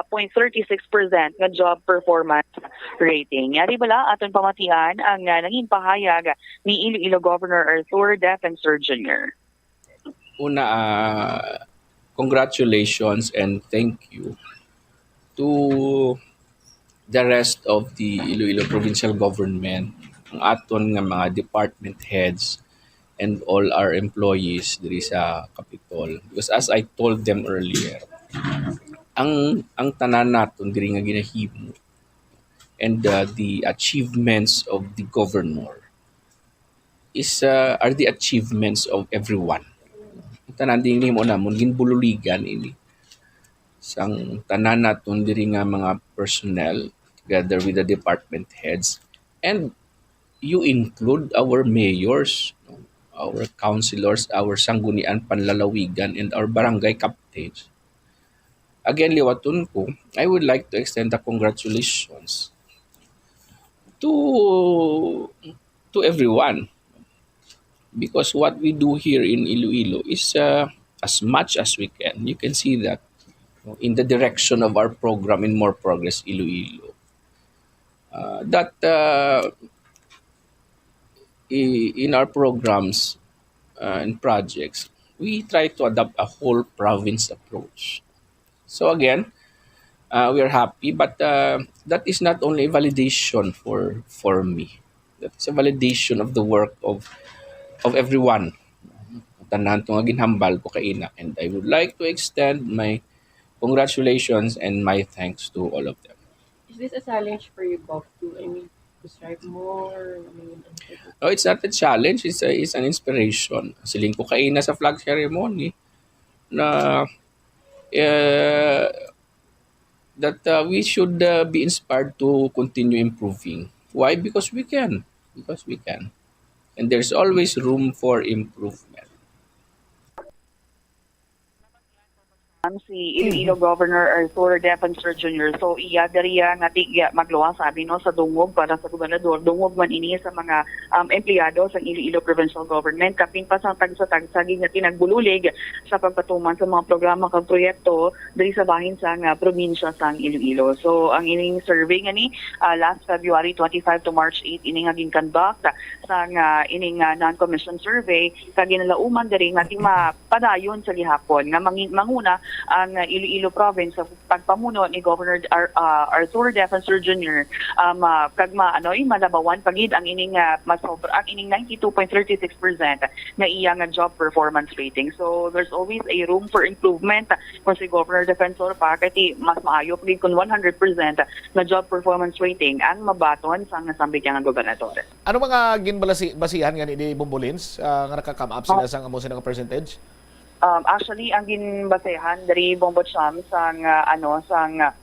point thirty-six percent nga job performance rating. Yari bala aton pamatian ang ah, nangin pahayag ni Iloilo Governor Arthur Defensor Junior. Una, ah, congratulations and thank you to the rest of the Iloilo Provincial Government, ang aton nga mga department heads, and all our employees diri sa Capitol. Because as I told them earlier, ang ang tanan naton diri nga ginahimo and uh, the achievements of the governor is uh, are the achievements of everyone. Ang tanan din mo namon ginbululigan ini sang tanan naton diri nga mga personnel together with the department heads, and you include our mayors, no? Our councilors, our sanggunian panlalawigan, and our barangay captains. Again, liwaton ko, I would like to extend the congratulations to to everyone, because what we do here in Iloilo is uh, as much as we can. You can see that in the direction of our program in More Progress Iloilo. Uh, that uh, i- in our programs uh, and projects, we try to adopt a whole province approach. So again, uh, we are happy, but uh, that is not only a validation for for me. That's a validation of the work of of everyone, of tanan to nga ginhambal ko kaina. And I would like to extend my congratulations and my thanks to all of them. Is this a challenge for you, Gov, to, I mean, to strive more? I mean, No, it's not a challenge. It's, a, it's an inspiration. Siling ko kaina sa flag ceremony na uh, that uh, we should uh, be inspired to continue improving. Why? Because we can. Because we can. And there's always room for improvement. Ang si Iloilo Governor Arthur Defensor Junior. So, iya diri nga di magluwas, sabi, no, sa dungog para sa gobernador, dungog man ini sa mga um, empleyado sa Iloilo Provincial Government, kapin pa sang tagsa-tagsa gid nga tinagbululig sa pagpatuman sa mga programa kag proyekto diri sa bahin sang ah, probinsya sang Iloilo. So, ang ining survey nga ni ah, last February twenty-five to March eight ini nga gin-conduct sang ah, ining ah, non-commission survey, kag ginalauman diri nga di mapadayon sa gihapon nga mangi- manguna ang ah, Iloilo province sa pagpamuno ni Governor Ar- ah, Arthur Defensor Junior, um, ah, kag ma ano eh, malabawan pa gid ang ining ah, masobra ang ining ninety-two point thirty-six percent nga iya nga job performance rating. So there's always a room for improvement kung si Governor Defensor pa, kay ti mas maayo pa gid kung one hundred percent nga job performance rating ang mabaton sang nasambit niya nga gobernador. Ano mga ginbalasi basihan gani di Bombo Lins ah, nga naka-come up sila sang amo sila nga percentage? Um, actually, ang ginbasehan diri, Bombo Cham, sang ah, ano sang ah,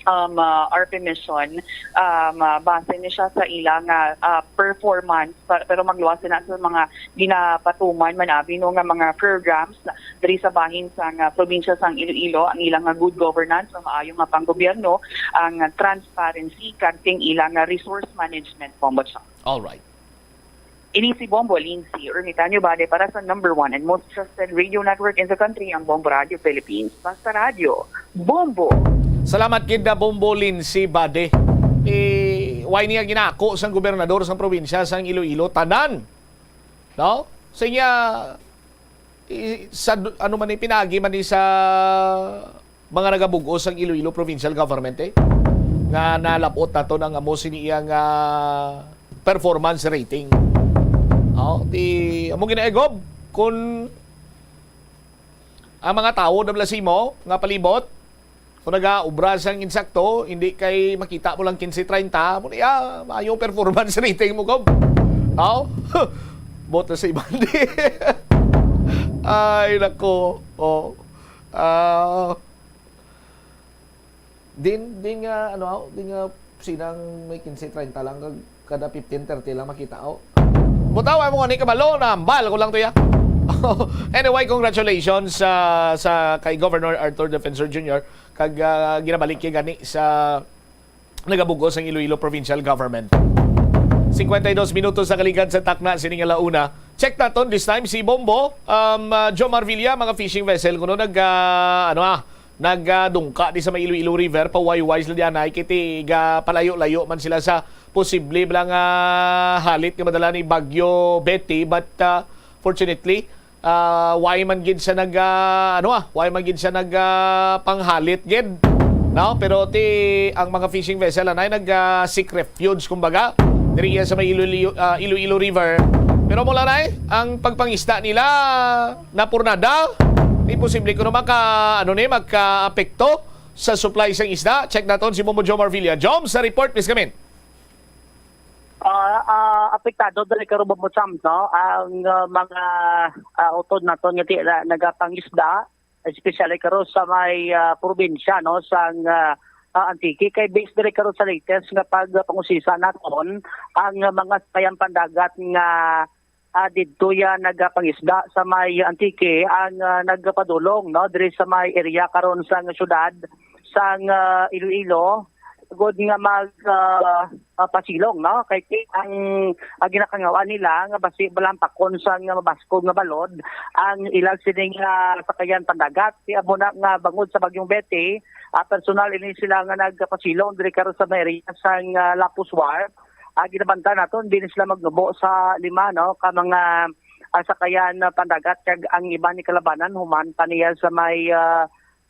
um, ah, R P mission, um, ah, base ni siya sa ila nga ah, performance, pa- pero magluwas na sa mga ginapatuman man abi, no, nga mga programs diri sa bahin sang ah, probinsya sang Iloilo, ang ilang nga good governance, ang maayo nga panggobyerno, ang transparency, kag ting ilang nga resource management, Bombo Cham. All right. Ini si Bombo Lindsay Ermitanio Bade para sa number one and most trusted radio network in the country, ang Bombo Radio Philippines. Basta Radio, Bombo! Salamat gid na Bombo Lindsay Bade. Eh, why niya ginako sang gobernador sang probinsya sang Iloilo tanan? No? Sa niya i- sa du- ano man ni pinagi man ni sa mga nagabug-os sang Iloilo Provincial Government eh nga nalabot nato ang amo sini iya nga performance rating. Oh, di amo ginaigob kung ang mga tawo na bala simo nga palibot kung nagaobra sang insakto, hindi kay makita mo lang quince treinta, mo niya, maayong performance rating mo, Gob. Aw? Bot na sa iban di. Ay, nako. Oh. Ah, din, din nga, ano, din nga, sinang may quince treinta lang, kag kada fifteen thirty lang makita, oh. Butaw, ay mo nga ni kabalo, nambal ko lang to, ya. Anyway, congratulations sa sa kay Governor Arthur Defensor Junior kag ah, ginabalik kay gani sa nagabug-os ang Iloilo Provincial Government. Cincuenta y dos minutos sa kaligad sa takna sini nga launa. Check naton this time si Bombo, um, uh, Joe Marvilla, mga fishing vessel kuno nag uh, ano ah, nagdungka di sa may Iloilo River, pawayway sila diyan ay kiti ga palayo-layo man sila sa posible bala nga halit nga madala ni Bagyo Betty, but uh, fortunately uh, why man gid siya nag uh, ano ah, why man gid siya nag uh, panghalit gid. No, pero ti ang mga fishing vessel anay nag uh, seek refuge kumbaga diri sa may Iloilo, uh, Iloilo River. Pero mula na eh, ang pagpangisda nila napurnada, imposible kuno maka ano ni magka-apekto sa supply sang isda. Check naton si Momo Jomar Villa. Jom sa report, please come in. Ah, ah, apektado diri karon, Bombo Cham, no, ang ah, mga ah, utod naton nga ti- na- nagapangisda, especially karon sa may ah, probinsya, no, sang ah, ah, Antique, kay based diri karon sa latest nga pagpangusisa naton, ang ah, mga sakayang pandagat nga ah, didto ya nagapangisda sa may Antique ang ah, nagpadulong, no, diri sa may area karon sang syudad sang ah, Iloilo, gud nga mag ah, ah, pasilong, no, kay ti- ang ah, ginakangawan nila nga basi balampakon sang mabaskog nga balod ang ilang sining ah, sakayan pandagat. Ti amo na nga bangod sa Bagyong Betty, ah, personal ini sila nga nagpasilong diri karon sa may area sang ah, Lapus Wharf. Ah, ginabanta naton, bili sila magnubo sa lima, no, ka mga ah, sakayan ah, pandagat, kag ang iban ni kalabanan human pa niya sa may ah,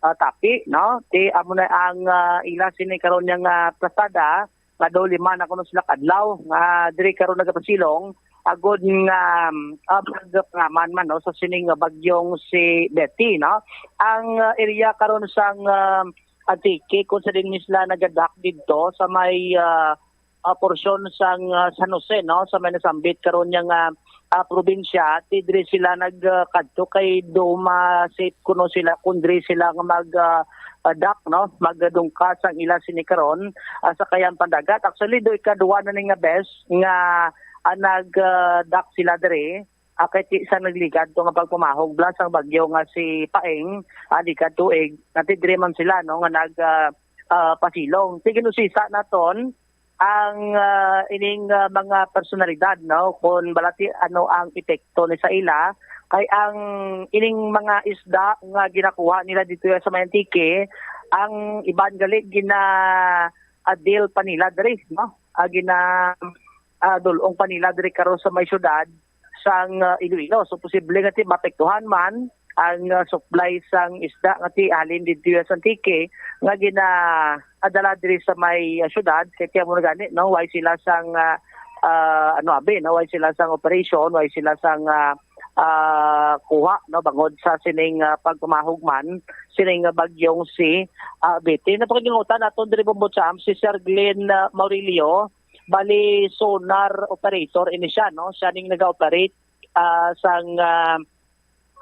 ah, Tapi, no. Ti amo na ang ah, ila sini karon niya nga plasada nga daw lima na kuno sila kadlaw nga diri karon nagapasilong agod nga, um, ah, magpangaman man, no, sa sining, ah, bagyong si Betty, no. Ang, ah, area karon sang, ah, Antique, kung sa din sila nagadak didto sa may, ah, ah, porsyon sang, ah, San Jose, no, sa may nasambit karon niya nga, ah, probinsya, ti diri sila nagkadto kay do ma-safe kuno sila kung diri sila nga mag, ah, ah, dock, no, magdungka sang ila sini karon, ah, sa kayan pandagat. Actually, do ikaduha na ni nga bes nga, ah, nag, ah, dock sila diri. Ah, kay ti sa nagligad to nga pagpamahog bala sang bagyo nga si Paeng, ah, ligad tuig, nga ti diri man sila, no, nga nag, ah, ah, pasilong. Sige, usisa naton ang, ah, ining, ah, mga personalidad, no, kung balati ano ang epekto ni sa ila, kay ang ining mga isda nga ginakuha nila dito sa may Antique, ang iban gali gina, ah, deal pa nila diri, no? Ah, gina, ah, dul-ong pa nila diri karon sa may syudad sang, ah, Iloilo. So, posible nga ti maapektuhan man ang, ah, supply sang isda nga ti halin didto sa Antique nga ginaadala diri sa may, ah, syudad. Kay kaya mo na gani, no, why sila sang, ah, ah, ano, abi, no, why sila sang operation, why sila sang, ah, ah, kuha, no, bangod sa sining, ah, pagpamahog man sining, ah, bagyong si, ah, Betty. Napakinutan naton diri, Bombo Cham, si Sir Glenn, ah, Maurilio, bali sonar operator ini siya, no? Siya ning naga-operate, ah, sang, ah,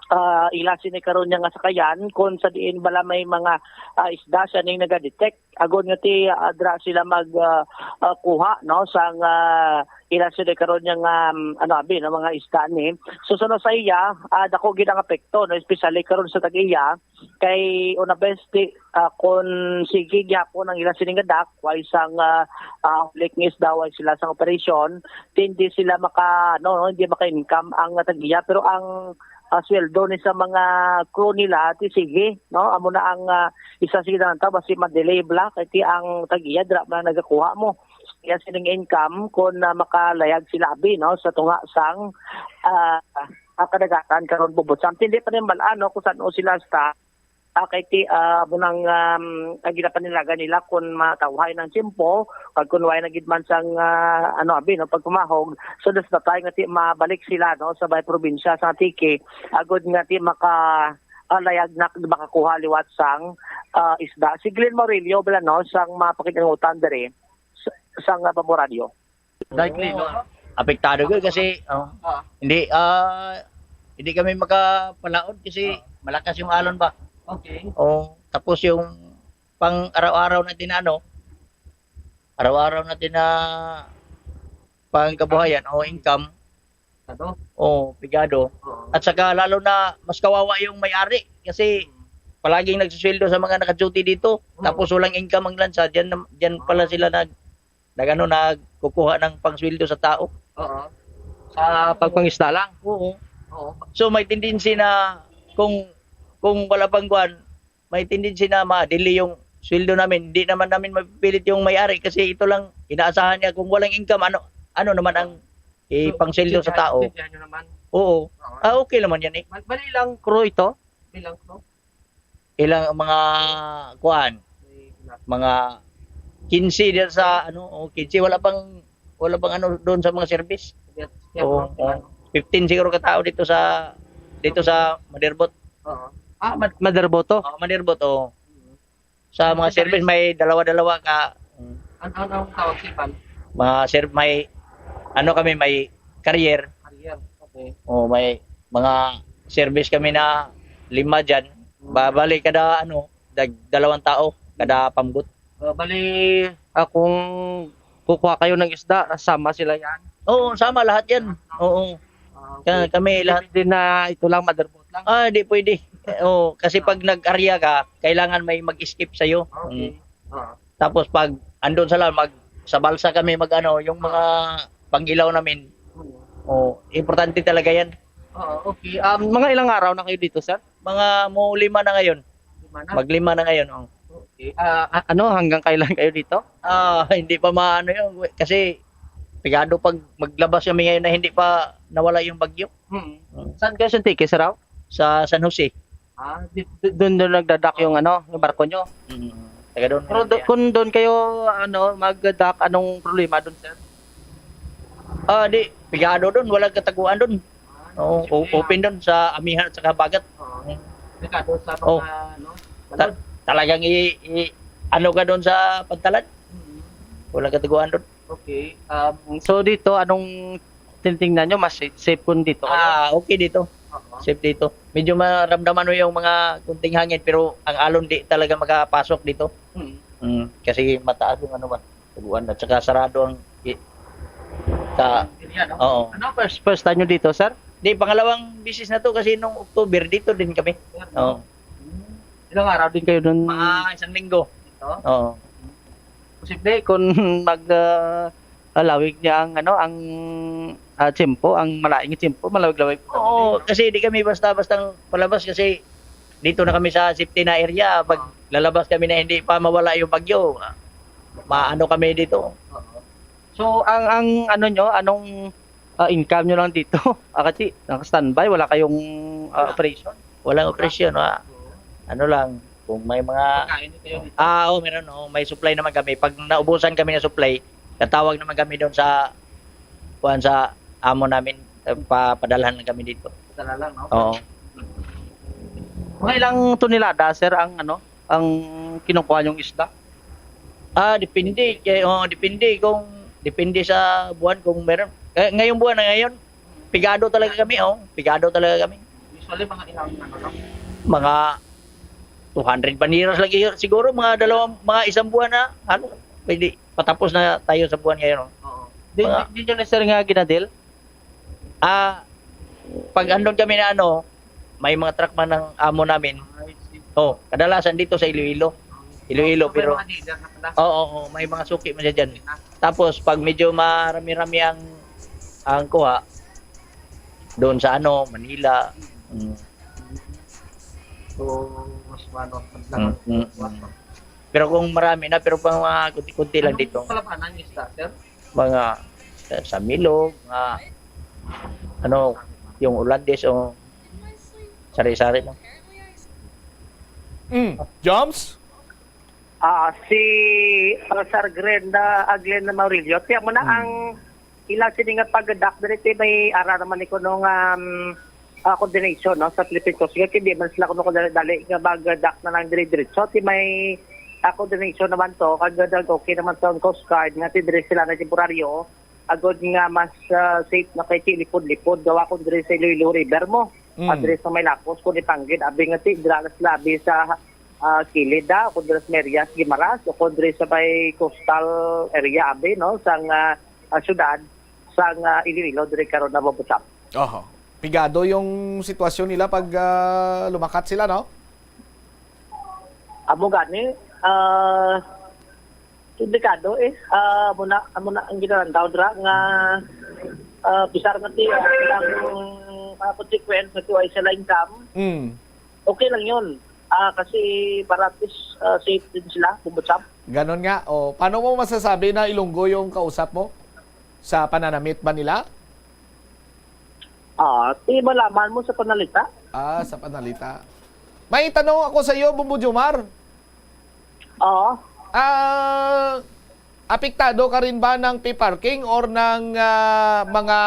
ah, ila sini karon niya nga sakayan, kung sa diin bala may mga, ah, isda, siya ning naga-detect. Agod nga ti, ah, dra sila mag, ah, ah, kuha, no, sang, ah, ila sini karon niya nga, um, ano, abi, no, mga isda ni. So, sunod sa iya, ah, dako gid ang apekto, no, especially karon sa tag-iya, kay una bes, ti, ah, kon sige gyapon ang ila sini nga dock, way sang, ah, ah, ulik nga isda, way sila sang operasyon, ti hindi sila maka, no, hindi maka-income ang tag-iya. Pero ang, ah, sweldo ni sa mga crew nila, ti sige, no? Amo na ang, ah, isa sige na lang ta, basi ma-delay bala, kay ti ang tag-iya, dira man nagakuha mo. Kaya sining income, kung, ah, makalayag sila, abi, no, sa tunga sang, ah, ah, kadagatan karon, Bombo Cham. Ti hindi pa rin bal-an, no, kung saan o sila sa ah, kay ti, ah, amo nang, um, ang ginapanilagan nila kun matawhay ng tiyempo, kag kun way na gid man sang, ah, ano, abi, no, pagpamahog. So, that's the time nga ti mabalik sila, no, sa bay probinsya sa Antique, agod nga ti maka, ah, layag na makakuha liwat sang, ah, isda. Si Glenn Maurilio, bala, no, sang mapakitangutan diri sa, sang, ah, Bombo Radyo. Likely, no? Oo. Apektado ko kasi, oh, ah, hindi, ah, hindi kami makapalaod kasi, ah, malakas yung alon ba. Okay. Oh, tapos yung pang araw-araw natin na ano, araw-araw natin na pangkabuhayan o income, ano? Oh, pigado. Oo. At saka lalo na mas kawawa yung may-ari kasi palaging nagsusweldo sa mga naka-duty dito. Oo. Tapos walang income ang lansa, diyan nam-, diyan pala, ah, sila nag-, nag-ano, nagkukuha ng pangsweldo sa tao. Oo. Sa pagpangisda lang? Oo. Oo. So, may tendency na kung, kung wala pang kuwan, may tendency na ma-delay yung sweldo namin. Hindi naman namin mapipilit yung may-ari kasi ito lang inaasahan niya. Kung walang income, ano, ano naman ang ipangsweldo sa tao? So, intindihan nyo naman. Oo. Oo. Ah, okay naman yan eh. Mal-, mali lang crew ito? Bilang crew? Ilang mga kuan, mga quince diyan sa ano, o quince, wala pang, wala pang ano doon sa mga service. Yes, yes, oo, ma'am. Oo. Fifteen siguro ka tao dito sa, dito sa Motherboard. Oo. Ah, Mad-, Motherboard to? Oo, Motherboard, oo. Mm. Sa mga service, may dalawa-dalawa ka. Mm. An-, an-, anong tawag sa iban? Mga ser-, may, ano kami, may carrier. Carrier, okay. Oh, may mga service kami na lima dyan. Mm. Babalik kada, ano, dag-, dalawang tao, kada pamgut. Ah, bali, ah, kung kukuha kayo ng isda, sama sila yan? Oo, sama lahat yan. Lahat, no? Oo. Ah, okay. Ka-, kami lahat. Hindi pwede na ito lang, Motherboard lang? Ah, di pwede. Oo, kasi pag nag-area ka, kailangan may mag-escape sa'yo. Okay. Mm. Ah. Tapos pag andun sa la-, mag-, sa balsa kami mag-ano, yung mga pang-ilaw namin, mm, oh, importante talaga yan. Oo, okay. Um, mga ilang araw na kayo dito, sir? Mga mo lima na ngayon. Lima na? Maglima na ngayon, oh. Okay. Ah, a-, ano, hanggang kailan kayo dito? Ah, hindi pa maano yun. Kasi pigado pag maglabas kami ngayon na hindi pa nawala yung bagyo. Hmm. Hmm. Saan kayo sa Antique, sir, raw? Sa San Jose. Ah, di, di, doon, doon nagdadak yung, ano, yung barko nyo? Mm. Taga doon. Pero do-, kung doon kayo, ano, magdadak, anong problema doon, sir? Ah, di, pigado dun, walang kataguan dun. Oo, o-, open dun sa amihan at saka habagat. Oo. Delikado sa mga, Oh. ano, Ta-, talagang i-, i-, ano ka dun sa pantalan? Mm. Walang kataguan dun. Okay. Um, so dito, anong tinitingnan nyo? Mas sa-, safe kun dito kayo? Ah, okay dito. Oo. Safe dito. Medyo maramdaman mo yung mga kunting hangin, pero ang alon di talaga makapasok dito. Mm. Mm, kasi mataas yung ano ba, taguan at saka sarado ang i-, sa Area, no? Oo. Ano, first, first time nyo dito, sir? Di, pangalawang bisis na to kasi nung October, dito din kami. Sir, no? Oo. Hmm. Ilang araw din kayo dun? Mga isang linggo. Dito? Oo. Posible kung mag, ah, ah, lawig niya ang, ano, ang, ah, tiyempo, ang malaing tiyempo, malawig-lawig. Oo, kasi di kami basta-bastang palabas kasi dito na kami sa safety na area. Pag lalabas kami na hindi pa mawala yung bagyo, ah, maano kami dito. Oo. So, ang, ang ano nyo, anong, ah, income nyo lang dito? Ah, kasi naka-standby, wala kayong, ah, operation? Walang operasyon, ah. Oo. Ano lang, kung may mga Pagkain din kayo dito? Ah, oo, meron, oo. May supply naman kami. Pag naubusan kami ng supply, tatawag naman kami doon sa, kuwan, sa amo namin, eh, papadalhan lang kami dito. Dala lang, no? Oo. Mga ilang tonelada, sir, ang, ano, ang kinukuha yung isda? Ah, depende. Kaya, oh, depende kung, depende sa buwan kung meron. Eh, ngayong buwan na ngayon, pigado talaga kami, oh. Pigado talaga kami. Usually, mga ilang, ano, no? Mga two hundred baniras lagi siguro, mga dalawang, mga isang buwan na, ano, pwede, patapos na tayo sa buwan ngayon, oh. Oo. Di, Mga di, di nyo na, sir, nga ginadil? Ah, pag andun kami na ano, may mga truck man ng amo namin. I see. Oh, kadalasan dito sa Iloilo. Iloilo, So, may pero mga dealer na pala. Oo, oo, may mga suki man siya dyan. Tapos, pag medyo marami-rami ang, ang kuha, doon sa ano, Manila. Mm. So, mas mano, mas Mm, mm, mm. Pero kung marami na, pero pang mga kunti-kunti lang Anong dito. Kalabanan yung isda, sir? Mga, eh, samilog, mga, ano, yung Olandes o sari-sari lang. Mm. Joms? Ah, si, ah, Sir Glenn, ah, Glenn Maurilio, tiyan mo na Hmm. ang ilang sini nga pag-dock diri, ti may ara naman ni kuno nga, um, ah, coordination, no, sa Philippine Coast Guard, hindi man sila kuno kadali-dali nga mag-dock na lang diri diretso. Ti may, ah, coordination naman to, kag nag-okay naman sa Coast Guard nga ti diri sila na temporaryo, agod nga mas, ah, safe na kay ti lipod-lipod, gawa kung diri sa Iloilo River mo. Mm. Ah, diri sa may Lapos, kung ipanggid, abi nga ti, dira na sila, abi sa, ah, kilid, ah, kung diri sa Merias, Guimaras, o kung diri sa may coastal area, abi, no, sang, ah, ah, syudad, sang, ah, Iloilo, diri karon na mabusap. Oho. Pigado yung sitwasyon nila pag, ah, lumakat sila, no? Amo gani, ah, Delikado, eh. Ah, amo na, amo na ang ginalantaw dira nga, ah, bisar nga ti ang, ah, consequence nga ti ay sila income. Mm. Okay lang yun. Ah, kasi para at least, ah, safe din sila, bumutsak. Ganon nga. O, paano mo masasabi na Ilonggo yung kausap mo? Sa pananamit ba nila? Ah, ti malaman mo sa panalita. Ah, sa panalita. May tanong ako sa iyo, Bumbo Jomar. Oo. Ah, apektado ka rin ba ng pay parking or ng, ah, mga,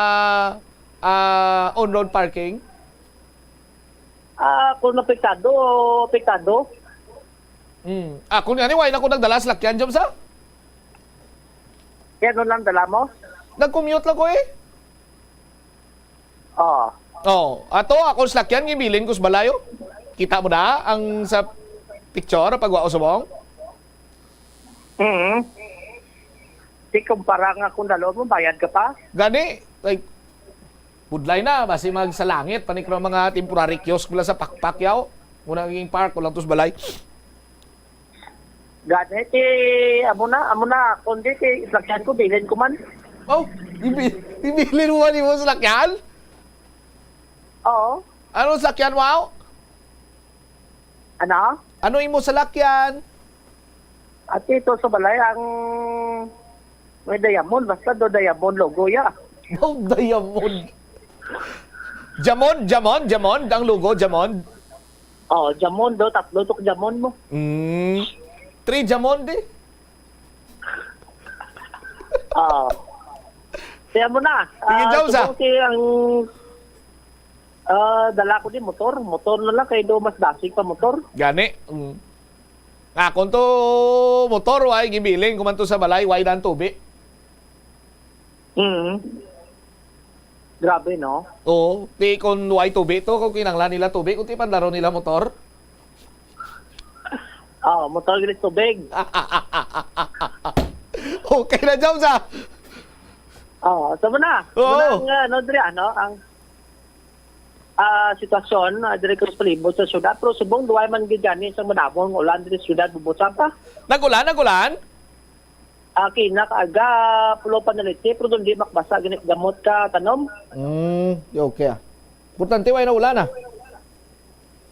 ah, on-road parking? Ah, kung apektado, apektado. Hmm. Ah, kung ano, why na ko nagdala sa lakyan, Jom, sa? Kaya ano lang dala mo? Nag-commute lang ko eh. Oo. Oh, ato, ako sa lakyan, gibilin ko sa balay, oh. Kita mo na ang sa picture, pag wa ko subong? Mm. Di kumpara nga kung dalo mo, bayad ka pa? Gani, like, budlay na, basi magsalangit, panik na mga temporary kiosk mula sa pakpak, yaw. Muna naging park, ko lang to sa balay. Gani, ti, amo na, amo na, kundi ti, sakyan ko, bilin ko man. Oh, ibi-, ibilin mo man imo salakyan? Oo. Ano salakyan mo? Ano? Ano imo salakyan? At ito sa balay, ang may diamond, basta do diamond logo, ya. Oh, diamond. Jamond, Jamond, Jamond, ang logo, Jamond. Oh, Jamond do, tatlo to Jamond mo. Mm. Three Jamond, eh. Ah. Kaya mo na. Sige, ah, Jausa. Subong si ang, ah, dala ko di motor. Motor na lang kay do mas dasig pa motor. Gani. Mm. Akon to motor, way gibiling ko man to sa balay, way dan tubi. Mm. Grabe, no? Oo. Di kon way tubi to, kung kinanglan nila tubi, kung ti pandaro nila motor. Oo, motor gid tubig. Okay na, Jausa. Oo, so muna. Oo. Muna ang, ah, ano, diri, ano, ang, ah, sitwasyon, ah, diri ko sa palibot sa syudad. Pero subong, duway man gid gani sa madamong ulan diri sa syudad, bubusa pa. Nag-ulan, nag-ulan? Ah, kina kaaga, pulo pa na litse, pero doon di makbasa, gani gamot ka, tanom. Mm, okay, ah. Importante, way na ulan, ah.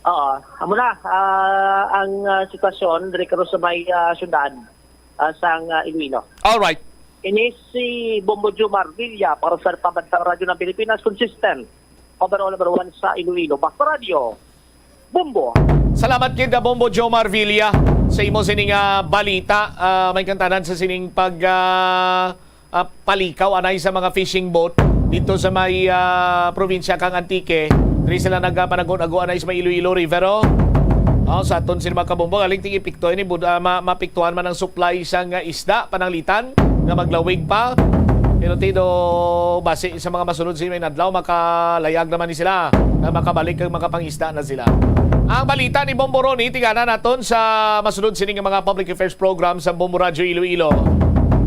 Oo, amo na, ah, ang, ah, sitwasyon diri karon sa may, ah, syudad, ah, sang, ah, Iloilo. All right. Ini si Bombo Jomar Villa para sa Pambansang Radyo ng Pilipinas, consistent. Overall number one sa Iloilo. Basta Radyo, Bombo. Salamat gid, ah, Bombo Jomar Villa, sa imo sining, ah, balita. Ah, may kantanan sa sining pag, ah, ah, palikaw anay sa mga fishing boat dito sa may, ah, probinsya kang Antique. Diri sila nagapanago-nago anay sa may Iloilo River, oh. Oh, sa aton sila mga kabombo, galing ting epekto ini, bud-, ah, ma-, mapektuhan man ang supply sang, ah, isda, pananglitan, nga maglawig pa. Pero tido, basi sa mga masunod sa may adlaw, makalayag naman ni sila, nga makabalik kag makapangisda na sila. Ang balita ni Bombo Ronnie, tingana naton sa masunod sini nga mga public affairs program sa Bombo Radyo Iloilo.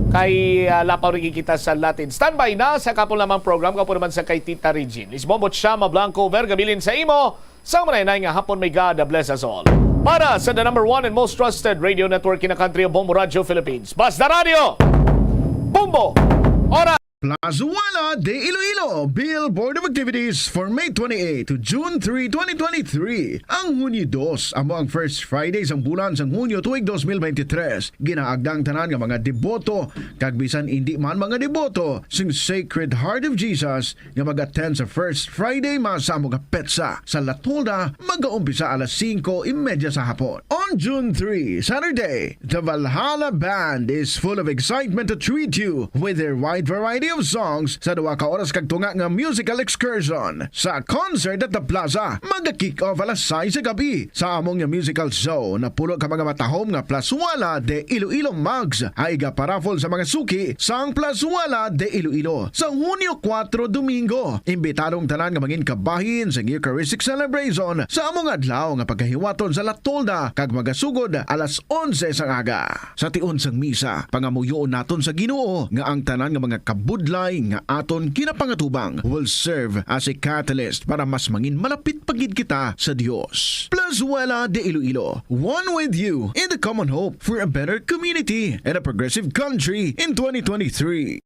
Kay, ah, lapaw rin kita sa Latin. Standby na sa kapon lamang program, kapo naman sa kay Tita Regine. Is Bombo Chama Blanco, Vergabilin sa imo. Sa manay nga hapon, may God bless us all. Para sa the number one and most trusted radio network in the country of Bombo Radio Philippines, Basta Radio, Bombo, Ora. Plazuela de Iloilo, Billboard of Activities for May twenty-eight to June three, twenty twenty-three. Ang Hunyo dos amo ang first Friday sang bulan sang Hunyo tuig dos mil twenty-three. Ginaagda ang tanan nga mga deboto, kag bisan indi man mga deboto, sing Sacred Heart of Jesus, nga mag-attend sa First Friday Mass sa amo nga petsa sa La Tolda, magaumpisa alas singko y media sa hapon. On June three, Saturday, the Valhalla Band is full of excitement to treat you with their wide variety of songs sa duha ka oras kag tunga nga musical excursion. Sa concert at the plaza, maga-kick off alas sais sa gabi sa among nga musical show na puno ka mga matahom nga Plazuela de Iloilo mugs, ay iga paraffle sa mga suki sang Plazuela de Iloilo sa Hunyo kuwatro, Domingo. Imbitado ang tanan nga mangin kabahin sa Eucharistic Celebration sa among adlaw nga pagkahiwaton sa La Tolda kag magasugod alas onse sang aga. Sa tion sang misa, pangamuyoon naton sa Ginoo nga ang tanan nga mga kabudlay nga aton kinapangatubang will serve as a catalyst para mas mangin malapit pa gid kita sa Dios. Plazuela de Iloilo, one with you in the common hope for a better community and a progressive country in twenty twenty-three.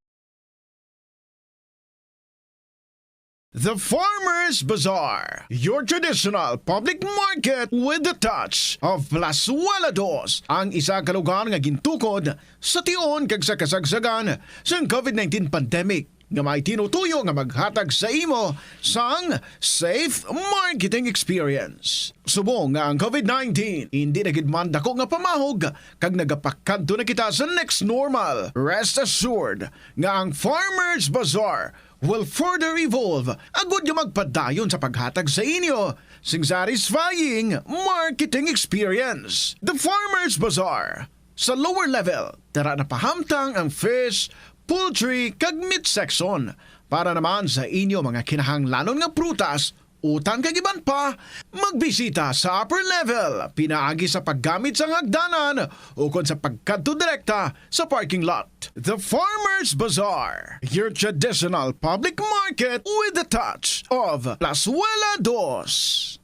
The Farmers Bazaar, your traditional public market with the touch of Plazuela Dos, ang isa ka lugar nga gintukod sa tion kag sa kasagsagan sang COVID nineteen pandemic, nga may tinutuyo nga maghatag sa imo sang safe marketing experience. Subong nga ang COVID nineteen indi na gid man dako nga pamahog kag nagapakadto na kita sa next normal, rest assured nga ang Farmers Bazaar will further evolve agud nga magpadayon sa paghatag sa inyo sing satisfying marketing experience. The Farmers Bazaar, sa lower level, dara na pahamtang ang fish, poultry, kag meat section. Para naman sa inyo mga kinahanglanon nga prutas, utan kag iban pa, magbisita sa upper level pinaagi sa paggamit sang hagdanan ukon sa pagkadto direkta sa parking lot. The Farmers Bazaar, your traditional public market with the touch of Plazuela Dos.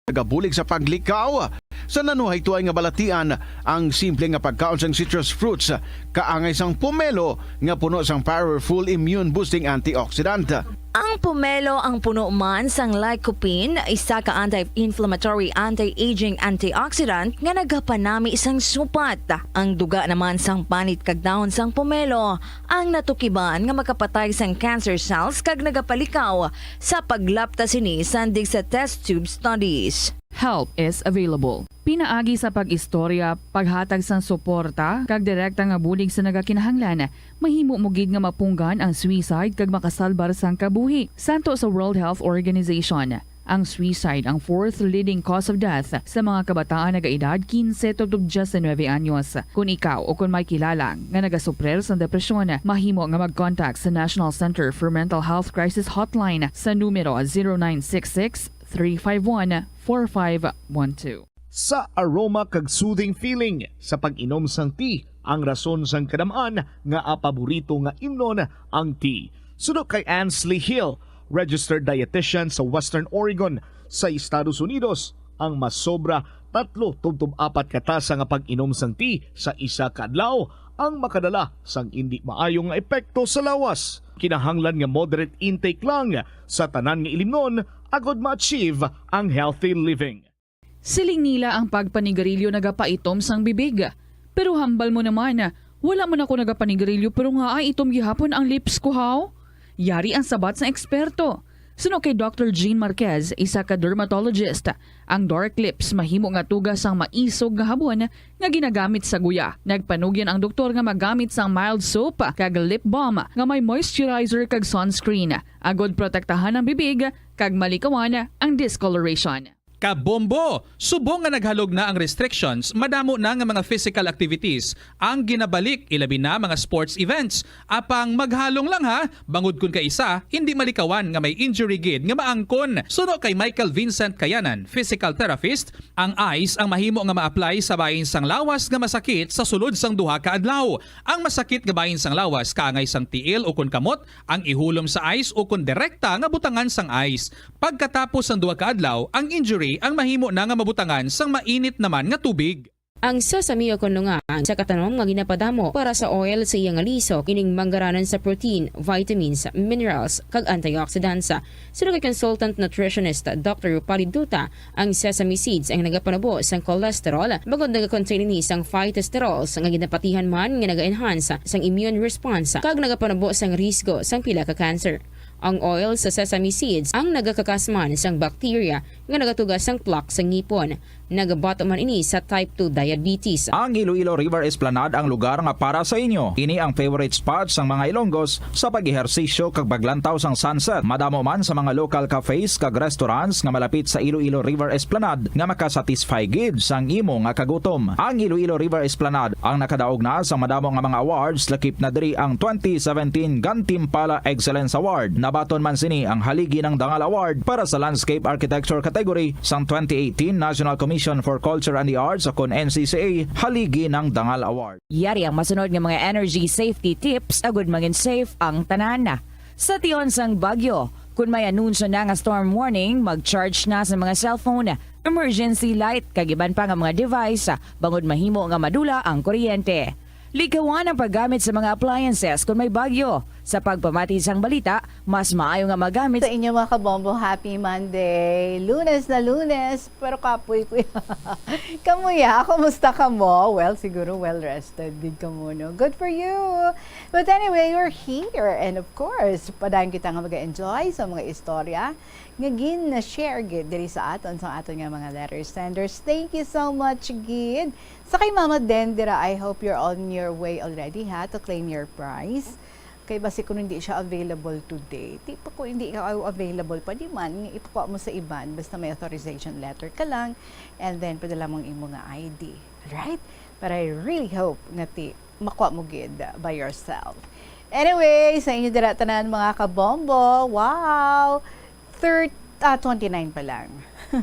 Nagabulig sa paglikaw sa nanuhaytoay nga balatian ang simple nga pagkaon sang citrus fruits, kaangay sang pomelo nga puno sang powerful immune boosting antioxidant. Ang pomelo ang puno man sang lycopene, isa ka anti-inflammatory, anti-aging antioxidant nga nagapanami sang supat. Ang duga naman sang panit kag dahon sang pomelo ang natukiban nga makapatay sang cancer cells kag nagapalikaw sa paglapta sini sandig sa test tube studies. Help is available. Pinaagi sa pag-istorya, paghatag sang suporta, kag direkta nga bulig sa nagakinahanglan, mahimo mo gid nga mapunggan ang suicide kag makasalbar sang kabuhi. Santo sa World Health Organization, ang suicide ang fourth leading cause of death sa mga kabataan nagaedad quince tubtob diecinuebe anyos. Kon ikaw o kon may kilala nga nagasuprir sang depresyon, mahimo nga mag-contact sa National Center for Mental Health Crisis Hotline sa numero zero nine six six, three five one, four five one two. Sa aroma kag soothing feeling sa pag-inom sang tea ang rason sang kadam-an nga paborito nga imnon ang tea. Suno kay Ansley Hill, registered dietitian sa Western Oregon sa Estados Unidos, ang masobra tatlo tubtob apat ka tasa nga pag-inom sang tea sa isa ka adlaw ang makadala sang indi maayo nga epekto sa lawas. Kinahanglan nga moderate intake lang sa tanan nga ilimnon agod ma-achieve ang healthy living. Siling nila ang pagpanigarilyo nagapaitom sang bibig. Pero hambal mo naman, wala man ako nagapanigarilyo pero nga ay itom gihapon ang lips ko, haw? Yari ang sabat sang eksperto. Suno kay Doctor Jean Marquez, isa ka dermatologist, ang dark lips mahimo nga tuga sang maisog nga habon nga ginagamit sa guya. Nagpanugyan ang doktor nga magamit sang mild soap kag lip balm nga may moisturizer kag sunscreen, agod protektahan ang bibig kag malikawan ang discoloration. Kabombo! Subong nga naghalog na ang restrictions, madamo na nga mga physical activities ang ginabalik, ilabi na mga sports events. Apang maghalong lang ha, bangod kun kaisa, hindi malikawan nga may injury gid nga maangkon. Suno kay Michael Vincent Kayanan, physical therapist, ang ice ang mahimo nga ma-apply sa bahin sang lawas nga masakit sa sulod sang duha ka adlaw. Ang masakit nga bahin sang lawas kaangay sang tiil ukon kamot ang ihulom sa ice ukon direkta nga butangan sang ice. Pagkatapos sang duha ka adlaw, ang injury ang mahimo na nga mabutangan sang mainit naman nga tubig. Ang sesame o kon lunga ang isa ka tanom nga ginapadamo para sa oil sa iya nga lisok, ining manggaranan sa protein, vitamins, minerals, kag antioxidants. Suno kay consultant nutritionist Doctor Rupali Duta, ang sesame seeds ang nagapanubo sang cholesterol, bangod nagakontain ini sang phytosterols nga ginapatihan man nga naga-enhance sang immune response kag nagapanubo sang risgo sang pila ka cancer. Ang oil sa sesame seeds ang nagakakas man sang bacteria nga nagatuga sang plaque sa ngipon. Nagabato man ini sa type two diabetes. Ang Iloilo River Esplanade ang lugar nga para sa inyo. Ini ang favorite spot sang mga Ilonggos sa pag-ehersisyo kag paglantaw sang sunset. Madamo man sa mga local cafes kag restaurants nga malapit sa Iloilo River Esplanade nga makasatisfy gid sang imo nga kagutom. Ang Iloilo River Esplanade ang nakadaog na sa madamo nga mga awards, lakip na diri ang twenty seventeen Gantimpala Excellence Award. Nabaton man sini ang Haligi ng Dangal Award para sa Landscape Architecture category sang twenty eighteen National Commission for Culture and the Arts, o kon N C C A, Haligi ng Dangal Award. Yari ang masunod nga mga energy safety tips agud mangin safe ang tanan. Sa tion sang bagyo, kun may anunsyo na nga storm warning, mag-charge na sa mga cellphone, emergency light, kag iban pa nga mga device, bangod mahimo nga madula ang kuryente. Likawan ang paggamit sa mga appliances kun may bagyo. Sa pagpamati sang balita, mas maayo nga magamit Sa inyo, mga kabombo, happy Monday. Lunes na Lunes, pero kapoy ko. Kamuya, kumusta kamo? Well, siguro well rested gid kamo, no? Good for you. But anyway, we're here. And of course, padayon kita nga mag-enjoy sa mga istorya nga gin-share gid diri sa aton, sa aton nga mga letter senders. Thank you so much gid. Sa kay Mama Dendera, I hope you're on your way already, ha, to claim your prize. Kay basi kung hindi siya available today, di pa ko, hindi ka available, pwede man nga ipakuha mo sa iban, basta may authorization letter ka lang, and then padala mo ang imo nga I D. Right? But I really hope nga ti makuha mo gid by yourself. Anyway, sa inyo dira tanan, mga kabombo, wow! Third, ah, twenty-nine pa lang.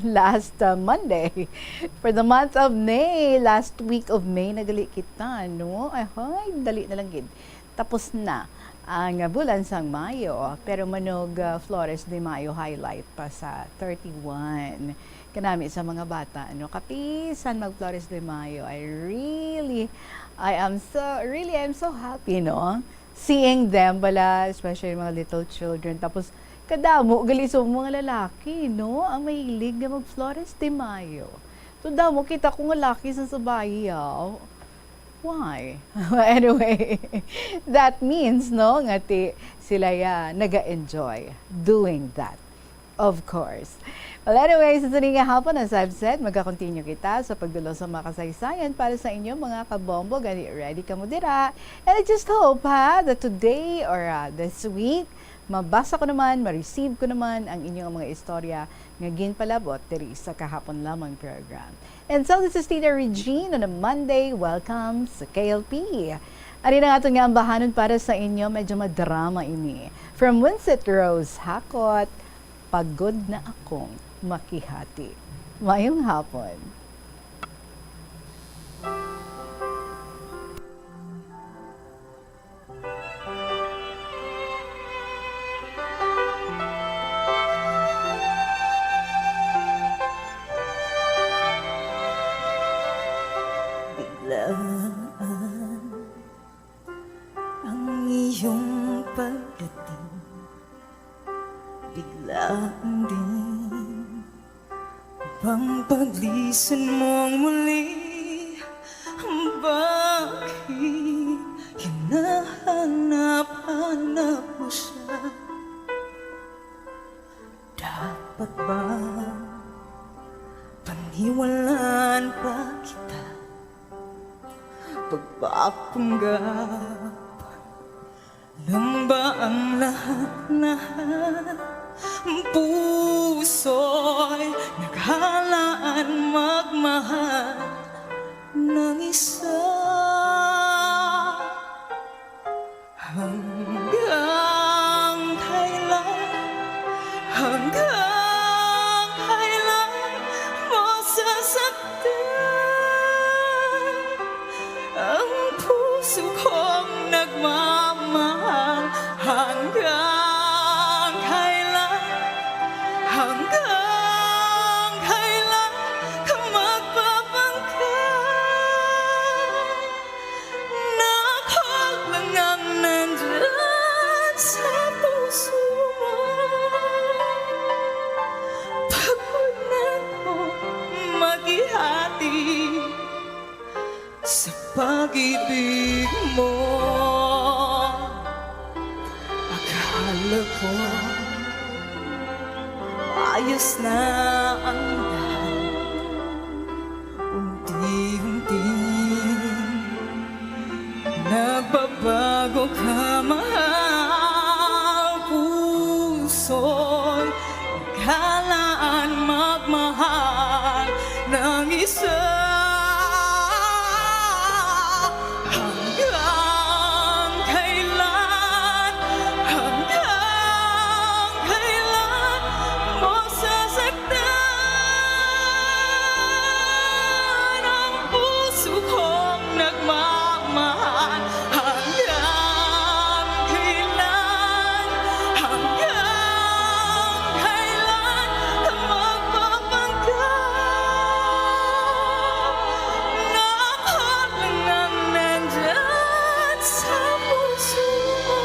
Last, uh, Monday. For the month of May, last week of May, nagali kita, no? Ay, hoy, dali na lang gid. Tapos na ang, uh, bulan sang Mayo, pero manog, uh, Flores de Mayo highlight pa sa thirty-one. Kanami sa mga bata, no? Kapisan mag Flores de Mayo. I really, I am so, really, I'm so happy, no? Seeing them bala, especially mga little children. Tapos, kadamo, gali sa mga lalaki, no? Ang mahilig nga mag Flores de Mayo. So, damo kita ko nga laki sa sabayaw. Why? Anyway, that means, no, nga ti, sila ya, naga-enjoy doing that. Of course. Well, anyways, sa sining nga hapon, as I've said, magka-continue kita sa pagdulong sa mga kasaysayan para sa inyo, mga kabombo. Gani, ready kamo dira? And I just hope, ha, that today or, ah, this week, mabasa ko naman, ma-receive ko naman ang inyong mga istorya nga ginpalabot diri sa kahapon lamang program. And so, this is Tita Regine on a Monday. Welcome sa K L P. Ari na nga aton nga ambahanon para sa inyo. Medyo madrama ini. From Winsett Rose Hakot, "Pagod na akong makihati." Mayong hapon. Biglaan ang iyong pagdating, biglaan din bang paglisan mo ang muli? Bakit hinahanap-hanap mo siya? Dapat ba paniwalaan pa kita? Pagpapanggap lang ba ang lahat-lahat? Puso'y naghalaan magmahal ng isa. Hanggang kailan, hanggang kailan mo sasaktan ang puso kong nagmamahal? Hanggang kailan, hanggang kailan ka magpapangkay? Nako lang ang nandyan sa puso mo. Pagod na ko maghihati sa pag-ibig mo. Akala ko ayos na ang lahat. Unti-unti nagbabago ka, mahal. Puso'y naghalaan magmahal ng isa. Hanggang kailan, hanggang kailan mo sasaktan ang puso kong nagmamahal? Hanggang kailan, hanggang kailan ka magpapangkay? Nako lang ang nandyan sa puso mo.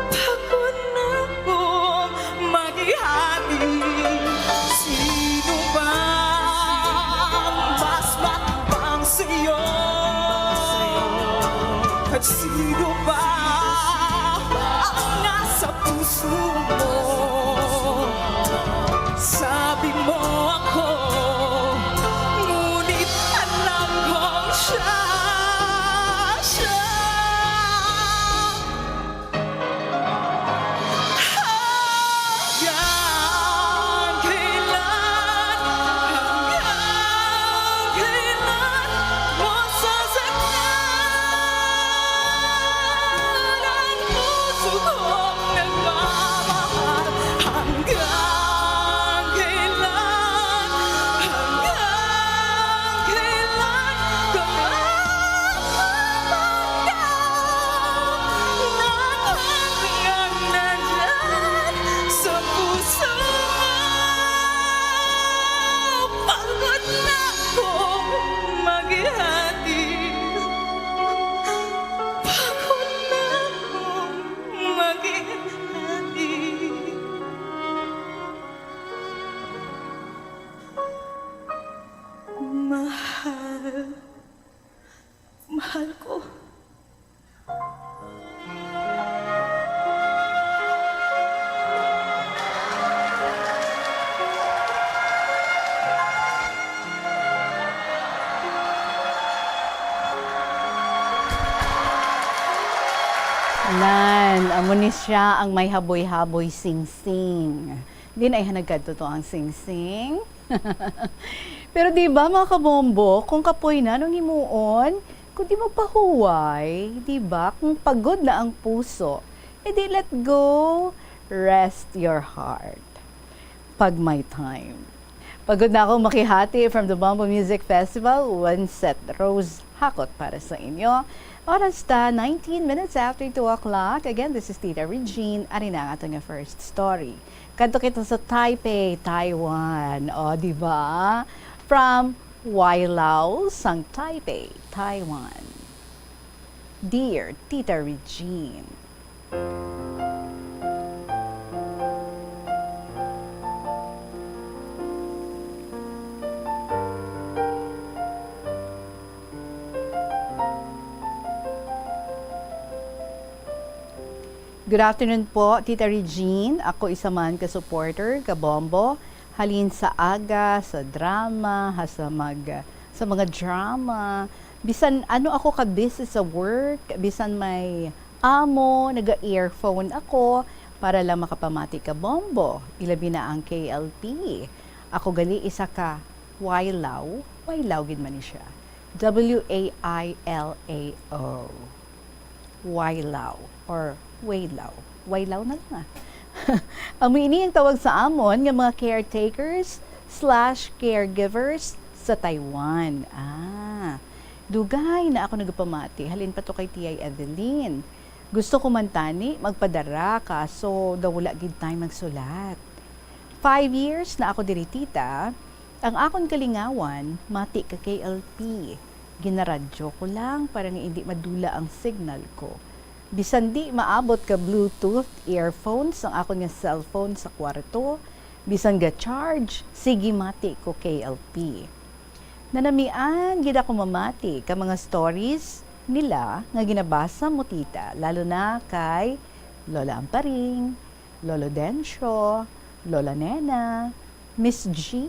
Pagod na kong maghihati. Sino ba ang mas matapang sa'yo? At sino ba ang nasa puso mo? Sabi mo ako, ngunit alam kong siya, siya. Hanggang kailan, hanggang kailan mo sasaktan ang puso kong nagmamahal? Hanggang kailan, hanggang kailan ka magpapangkay? Nako lang ang nandyan sa puso mo. Pagod na kong maghihati. Pagod na kong maghihati. Mahal. Mahal ko. Nan, amo ni siya ang may haboy-haboy singsing. Di na ihanagkad to ang singsing. Pero di ba, mga kabombo, kung kapoy na nung himuon, kung di mo pahuway, di ba, kung pagod na ang puso, edi let go, rest your heart. Pag may time. Pagod na ako makihati from the Bombo Music Festival, one set Rose Hakot para sa inyo. Oras ta, nineteen minutes after two o'clock. Again, this is Tita Regine. Ari na ang aton nga first story. Kadto kita sa Taipei, Taiwan. O, di ba? From Wailao sang Taipei, Taiwan. Dear Tita Regine. Good afternoon po, Tita Regine. Ako isa man ka supporter, ka Bombo. Halin sa aga, sa drama, ha, sa mag-, sa mga drama. Bisan ano ako ka busy sa work, bisan may amo, naga-earphone ako para lang makapamati ka Bombo. Ilabi na ang K L P. Ako gali isa ka Wailao, Wailao gid man ni siya. W A I L A O. Wailao or Wailao. Wailao na lang, ah. Amo ini ang tawag sa amon nga mga caretakers slash caregivers sa Taiwan. Ah, dugay na ako nagapamati. Halin pa to kay T I Evelyn. Gusto ko man tani magpadara, kaso daw wala gid time magsulat. Five years na ako diri, tita. Ang akon kalingawan, mati ka K L P. Ginaradyo ko lang para nga indi madula ang signal ko. Bisan di maabot ka Bluetooth earphones ang akon nga cellphone sa kwarto, bisan ga-charge, sige mati ko K L P. Nanamian gid ako mamati ka mga stories nila nga ginabasa mo, tita, lalo na kay Lola Amparing, Lolo Dencio, Lola Nena, Miss G,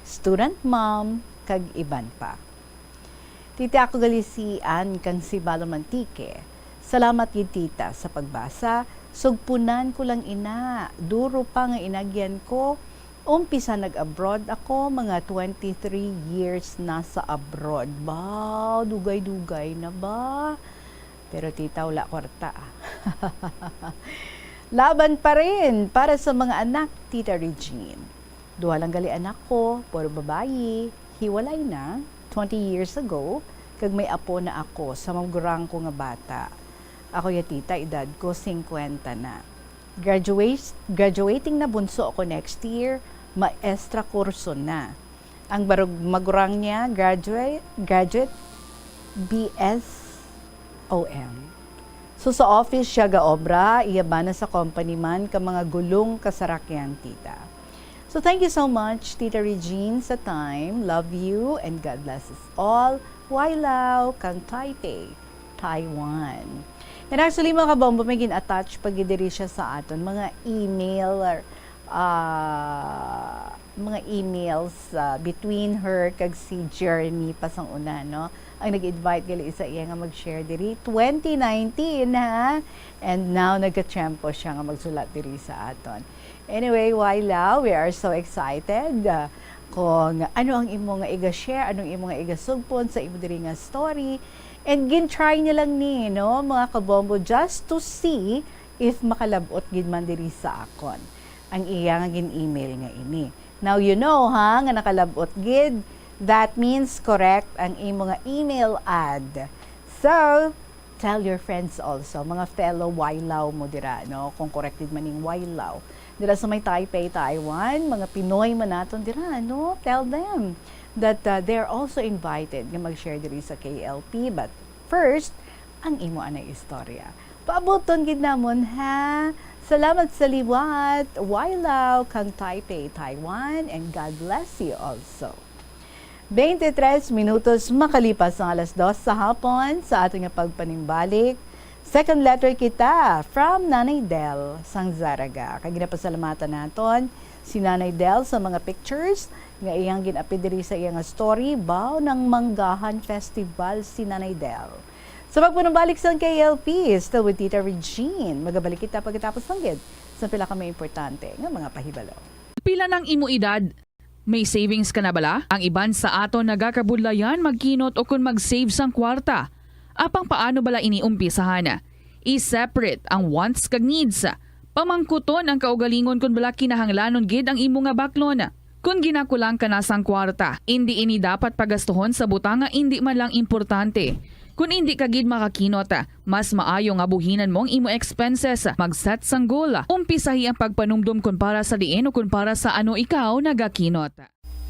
student mom, kag iban pa. Tita, ako gali si Ann kang Sibalom, Antique. Salamat gid, tita, sa pagbasa. Sugpunan ko lang ina, duro pa nga inagyan ko. Umpisa nag-abroad ako, mga twenty-three years na sa abroad. Ba, dugay-dugay na ba? Pero tita, wala kwarta, ah. Laban pa rin para sa mga anak, Tita Regine. Duha lang gali anak ko, puro babayi, hiwalay na, twenty years ago, kag may apo na ako sa magurang ko nga bata. Ako ya, tita, edad ko singkwenta na. Graduate, graduating na bunso ako next year, maestra kurso na. Ang barog-, magurang niya, graduate, graduate, B S O M. So, sa office siya gaobra, iya bana sa company man ka mga gulong kasarakyan, tita. So, thank you so much, Tita Regine, sa time. Love you and God bless us all. Wailaw, kang Taipei, Taiwan. And actually, mga kabombo, may gin-attach pa gid diri siya sa aton mga email, ah, mga emails, ah, between her kag si Jeremy pa sang una, no? Ang nag-invite gali sa iya nga mag-share diri twenty nineteen, ha? And now, nagkatiyempo siya nga magsulat diri sa aton. Anyway, Wailaw, we are so excited, ah, kung ano ang imo nga iga-share, anong imo nga igasugpon sa imo diri nga story. And gin-try niya lang ni, no, mga kabombo, just to see if makalab-ot gid man diri sa akon ang iya nga gin-email nga ini. Now, you know, ha, nga nakalab-ot gid, that means correct ang imo nga email ad. So, tell your friends also, mga fellow Wailaw mo dira, no? Kung correct gid man ning Wailaw. Dira sa may Taipei, Taiwan, mga Pinoy man naton dira, no? Tell them that, uh, they're also invited nga mag-share diri sa K L P. But first, ang imo anay istorya. Paabuton gid namon, ha? Salamat sa liwat, Wailaw, kang Taipei, Taiwan, and God bless you also. Twenty-three minutos makalipas ang alas dos sa hapon sa aton nga pagpanimbalik. Second letter kita from Nanay Del sang Zarraga. Kag ginapasalamatan naton si Nanay Del sa mga pictures nga iyang gin-apid diri sa iya nga story, Bao ng Manggahan Festival si Nanay Del. Sa pagpanumbalik sang K L P, still with Tita Regine. Magabalik kita pagkatapos sang gid sa pila ka may importante nga mga pahibalo. Pila nang imo edad? May savings ka na bala? Ang iban sa aton nagakabudlayan magkinot o kon mag-save sang kwarta. Apang paano bala ini umpisahan? I-separate ang wants kag needs. Pamangkuton ang kaugalingon kon bala kinahanglanon gid ang imo nga baklon. Kon ginakulang ka na sang kwarta, indi ini dapat pagastuhon sa butang nga indi man lang importante. Kon indi ka gid makakinot, mas maayo nga buhinan mo ang imo expenses. Mag-set sang goal. Umpisahi ang pagpanumdom kon para sa diin o kon para sa ano ikaw nagakinot.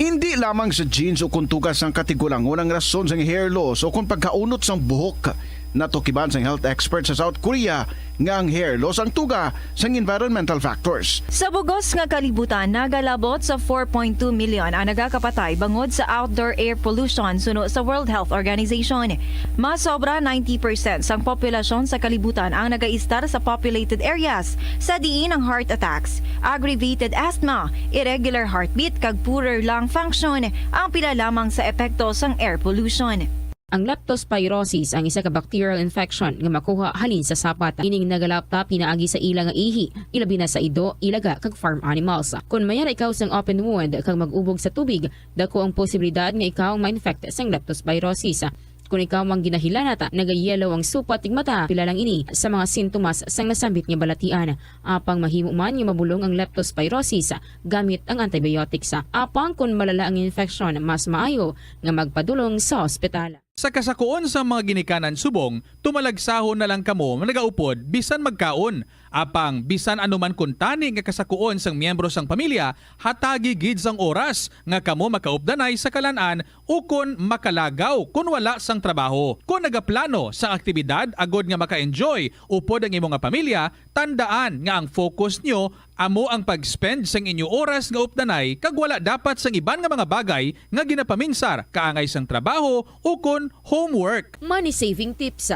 Indi lamang sa genes o kon tuga sang katigulangon ang rason sang hair loss o kon pagkaunot sang buhok. Natukiban sang health expert sa South Korea nga ang hair loss ang tuga sang environmental factors. Sa bugos nga kalibutan, nagalabot sa four point two million ang nagakapatay bangod sa outdoor air pollution suno sa World Health Organization. Mas sobra ninety percent sang populasyon sa kalibutan ang nagaistar sa populated areas, sa diin ang heart attacks, aggravated asthma, irregular heartbeat, kag poorer lung function ang pila lamang sa epekto sang air pollution. Ang leptospirosis ang isa ka bacterial infection nga makuha halin sa sapat. Ining nagalapta pinaagi sa ila nga ihi, ilabi na sa ido, ilaga, kag farm animals. Kon mayara ikaw sang open wound kag mag-ubog sa tubig, dako ang posibilidad nga ikaw ma-infect sang leptospirosis. Kon ikaw mang ginahilanat, nagayellow ang supat ug mata, pila lang ini sa mga sintomas sang nasambit nga balatian. Apang mahimo man nga mabulong ang leptospirosis gamit ang antibiotics. Apang kon malala ang infeksyon, mas maayo nga magpadulong sa ospital. Sa kasakuon sang mga ginikanan subong, tumalagsahon na lang kamo nagaupod bisan magkaon. Apang bisan ano man kuntani nga kasakuon sang miyembro sang pamilya, hatagi gid sang oras nga kamo makaupdanay sa kalan-an ukon makalagaw kon wala sang trabaho. Kon nagaplano sang aktibidad agod nga maka-enjoy upod ang imo nga pamilya, tandaan nga ang focus nyo amo ang pag-spend sang inyo oras nga updanay kag wala dapat sang iban nga mga bagay nga ginapaminsar kaangay sang trabaho ukon homework. Money saving tips.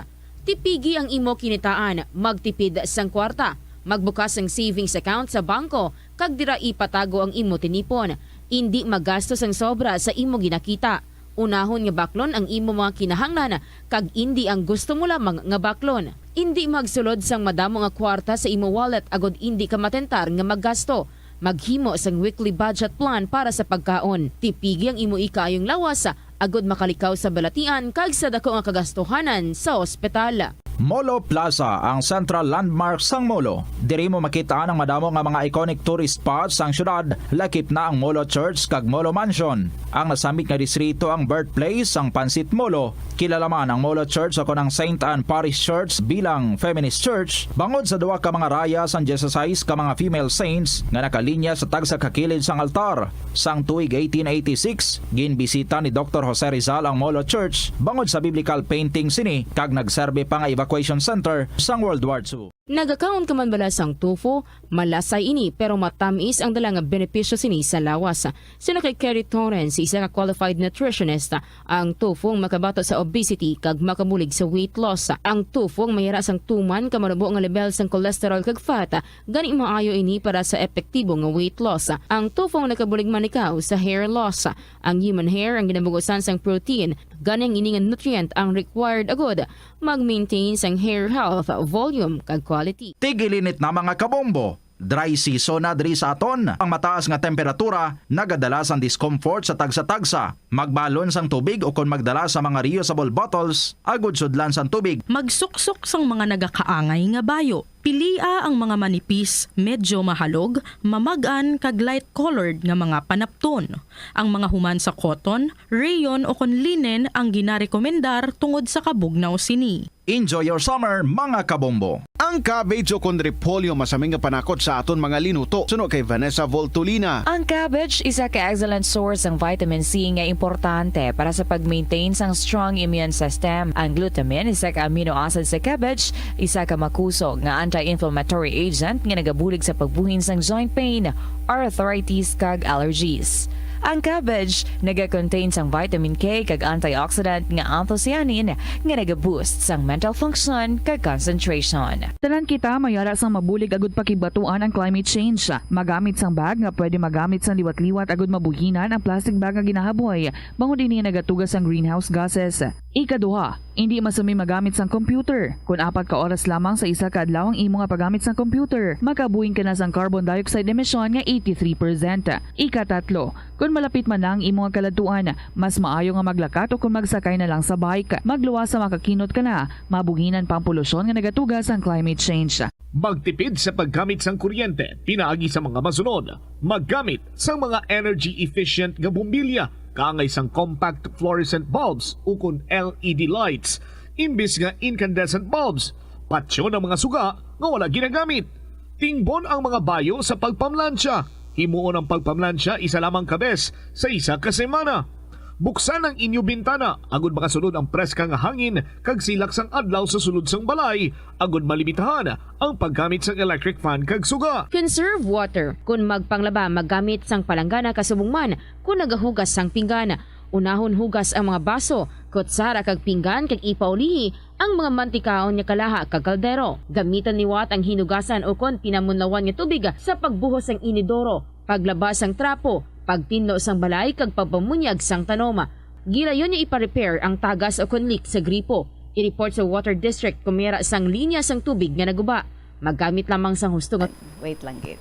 Tipigi ang imo kinitaan, magtipid sang kwarta, magbukas sang savings account sa bangko, kag dira ipatago ang imo tinipon. Indi magasto sang sobra sa imo ginakita. Unahon nga baklon ang imo mga kinahanglan kag indi ang gusto mo lamang nga baklon. Indi magsulod sang madamo nga kwarta sa imo wallet agod indi ka matentar nga maggasto. Maghimo sang weekly budget plan para sa pagkaon. Tipigi ang imo ikaayong lawas agod makalikaw sa balatian kag sa dako nga kagastuhanan sa ospital. Molo Plaza, ang central landmark sang Molo. Diri mo makit-an ang madamo nga mga iconic tourist spots sang syudad, lakip na ang Molo Church kag Molo Mansion. Ang nasambit nga distrito ang birthplace sang Pansit Molo. Kilala man ang Molo Church o kon ang Saint Anne Parish Church bilang feminist church, bangod sa duha ka mga raya sang dieciséis ka mga female saints nga nakalinya sa tagsa ka kilid sang altar. Sang tuig eighteen eighty-six, ginbisita ni Doktor Jose Rizal ang Molo Church bangod sa biblical painting sini kag nagserbi pa nga evacuation center sang World War Two. Nagakaon ka man bala sang tofu? Malasay ini, pero matamis ang dala nga benepisyo sini sa lawas. Suno kay Kerry Torrens, isa ka qualified nutritionist, ang tofu ang makabato sa obesity kag makabulig sa weight loss. Ang tofu ang mayara sang tuman ka manubo nga level sang cholesterol kag fat, gani maayo ini para sa epektibo nga weight loss. Ang tofu ang nakabulig man ikaw sa hair loss. Ang human hair ang ginabugusan sang protein, gani ang ini nga nutrient ang required agud mag-maintain sang hair health, volume, kag quality. Tig-ilinit na, mga kabombo. Dry season na diri sa aton. Ang mataas nga temperatura nagadala sang discomfort sa tagsa-tagsa. Magbalon sang tubig ukon magdala sa mga reusable bottles agud sudlan sang tubig. Magsuksok sang mga nagakaangay nga bayo. Pilia ang mga manipis, medyo mahalog, mamag-an, kag light-colored nga mga panapton. Ang mga human sa cotton, rayon, ukon linen ang ginarekomendar tungod sa kabugnaw sini. Enjoy your summer, mga kabombo! Ang cabbage ukon repolyo masami nga panakot sa aton mga linuto, suno kay Vanessa Voltolina. Ang cabbage isa ka excellent source sang vitamin C nga importante para sa pag-maintain sang strong immune system. Ang glutamine, isa ka amino acid sa cabbage, isa ka makusog nga anti-inflammatory agent nga nagabulig sa pagbuhin sang joint pain, arthritis, kag allergies. Ang cabbage naga-contain sang vitamin K kag antioxidant nga anthocyanin nga naga-boost sang mental function kag concentration. Tanan kita mayara sang mabulig agud pakigbaton ang climate change. Magamit sang bag nga pwede magamit sang liwat-liwat agud mabuhinan ang plastic bag nga ginahaboy, bangod ini nagatuga sang greenhouse gases. Ikaduha, indi masumi magamit sang computer. Kon apat ka oras lamang sa isa ka adlaw ang imo nga paggamit sang computer, makabuhing ka na sang carbon dioxide emission nga eighty-three percent. Ikatatlo, kon malapit man na ang imo nga kaladtuan, mas maayo nga maglakat o kon magsakay na lang sa bike. Magluwas sa makakinot ka na, mabuhinan pa ang polusyon nga nagatuga sang climate change. Magtipid sa paggamit sang kuryente pinaagi sa mga masunod: maggamit sang mga energy-efficient nga bombilya kaangay sang compact fluorescent bulbs ukon L E D lights imbis nga incandescent bulbs. Patyon ang mga suga nga wala ginagamit. Tingbon ang mga bayo sa pagpamlansya. Himuon ang pagpamlansya isa lamang ka bes sa isa ka semana. Buksan ang inyo bintana agud makasulod ang preska nga hangin kag silak sang adlaw sa sulod sang balay, agud malimitahan ang paggamit sang electric fan kag suga. Conserve water. Kon magpanglaba, maggamit sang palanggana kasubong man kon nagahugas sang pinggan. Unahon hugas ang mga baso, kutsara kag pinggan kag ipaulihi ang mga mantikaon nga kalaha kag kaldero. Gamitan liwat ang hinugasan ukon pinamunlawan nga tubig sa pagbuhos sang inidoro, paglaba sang trapo, pagtinlo sang balay kag pagpamunyag sang tanom. Gilayon nga ipa-repair ang tagas ukon leak sa gripo. I-report sa water district kon may ara sang linya sang tubig nga naguba. Maggamit lamang sang husto nga Wait lang, gid.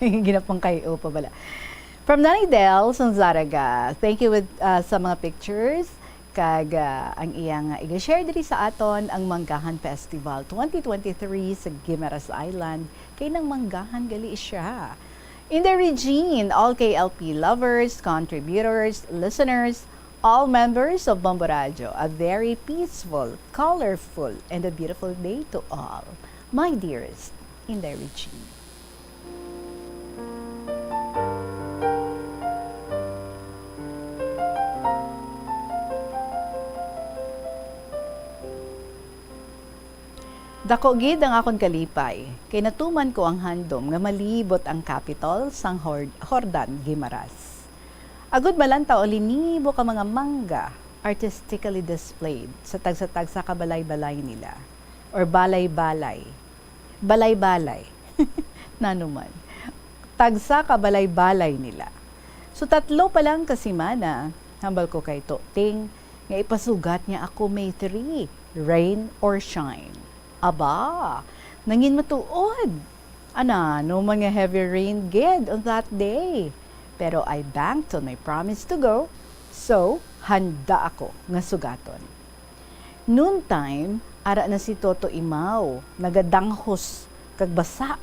Ginapangkay-o pa bala. From Nanay Del sang Zarraga, thank you with, uh, sa mga pictures. Kag, uh, ang iyang, uh, iga-share diri sa aton ang Manggahan Festival twenty twenty-three sa Guimaras Island. Kay nang manggahan gali siya. Inday Regine, all K L P lovers, contributors, listeners, all members of Bombo Radyo, a very peaceful, colorful, and a beautiful day to all. My dearest Inday Regine. Dako gid ang akon kalipay, kay natuman ko ang handom nga malibot ang Capitol sang Hor-, Jordan, Guimaras. Agud malantaw ang linibo ka mga mangga artistically displayed sa tagsa-tagsa ka balay-balay nila, or balay-balay. Balay-balay. Nanuman. Tagsa ka balay-balay nila. So, tatlo pa lang ka semana, hambal ko kay Toting, nga ipasugat niya ako May three, rain or shine. Aba, nangin matuod. Anano man nga heavy rain gid on that day. Pero I banked on my promise to go, so handa ako nga sugaton. Noontime, ara na si Toto Imaw, nagadanghos kag basa.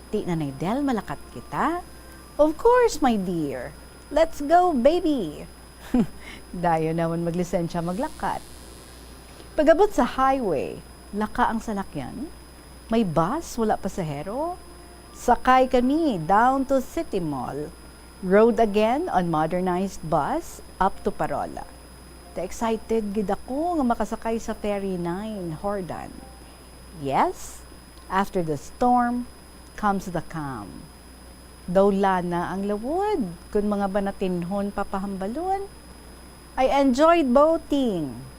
Ti, Nanay Del, malakat kita? Of course, my dear. Let's go, baby! Dayon namon maglisensya maglakat. Pag-abot sa highway, laka ang salakyan. May bus, wala pasahero. Sakay kami down to City Mall. Rode again on modernized bus up to Parola. Excited gid ako nga makasakay sa Ferry nine, Jordan. Yes, after the storm comes the calm. Daw lana ang lawod, kun mga banatinhon papahambalon. I enjoyed boating.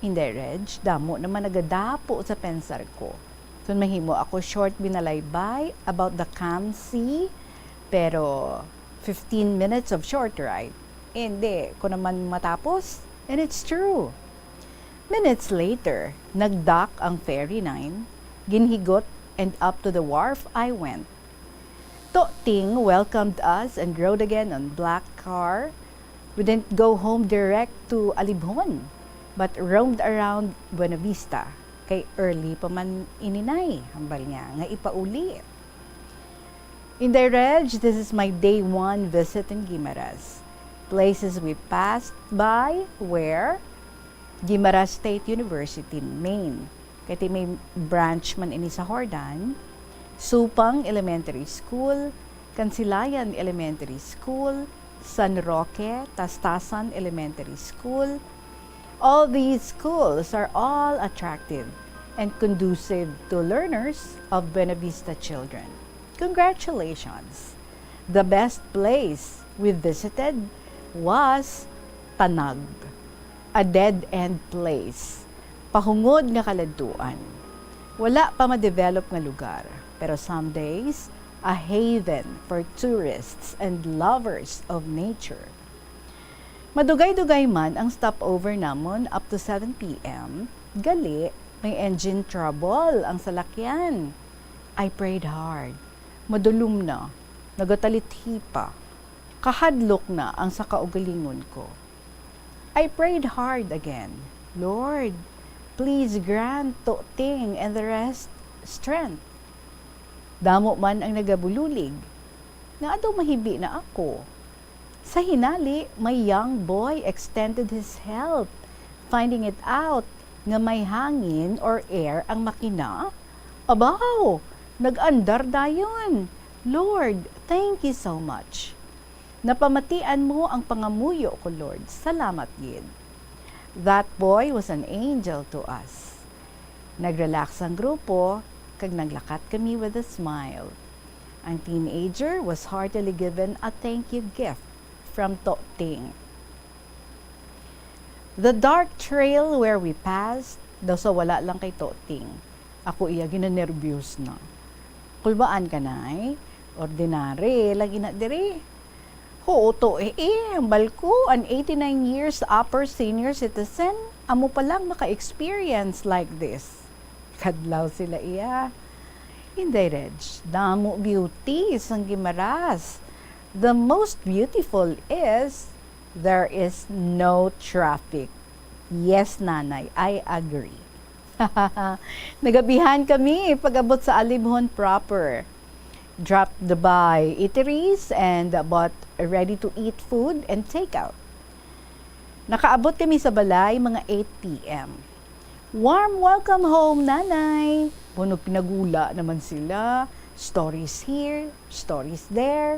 Inday Reg, damo naman nagadapo sa pensar ko. Kun mahimo ako short binalaybay about the calm sea, pero fifteen minutes of short ride, hindi ko naman matapos. And it's true. Minutes later, nagdak ang Ferry nine, ginhigot, and up to the wharf I went. Toting welcomed us and rode again on black car. We didn't go home direct to Alibhon, but roamed around Buenavista. Kay early pa man ininay, hambal niya, nga ipauli. Inday Reg, this is my day one visit in Guimaras. Places we passed by were Guimaras State University, main. Kay ti may branch man ini sa Jordan. Supang Elementary School, Kansilayan Elementary School, San Roque, Tastasan Elementary School. All these schools are all attractive and conducive to learners of Buenavista children. Congratulations! The best place we visited was Tanag, a dead-end place, pahungod nga kaladtuan. Wala pa ma-develop nga lugar, pero some days, a haven for tourists and lovers of nature. Madugay-dugay man ang stopover namon up to seven p m, gali may engine trouble ang salakyan. I prayed hard. Madulom na, nagatalit-hi pa. Kahadlok na ang sa kaugalingon ko. I prayed hard again. Lord, please grant Toting and the rest strength. Damo man ang nagabululig. Nga daw mahibi na ako. Sa hinali, my young boy extended his help, finding it out nga may hangin or air ang makina. Abaw! Nag-andar dayon. Lord, thank you so much. Napamatian mo ang pangamuyo ko, Lord. Salamat gid. That boy was an angel to us. Nag-relax ang grupo, kag naglakat kami with a smile. Ang teenager was heartily given a thank you gift from Toting. The dark trail where we passed, daw sa wala lang kay Toting. Ako iya ginanerbyos na. Kulbaan ka, Nay? Ordinary lagi na diri. Huo to eh, eh, hambal ko, an eighty-nine years upper senior citizen, amo pa lang maka-experience like this. Kadlaw sila iya. Inday Reg, damo beauty sang Guimaras. The most beautiful is there is no traffic. Yes, Nanay, I agree. Nagabihan kami pag-abot sa Alibhon proper. Dropped by eateries and bought ready-to-eat food and takeout. Nakaabot kami sa balay mga eight p m. Warm welcome home, Nanay! Bunog pinagula naman sila. Stories here, stories there.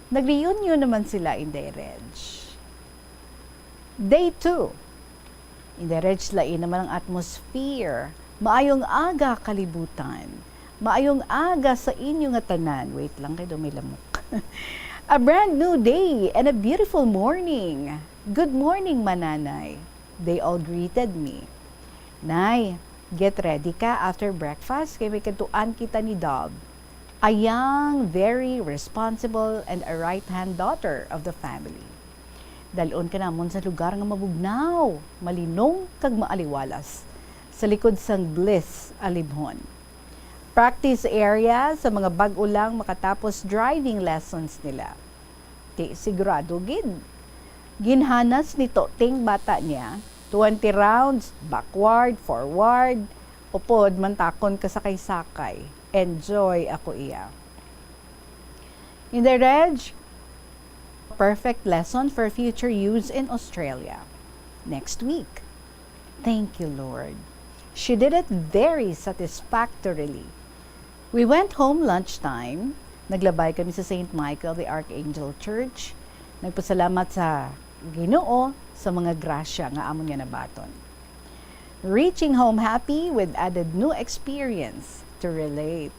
Nag-reunion naman sila, Inday Reg. Day two. Inday Reg, lain naman ang atmosphere. Maayong aga, kalibutan. Maayong aga sa inyo nga tanan. Wait lang, kay daw may lamok. A brand new day and a beautiful morning. Good morning, mananay. They all greeted me. Nay, get ready ka after breakfast kay may kadtuan kita ni Dob. A young, very responsible, and a right-hand daughter of the family. Dal-on ka namon sa lugar nga mabugnaw, malinong, kag maaliwalas, sa likod sang Bliss Alibhon. Practice area sa mga bag-o lang makatapos driving lessons nila. Di sigurado gid. Ginhanas ni Toting bata niya, twenty rounds, backward, forward, upod mantakon kasakay-sakay. Enjoy ako iya. Inday Reg, perfect lesson for future use in Australia. Next week. Thank you, Lord. She did it very satisfactorily. We went home lunchtime. Naglabay kami sa Saint Michael the Archangel Church. Nagpasalamat sa Ginoo sa mga grasya nga amon nga nabaton. Reaching home happy with added new experience to relate.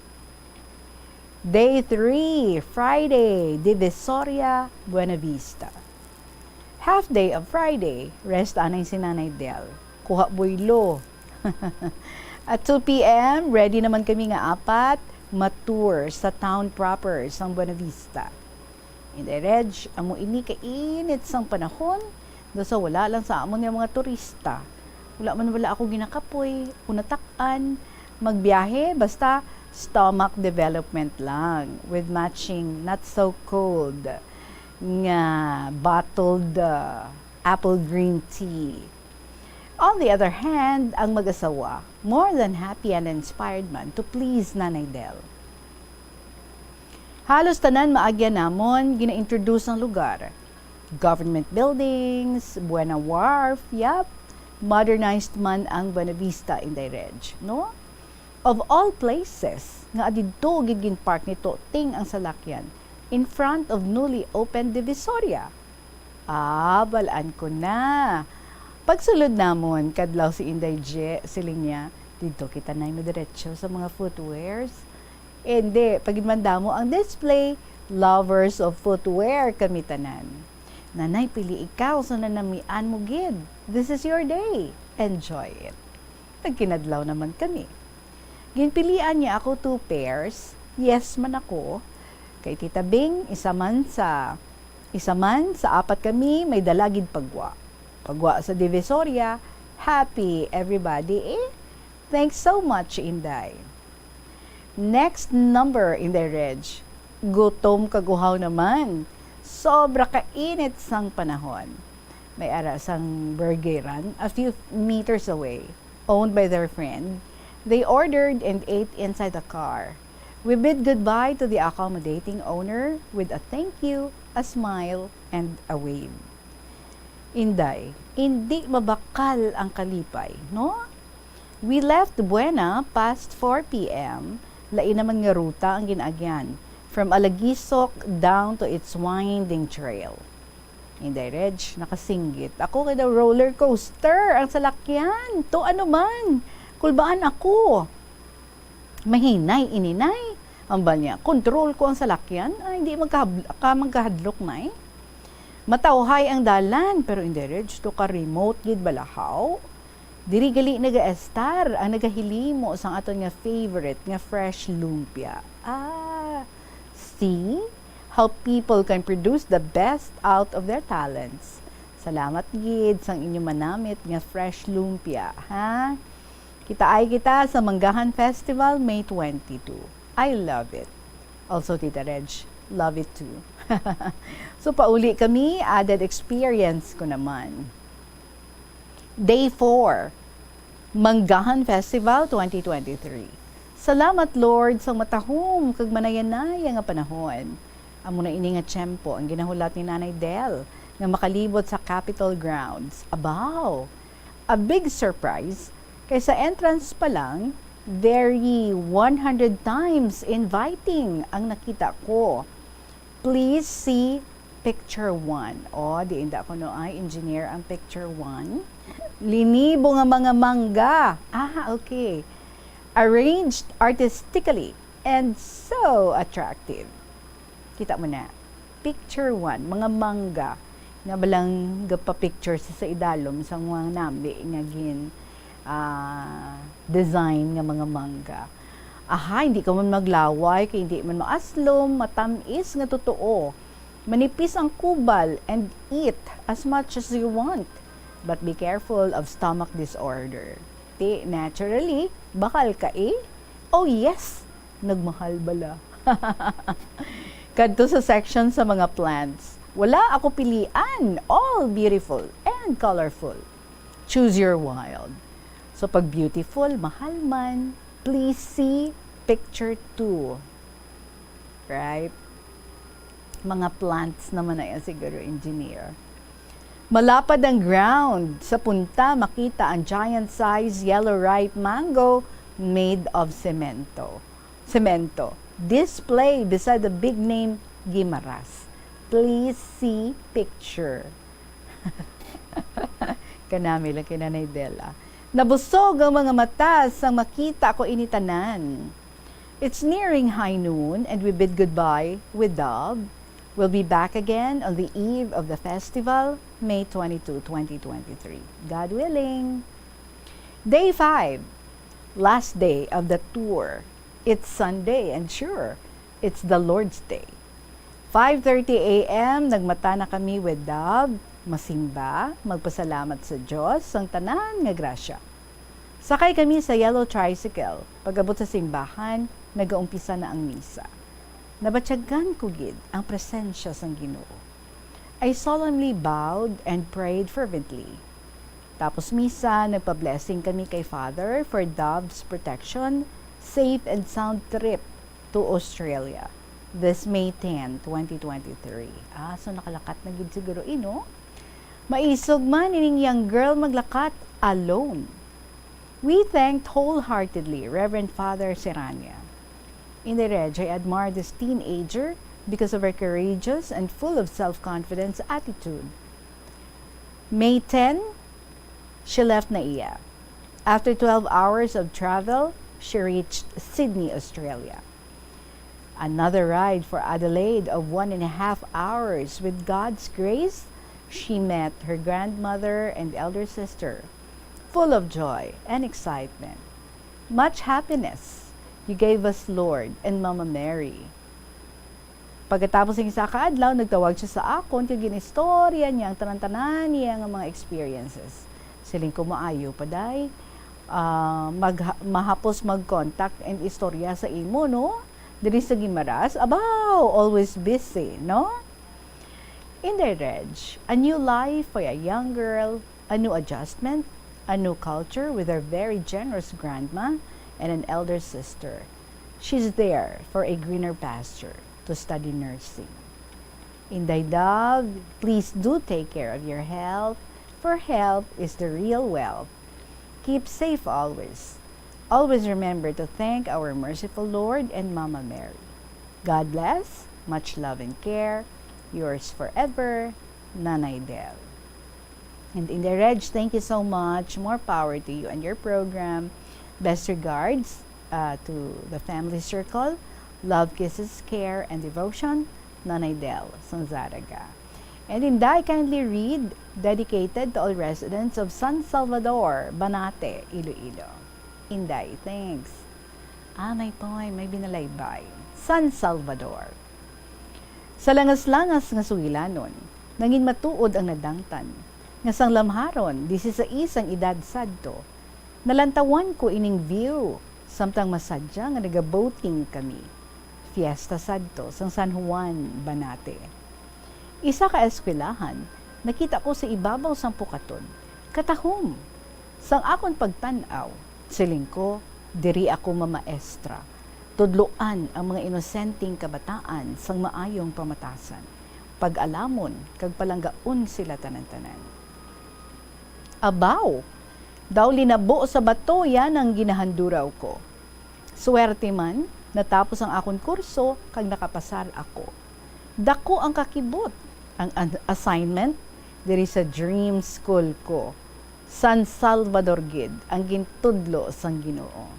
Day three, Friday, Divisoria, Buenavista. Half day of Friday, rest anay si Nanay Del. Kuha buylo. At two p m, ready naman kami nga apat, ma-tour sa town proper sang Buenavista. Inday Reg, amo ini kainit sang panahon, daw sa wala lang sa amon nga mga turista. Wala man wala ako ginakapoy o natak-an. Magbiyahe, basta stomach development lang with matching not so cold nga bottled, uh, apple green tea. On the other hand, ang mag-asawa, more than happy and inspired man to please Nanay Del. Halos tanan maagyan namon gina-introduce ang lugar. Government buildings, Buena Wharf, yap, modernized man ang Buenavista, Inday Reg, no? Of all places, nga didto gid ginpark ni Toting ang salakyan in front of newly opened Divisoria. Ah, balaan ko na. Pagsulod namon, kadlaw si Inday Je, siling niya, "Didto kita, Nay, madiretso sa mga footwears." Indi, pagid man damo ang display, lovers of footwear kami tanan. "Nanay, pili ikaw sa nanamian mo gid. This is your day. Enjoy it." Nagkinadlaw naman kami. Ginpilian niya ako two pairs. Yes man ako. Kay Tita Bing, isa man sa Isa man sa apat kami may dala gid pa gwa. Pa gwa sa Divisoria, happy everybody, eh. Thanks so much, Inday. Next number, Inday Reg. Gutom kag uhaw naman. Sobra ka init sang panahon. May ara sang burgeran a few meters away, owned by their friend. They ordered and ate inside the car. We bid goodbye to the accommodating owner with a thank you, a smile, and a wave. Inday, indi mabakal ang kalipay, no? We left Buena past four P M. Lain naman nga ruta ang ginaagyan, from Alagisok down to its winding trail. Inday Reg, nakasinggit. Ako kay daw roller coaster ang salakyan. To ano man, kulbaan ako. Mahinay, ininay. Ang ba niya, control ko ang salakyan. Ay, hindi magkahab- ka magkahadlok na eh. Matawhay ang dalan, pero Inday Reg, to ka remote gid balahaw. Diri gali nagaestar ang nagahilimo sang aton nga favorite nga fresh lumpia. Ah, see how people can produce the best out of their talents. Salamat gid sang inyo manamit nga fresh lumpia, ha? Kitaay kita sa Manggahan Festival, May twenty-two. I love it. Also, Tita Reg, love it too. So, pauli kami, added experience ko naman. Day four, Manggahan Festival twenty twenty-three. Salamat, Lord, sa matahom kag manayanaya nga panahon. Amo na ini nga tiyempo ang ginahulat ni Nanay Del nga makalibot sa Capitol grounds. Abaw! A big surprise, kay sa entrance pa lang, very one hundred times inviting ang nakita ko. Please see picture one. O, di inda ko no ay engineer ang picture one. Linibo nga mga mangga. Ah, okay. Arranged artistically and so attractive. Kita mo na. Picture one, mga mangga nga balang gapapicture sa, sa idalom sa mga nambi nga gin, ah, design nga mga mangga. Aha, hindi ka man maglaway, kay hindi man maaslom, matamis nga totoo. Manipis ang kubal and eat as much as you want. But be careful of stomach disorder. Ti, naturally, bakal ka eh. Oh yes, nagmahal bala. Kadto sa section sa mga plants, wala ako pilian. All beautiful and colorful. Choose your wild. So pag beautiful, mahal man, please see picture two. Right? Mga plants naman na yan siguro, engineer. Malapad ang ground. Sa punta, makita ang giant size yellow ripe mango made of cemento. Cemento. Display beside the big name Guimaras. Please see picture. Kanami lang kay Nanay Della. Nabusog ang mga mata sang makita ko ini tanan. It's nearing high noon and we bid goodbye with Dove. We'll be back again on the eve of the festival, May twenty-two, twenty twenty-three. God willing. Day five, last day of the tour. It's Sunday and sure, it's the Lord's Day. Five thirty A M, nagmata na kami with Dove, masimba, magpasalamat sa Dios sang tanan nga grasya. Sakay kami sa yellow tricycle. Pag-abot sa simbahan, nagaumpisa na ang misa. Nabatyagan ko gid ang presensya sang Ginoo. I solemnly bowed and prayed fervently. Tapos misa, nagpa-blessing kami kay Father for Dove's protection, safe and sound trip to Australia this May ten, twenty twenty-three. Ah, so nakalakat na gid siguro, eh, no? Maisog man ining young girl maglakat alone. We thanked wholeheartedly Reverend Father Serrania. Inday Reg, I admire this teenager because of her courageous and full of self-confidence attitude. May ten, she left Naia. After twelve hours of travel, she reached Sydney, Australia. Another ride for Adelaide of one and a half hours. With God's grace, she met her grandmother and elder sister, full of joy and excitement. Much happiness you gave us, Lord and Mama Mary. Pagkatapos sing isa ka adlaw, nagtawag sia sa akon kag ginistorya niya ang tanan-tanan niya nga mga experiences. Siling ko, "Maayo pa, day. Ah, magha-, mahapos mag-contact and istorya sa imo, no? Diri sa Guimaras, abaw, always busy, no?" Inday Reg, a new life for a young girl, a new adjustment, a new culture with her very generous grandma and an elder sister. She's there for a greener pasture to study nursing. Inday Dove, please do take care of your health, for health is the real wealth. Keep safe always. Always remember to thank our merciful Lord and Mama Mary. God bless, much love and care. Yours forever, Nanay Del. And Inday Reg, thank you so much. More power to you and your program. Best regards, uh, to the family circle. Love, kisses, care, and devotion, Nanay Del sang Zarraga. And Inday, kindly read, dedicated to all residents of San Salvador, Banate, Iloilo. Inday, thanks. Ah, may poem, may binalaybay. San Salvador. Sa langas-langas nga sugilanon, nangin matuod ang nadangtan, nga sang lamharon, disisais ang edad sadto, nalantawan ko ining view, samtang masadya nga nagaboating kami. Fiesta sadto sang San Juan, Banate. Isa ka eskwelahan, nakita ko sa ibabaw sang pukatod, katahom. Sang akon pagtan-aw, siling ko, diri ako mamaestra. Tudloan ang mga inosenteng kabataan sang maayong pamatasan. Pag-alamon kag palanggaon sila tanan-tanan. Abaw! Daw linabo sa bato yan ang ginahanduraw ko. Swerte man, natapos ang akon kurso kag nakapasar ako. Dako ang kakibot, ang an-, assignment diri sa dream school ko. San Salvador gid ang gintudlo sang Ginoo.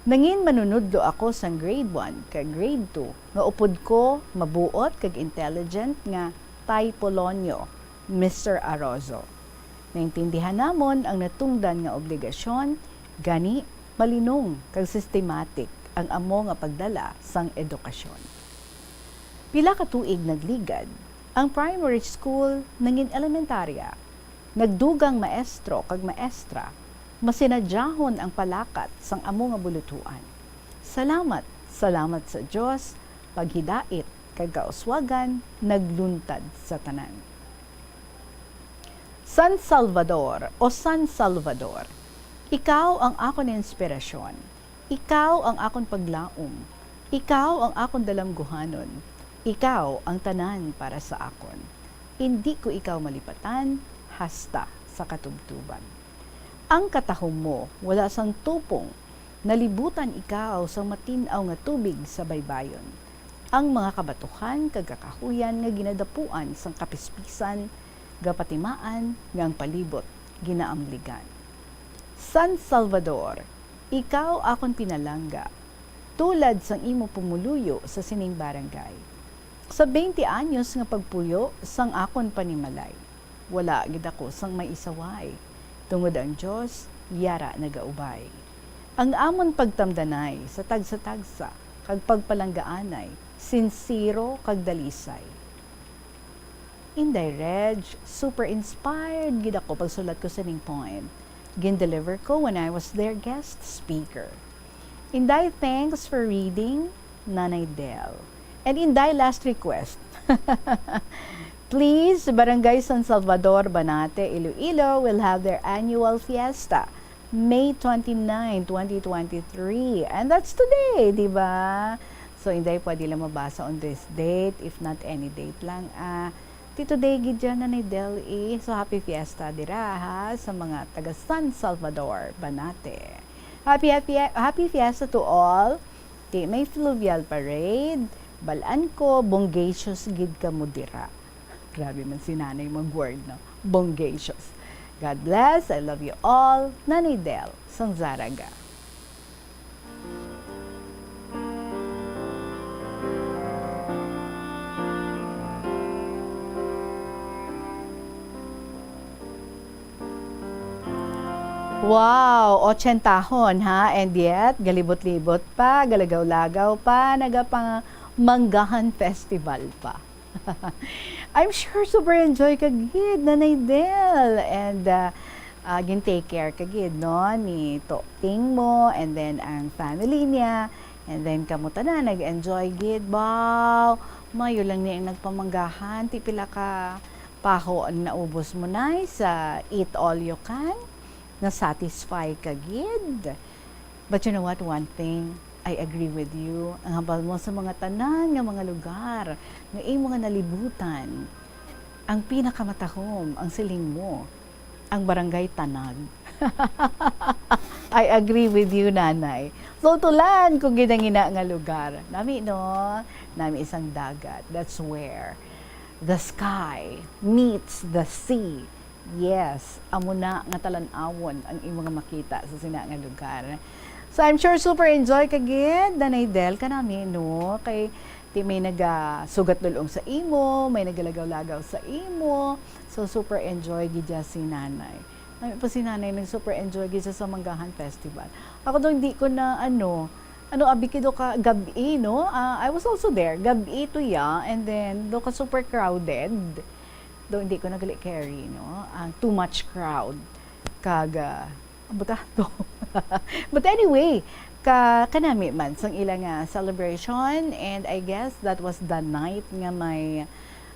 Nangin manunudlo ako sang grade one kag grade two nga upod ko mabuot kag intelligent nga Tay Polonio, Mister Arozo. Naintindihan namon ang natungdan nga obligasyon, gani malinong kag sistematik ang amo nga pagdala sang edukasyon. Pila ka tuig nagligad, ang primary school nangin elementarya. Nagdugang maestro kag maestra, masinadyahon ang palakat sang amo nga bulutuan. Salamat, salamat sa Dios, paghidait kag kauswagan nagluntad sa tanan. San Salvador, o San Salvador, ikaw ang akon inspirasyon, ikaw ang akon paglaom, ikaw ang akon dalamguhanon, ikaw ang tanan para sa akon. Indi ko ikaw malipatan hasta sa katubtuban. Ang katahom mo wala sang tupong, nalibutan ikaw sang matin-aw nga tubig sa baybayon. Ang mga kabatuhan kag kakahuyan nga ginadapuan sang kapispisan, gapatimaan nga ang palibot ginaamligan. San Salvador, ikaw akon pinalangga, tulad sang imo pumuluyo sa sining barangay. Sa twenty anyos nga pagpuyo sang akon panimalay, wala gid ako sang may isaway, tungod ang Dios yara nagaubay. Ang amon pagtamdanay sa tagsa-tagsa kag pagpalanggaanay sinsero kag dalisay. Inday Reg, super inspired gid ako pagsulat ko sining poem. Gin-deliver ko when I was their guest speaker. Inday, thanks for reading, Nanay Del. And Inday, last request. Please, Barangay San Salvador, Banate, Iloilo will have their annual fiesta, May twenty-nine, twenty twenty-three. And that's today, di ba? So, Inday, pwede lang mabasa on this date, if not any date lang. Ah, ti today gid yan, Nanay Del, eh. So, happy fiesta dira, ha, sa mga taga San Salvador, Banate. Happy, happy, happy fiesta to all. Ti may fluvial parade, balan ko, bonggacious gid kamo dira. Grabe man si Nanay mag-word, no? Bonggacious. God bless. I love you all. Nanay Del, sang Zarraga. Wow, otsentahon, ha? And yet, galibot-libot pa, galagaw-lagaw pa, nagapang- Manggahan Festival pa. I'm sure super enjoy ka gid, Nanay Del. And, ah, ah, gin-take care ka gid, no, ni Toting mo, and then ang family niya, and then kamo tanan nag-enjoy gid. Wow, mayo lang ni ang nagpamanggahan. Ti pila ka paho ang naubos mo, Nay, sa eat all you can? Na-satisfy ka gid? But you know what? One thing, I agree with you. Ang hambal mo sa mga tanan nga mga lugar nga imo nga nalibutan, ang pinakamatahom, ang siling mo, ang Barangay Tanag. I agree with you, Nanay. So, tulan ko gid ang ina nga lugar. Nami, no? Nami isang dagat. That's where the sky meets the sea. Yes, amo na nga talan-awon ang imo nga makita sa sina nga lugar. So, I'm sure super enjoy ka gid, Nanay Del, kanami, no? Kay ti may nagasugat dul-ong sa imo, may nagalagaw-lagaw sa imo. So, super enjoy gid siya si Nanay. Nami pa si Nanay nag super enjoy gid sa Manggahan Festival. Ako daw hindi ko na, ano, ano, abi, kay daw ka gab-i, no? Ah, I was also there. Gab-i to ya, and then daw ka super crowded. Daw hindi ko na gali carry, no? Ang too much crowd. Kag, ah, ang buta to. But anyway, ka, kanami man sang ila nga celebration, and I guess that was the night nga may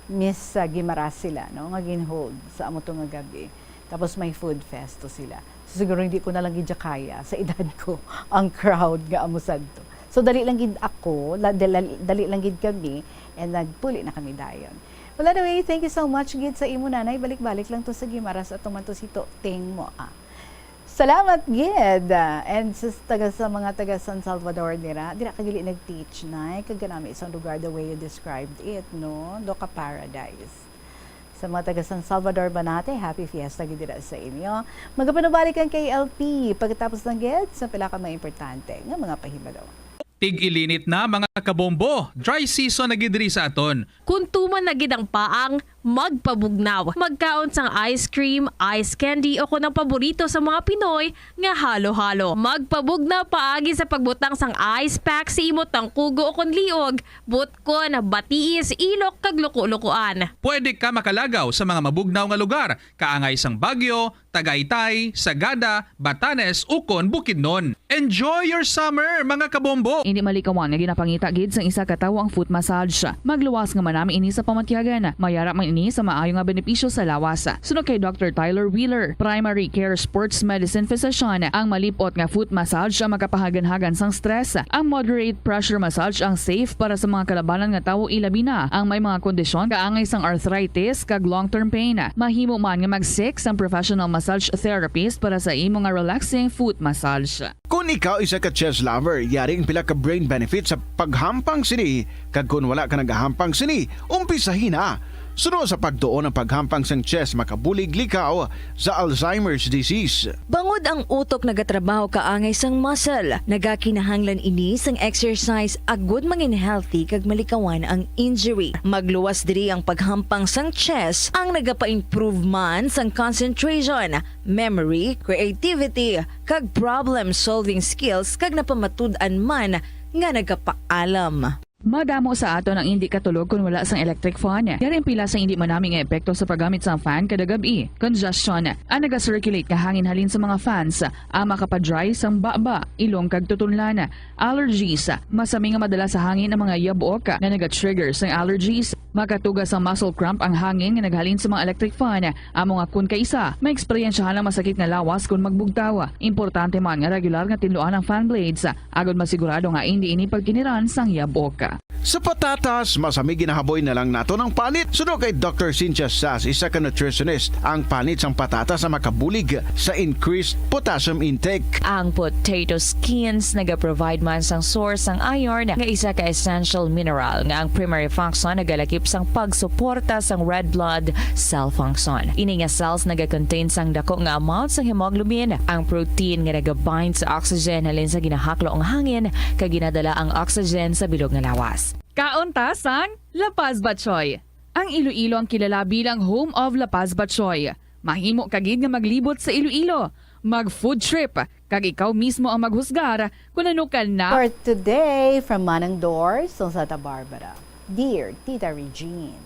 Miss, ah, Guimaras sila, no? Nga gin-hold sa amo to nga gab-i. Tapos may food fest to sila. So, siguro hindi ko na lang gid kaya sa edad ko ang crowd nga amo sadto. So, dali lang gid ako, la-, dali, dali lang gid kami, and nagpuli na kami dayon. Well, anyway, thank you so much gid sa imo, Nanay. Balik-balik lang to sa Guimaras at tuman to si Toting mo, ah. Salamat gid. Ah, and sa taga, sa mga taga San Salvador nira, dira ka gali nag-teach, Nay, kag kanami isang lugar the way you described it, no? Do ka paradise. Sa mga taga San Salvador Banate, happy fiesta gid dira sa inyo. Magapanubalik ang K L P pagkatapos ng gid sa pila ka mga importante nga mga pahibalo. Tig-ilinit na, mga kabombo, dry season na gid diri sa aton. Kung tuman na gid ang paang, magpabugnaw. Magkaon sang ice cream, ice candy, o kon ang paborito sa mga Pinoy nga halo-halo. Magpabugnaw paagi sa pagbutang sang ice pack sa imo tangkugo o kon liog, butkon, batiis, ilok, kag luko-lukoan. Pwede ka makalagaw sa mga mabugnaw nga lugar, kaangay sang Baguio, Tagaytay, Sagada, Batanes, ukon Bukidnon. Enjoy your summer, mga kabombo! Indi malikawan nga ginapangita gid sang isa ka tawo ang foot massage. Magluwas nga manami ini sa pamatyagan. Mayara man ini sa maayo nga benepisyo sa lawas. Suno kay Doctor Tyler Wheeler, primary care sports medicine physician, ang malip-ot nga foot massage ang makapahaganhagan sang stress. Ang moderate pressure massage ang safe para sa mga kalabanan nga tawo, ilabi na ang may mga kondisyon kaangay sang arthritis kag long-term pain. Mahimo man nga mag-seek sang professional massage therapist para sa imo nga relaxing foot massage. Kon ikaw isa ka chess lover, yari ang pila ka brain benefits sa paghampang sini, kag kon wala ka nagahampang sini, umpisahi na. Suno sa pagtuon ang paghampang sang chess makabulig likaw sa Alzheimer's disease. Bangod ang utok nagatrabaho kaangay sang muscle, nagakinahanglan ini sang exercise agud mangin healthy kag malikawan ang injury. Magluwas diri ang paghampang sang chess, ang nagapa-improve man sang concentration, memory, creativity, kag problem-solving skills, kag napamatud-an man nga nagapaalam. Madamo sa aton ang indi katulog kon wala sang electric fan. Yari ang pila sa indi manami nga epekto sa paggamit sang fan kada gab-i. Congestion, ang naga-circulate nga hangin halin sa mga fans, ang makapa-dry sang baba, ilong kag tutunlan. Allergies, masami nga madala sa hangin ang mga yabok nga naga-trigger sang allergies. Makatuga sang muscle cramp ang hangin nga naghalin sa mga electric fan. Amo nga kon kaisa, maeksperiensyahan ang masakit nga lawas kon magbugtaw. Importante man nga regular nga tinluan ang fan blades, agod masigurado nga indi ini pagkiniran sang yabok. Sa patatas, masami ginahaboy na lang naton ang panit. Suno kay Doctor Cynthia Sass, isa ka nutritionist, ang panit sang patatas ang makabulig sa increased potassium intake. Ang potato skins nagaprovide man sang source sang iron, nga isa ka essential mineral nga ang primary function nagalakip sang pagsuporta sang red blood cell function. Ini nga cells nagakontain sang dako nga amount sang hemoglobin, ang protein nga nagabind sa oxygen halin sa ginahaklo nga hangin kag ginadala ang oxygen sa bilog nga lawas. Kaon ta sang La Paz Batchoy. Ang Iloilo ang kilala bilang home of La Paz Batchoy. Mahimo ka gid nga maglibot sa Iloilo, mag-food trip, kag ikaw mismo ang maghusgar kon ano ka na. For today, from Manang Dor sa Santa Barbara. Dear Tita Regine.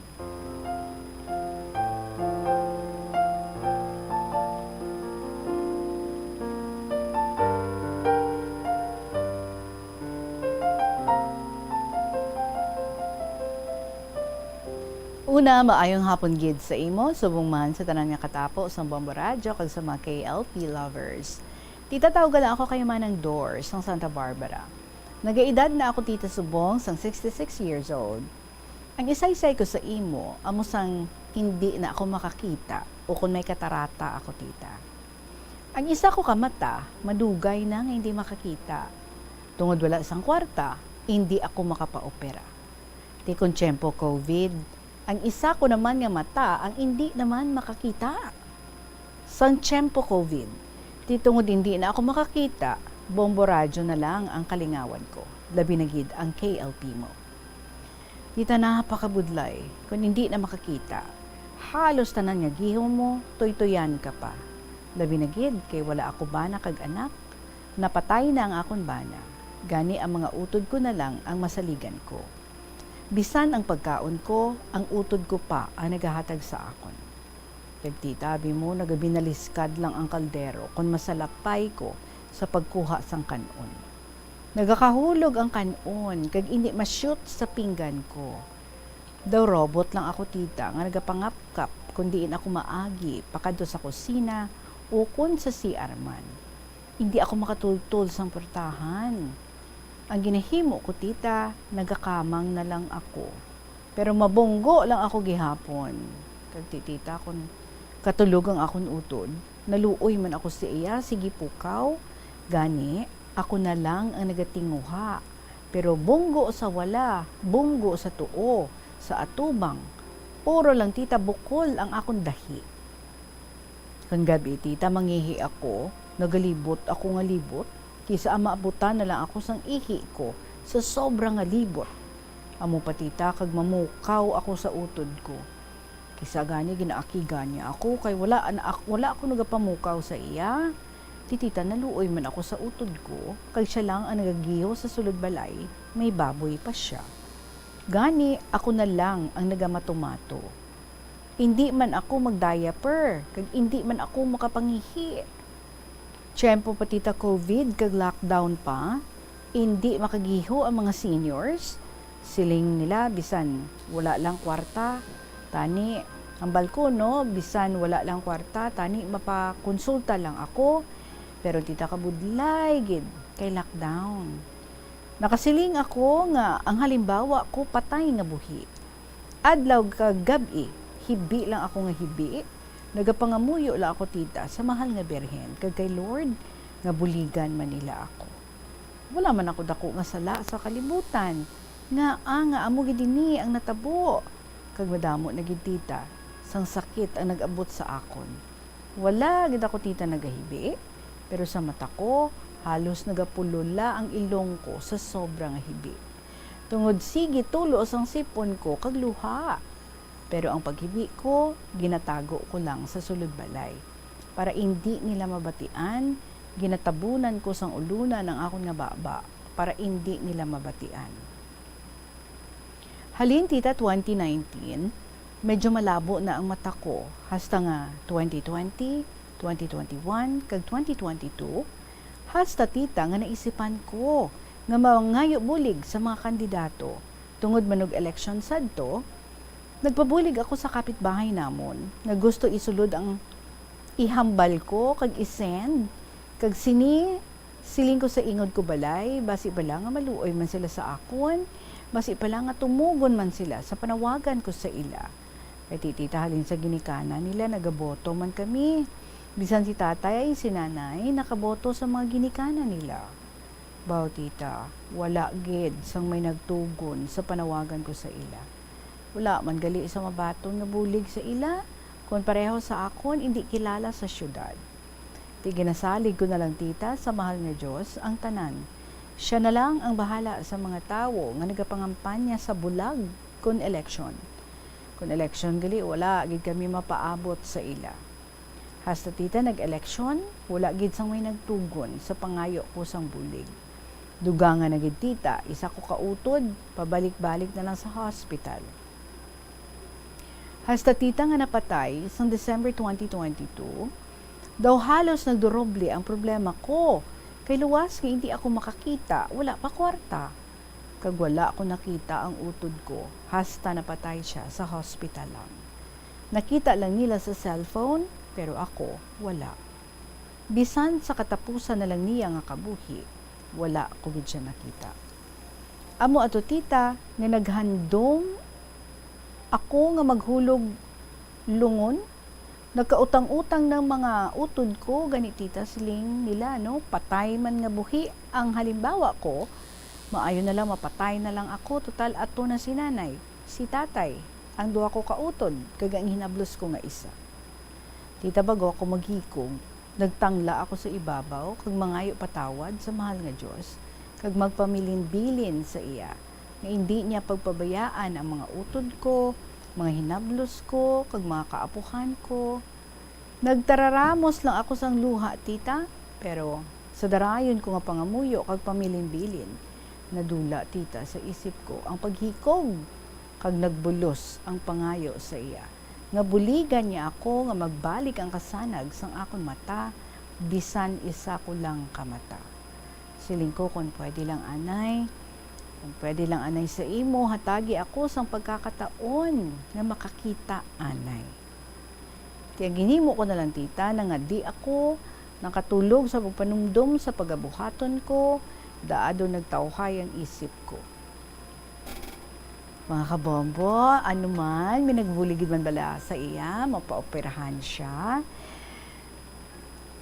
Una, maayong hapon gid sa imo, subong man sa tanan nga katapo sang Bombo Radyo kag sa mga K L P lovers. Tita, tawga lang ako kay Manang Dor sang Santa Barbara. Nagaedad na ako, tita, subong sang sixty-six years old. Ang isaysay ko sa imo, amo sang hindi na ako makakita o kon may katarata ako, tita. Ang isa ko ka mata, madugay na nga hindi makakita. Tungod wala sang kwarta, hindi ako makapaopera. Ti kon tiyempo covid, ang isa ko naman nga mata ang indi naman makakita. Sang tiyempo covid, ti tungod indi na ako makakita, Bombo Radyo na lang ang kalingawan ko, labi na gid ang K L P mo. Tita, napakabudlay, kon indi na makakita, halos tanan nga gihom mo, tuytuyan ka pa. Labi na gid kay wala ako bana kag anak, napatay na ang akon bana, gani ang mga utod ko na lang ang masaligan ko. Bisan ang pagkaon ko, ang utod ko pa ang nagahatag sa akon. Kag tita, abi mo, nagabinaliskad lang ang kaldero kon masalapay ko sa pagkuha sang kan-on. Nagakahulog ang kan-on kag indi ma-shoot sa pinggan ko. Daw robot lang ako, tita, nga nagapangapkap kon diin ako maagi pakadto sa kusina ukon sa C R man. Indi ako makatultol sang purtahan. Ang ginahimo ko, tita, nagakamang na lang ako. Pero mabunggo lang ako gihapon. Kag ti tita, kon katulog ang akon utod, naluoy man ako sa iya, sige pukaw. Gani, ako na lang ang nagatinguha. Pero bunggo sa wala, bunggo sa tuo, sa atubang, puro lang, tita, bukol ang akon dahi. Kon gab-i, tita, mangihi ako, nagalibot ako nga libot, kisa maabutan na lang ako sang ihi ko sa sobra nga libot. Amo pa, tita, kag mamukaw ako sa utod ko. Kisa gani ginaakigan niya ako, kay wala na ak-, wala ako nagapamukaw sa iya. Ti tita, naluoy man ako sa utod ko, kag sia lang ang nagagiho sa sulod balay, may baboy pa sia. Gani, ako na lang ang nagamatumato. Indi man ako mag-diaper, kag indi man ako makapangihi. Tiyempo pa, tita, covid kag lockdown pa, indi makagiho ang mga seniors. Siling nila, bisan wala lang kwarta, tani, hambal ko, no, bisan wala lang kwarta, tani, mapakonsulta lang ako. Pero, tita, kabudlay gid kay lockdown. Nakasiling ako nga ang halimbawa ko patay nga buhi. Adlaw kag gab-i, hibi lang ako nga hibi. Nagapangamuyo lang ako, tita, sa Mahal nga Birhen kag kay Lord nga buligan man nila ako. Wala man ako dako nga sala sa kalibutan. Ngaa nga amo gid ini ang natabo? Kag madamo na gid, tita, sang sakit ang nag-abot sa akon. Wala gid ako, tita, nagahibi, pero sa mata ko, halos nagapulula ang ilong ko sa sobra nga hibi. Tungod sige tulo sang sipon ko kag luha. Pero ang paghibi ko, ginatago ko lang sa sulod balay. Para indi nila mabatian, ginatabunan ko sang ulunan ang akon nga baba, para indi nila mabatian. Halin, tita, twenty nineteen, medyo malabo na ang mata ko, hasta nga twenty twenty, twenty twenty-one, kag twenty twenty-two, hasta, tita, nga naisipan ko nga mangayo bulig sa mga kandidato tungod manug-eleksyon sadto. Nagpabulig ako sa kapitbahay namon nga gusto isulod ang ihambal ko kag i-send, kag sini siling ko sa ingod ko balay, basi bala nga maluoy man sila sa akon, basi bala nga tumugon man sila sa panawagan ko sa ila. Kay ti tita, halin sa ginikanan nila, nagaboto man kami. Bisan si tatay, si nanay, nakaboto sa mga ginikanan nila. Baw, tita, wala gid sang may nagtugon sa panawagan ko sa ila. Wala man gali sa mabaton nga bulig sa ila, kon pareho sa akon, indi kilala sa siyudad. Ti ginasalig ko na lang, tita, sa mahal nga Dios ang tanan. Sia na lang ang bahala sa mga tawo nga nagapangampanya sa bulag kon eleksyon. Kon eleksyon gali, wala gid kami mapaabot sa ila. Hasta, tita, nag-eleksyon, wala gid sang may nagtugon sa pangayo ko sang bulig. Dugangan na gid, tita, isa ko ka utod, pabalik-balik na lang sa hospital. Hasta, tita, nga napatay sang December twenty twenty-two, daw halos nagduroble ang problema ko, kay luwas nga hindi ako makakita, wala pa kwarta. Kag wala ko nakita ang utod ko, hasta napatay siya sa hospital lang. Nakita lang nila sa cellphone, pero ako, wala. Bisan sa katapusan na lang niya nga kabuhi, wala ko gid siya nakita. Amo ato, tita, nga naghandom ako nga maghulog lungon. Nagkautang-utang ng mga utod ko, gani, tita, siling nila, no? Patay man nga buhi ang halimbawa ko, maayo na lang mapatay na lang ako, total ato na si nanay, si tatay, ang duha ko ka utod, kag ang hinablos ko nga isa. Tita, bago ako maghikog, nagtangla ako sa ibabaw kag mangayo patawad sa mahal nga Dios, kag magpamilinbilin sa iya nga indi niya pagpabayaan ang mga utod ko, mga hinablos ko, kag mga kaapuhan ko. Nagtararamos lang ako sang luha, tita, pero sa darayon ko nga pangamuyo kag pamilinbilin, nadula, tita, sa isip ko ang paghikog, kag nagbulos ang pangayo sa iya nga buligan niya ako nga magbalik ang kasanag sang akon mata, bisan isa ko lang ka mata. Siling ko, "Kon pwede lang, anay, kon pwede lang, anay, sa imo, hatagi ako sang pagkakataon nga makakita, anay." Kaya ginhimo ko na lang, tita, nangadi ako, nakatulog sa pagpanumdom sa pagabuhaton ko, daadon nagtawhay ang isip ko. Mga kabombo, ano man, may nagbulig gid man bala sa iya, mapaoperahan siya.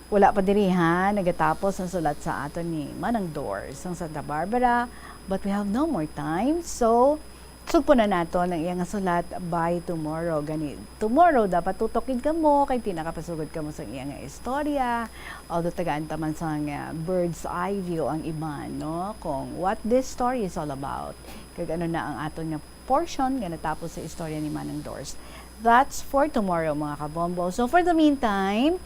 Wala pa diri, ha, nagatapos ang sulat sa aton ni Manang Dors sang Santa Barbara, but we have no more time, so sugpo na naton ang iya nga sulat by tomorrow. Gani, tomorrow dapat tutok gid kamo kay pinakapasugod kamo sang iya nga istorya. Although tagaan ta man sang, ah, bird's eye view ang iban, no, kung what this story is all about. Kag ano na ang aton nga portion nga natapos sa istorya ni Manang Dors. That's for tomorrow, mga kabombo. So for the meantime,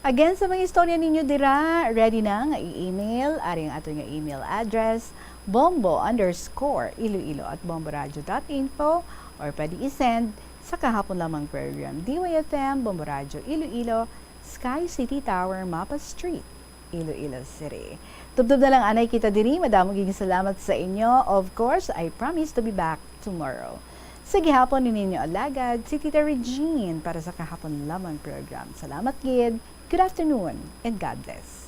again, sa mga istorya ninyo dira, ready na nga i-email. Ari ang aton nga email address, bombo underscore iloilo at bomboradio dot info, or pwede i-send sa Kahapon Lamang Program, D Y F M, Bombo Radio Iloilo, Sky City Tower, Mapa Street, Iloilo City. Tubtob na lang anay kita diri. Madamo gid nga salamat sa inyo. Of course, I promise to be back tomorrow. Sa gihapon ni ninyo alagad, si Tita Regine para sa Kahapon Lamang Program. Salamat gid. Good afternoon and God bless.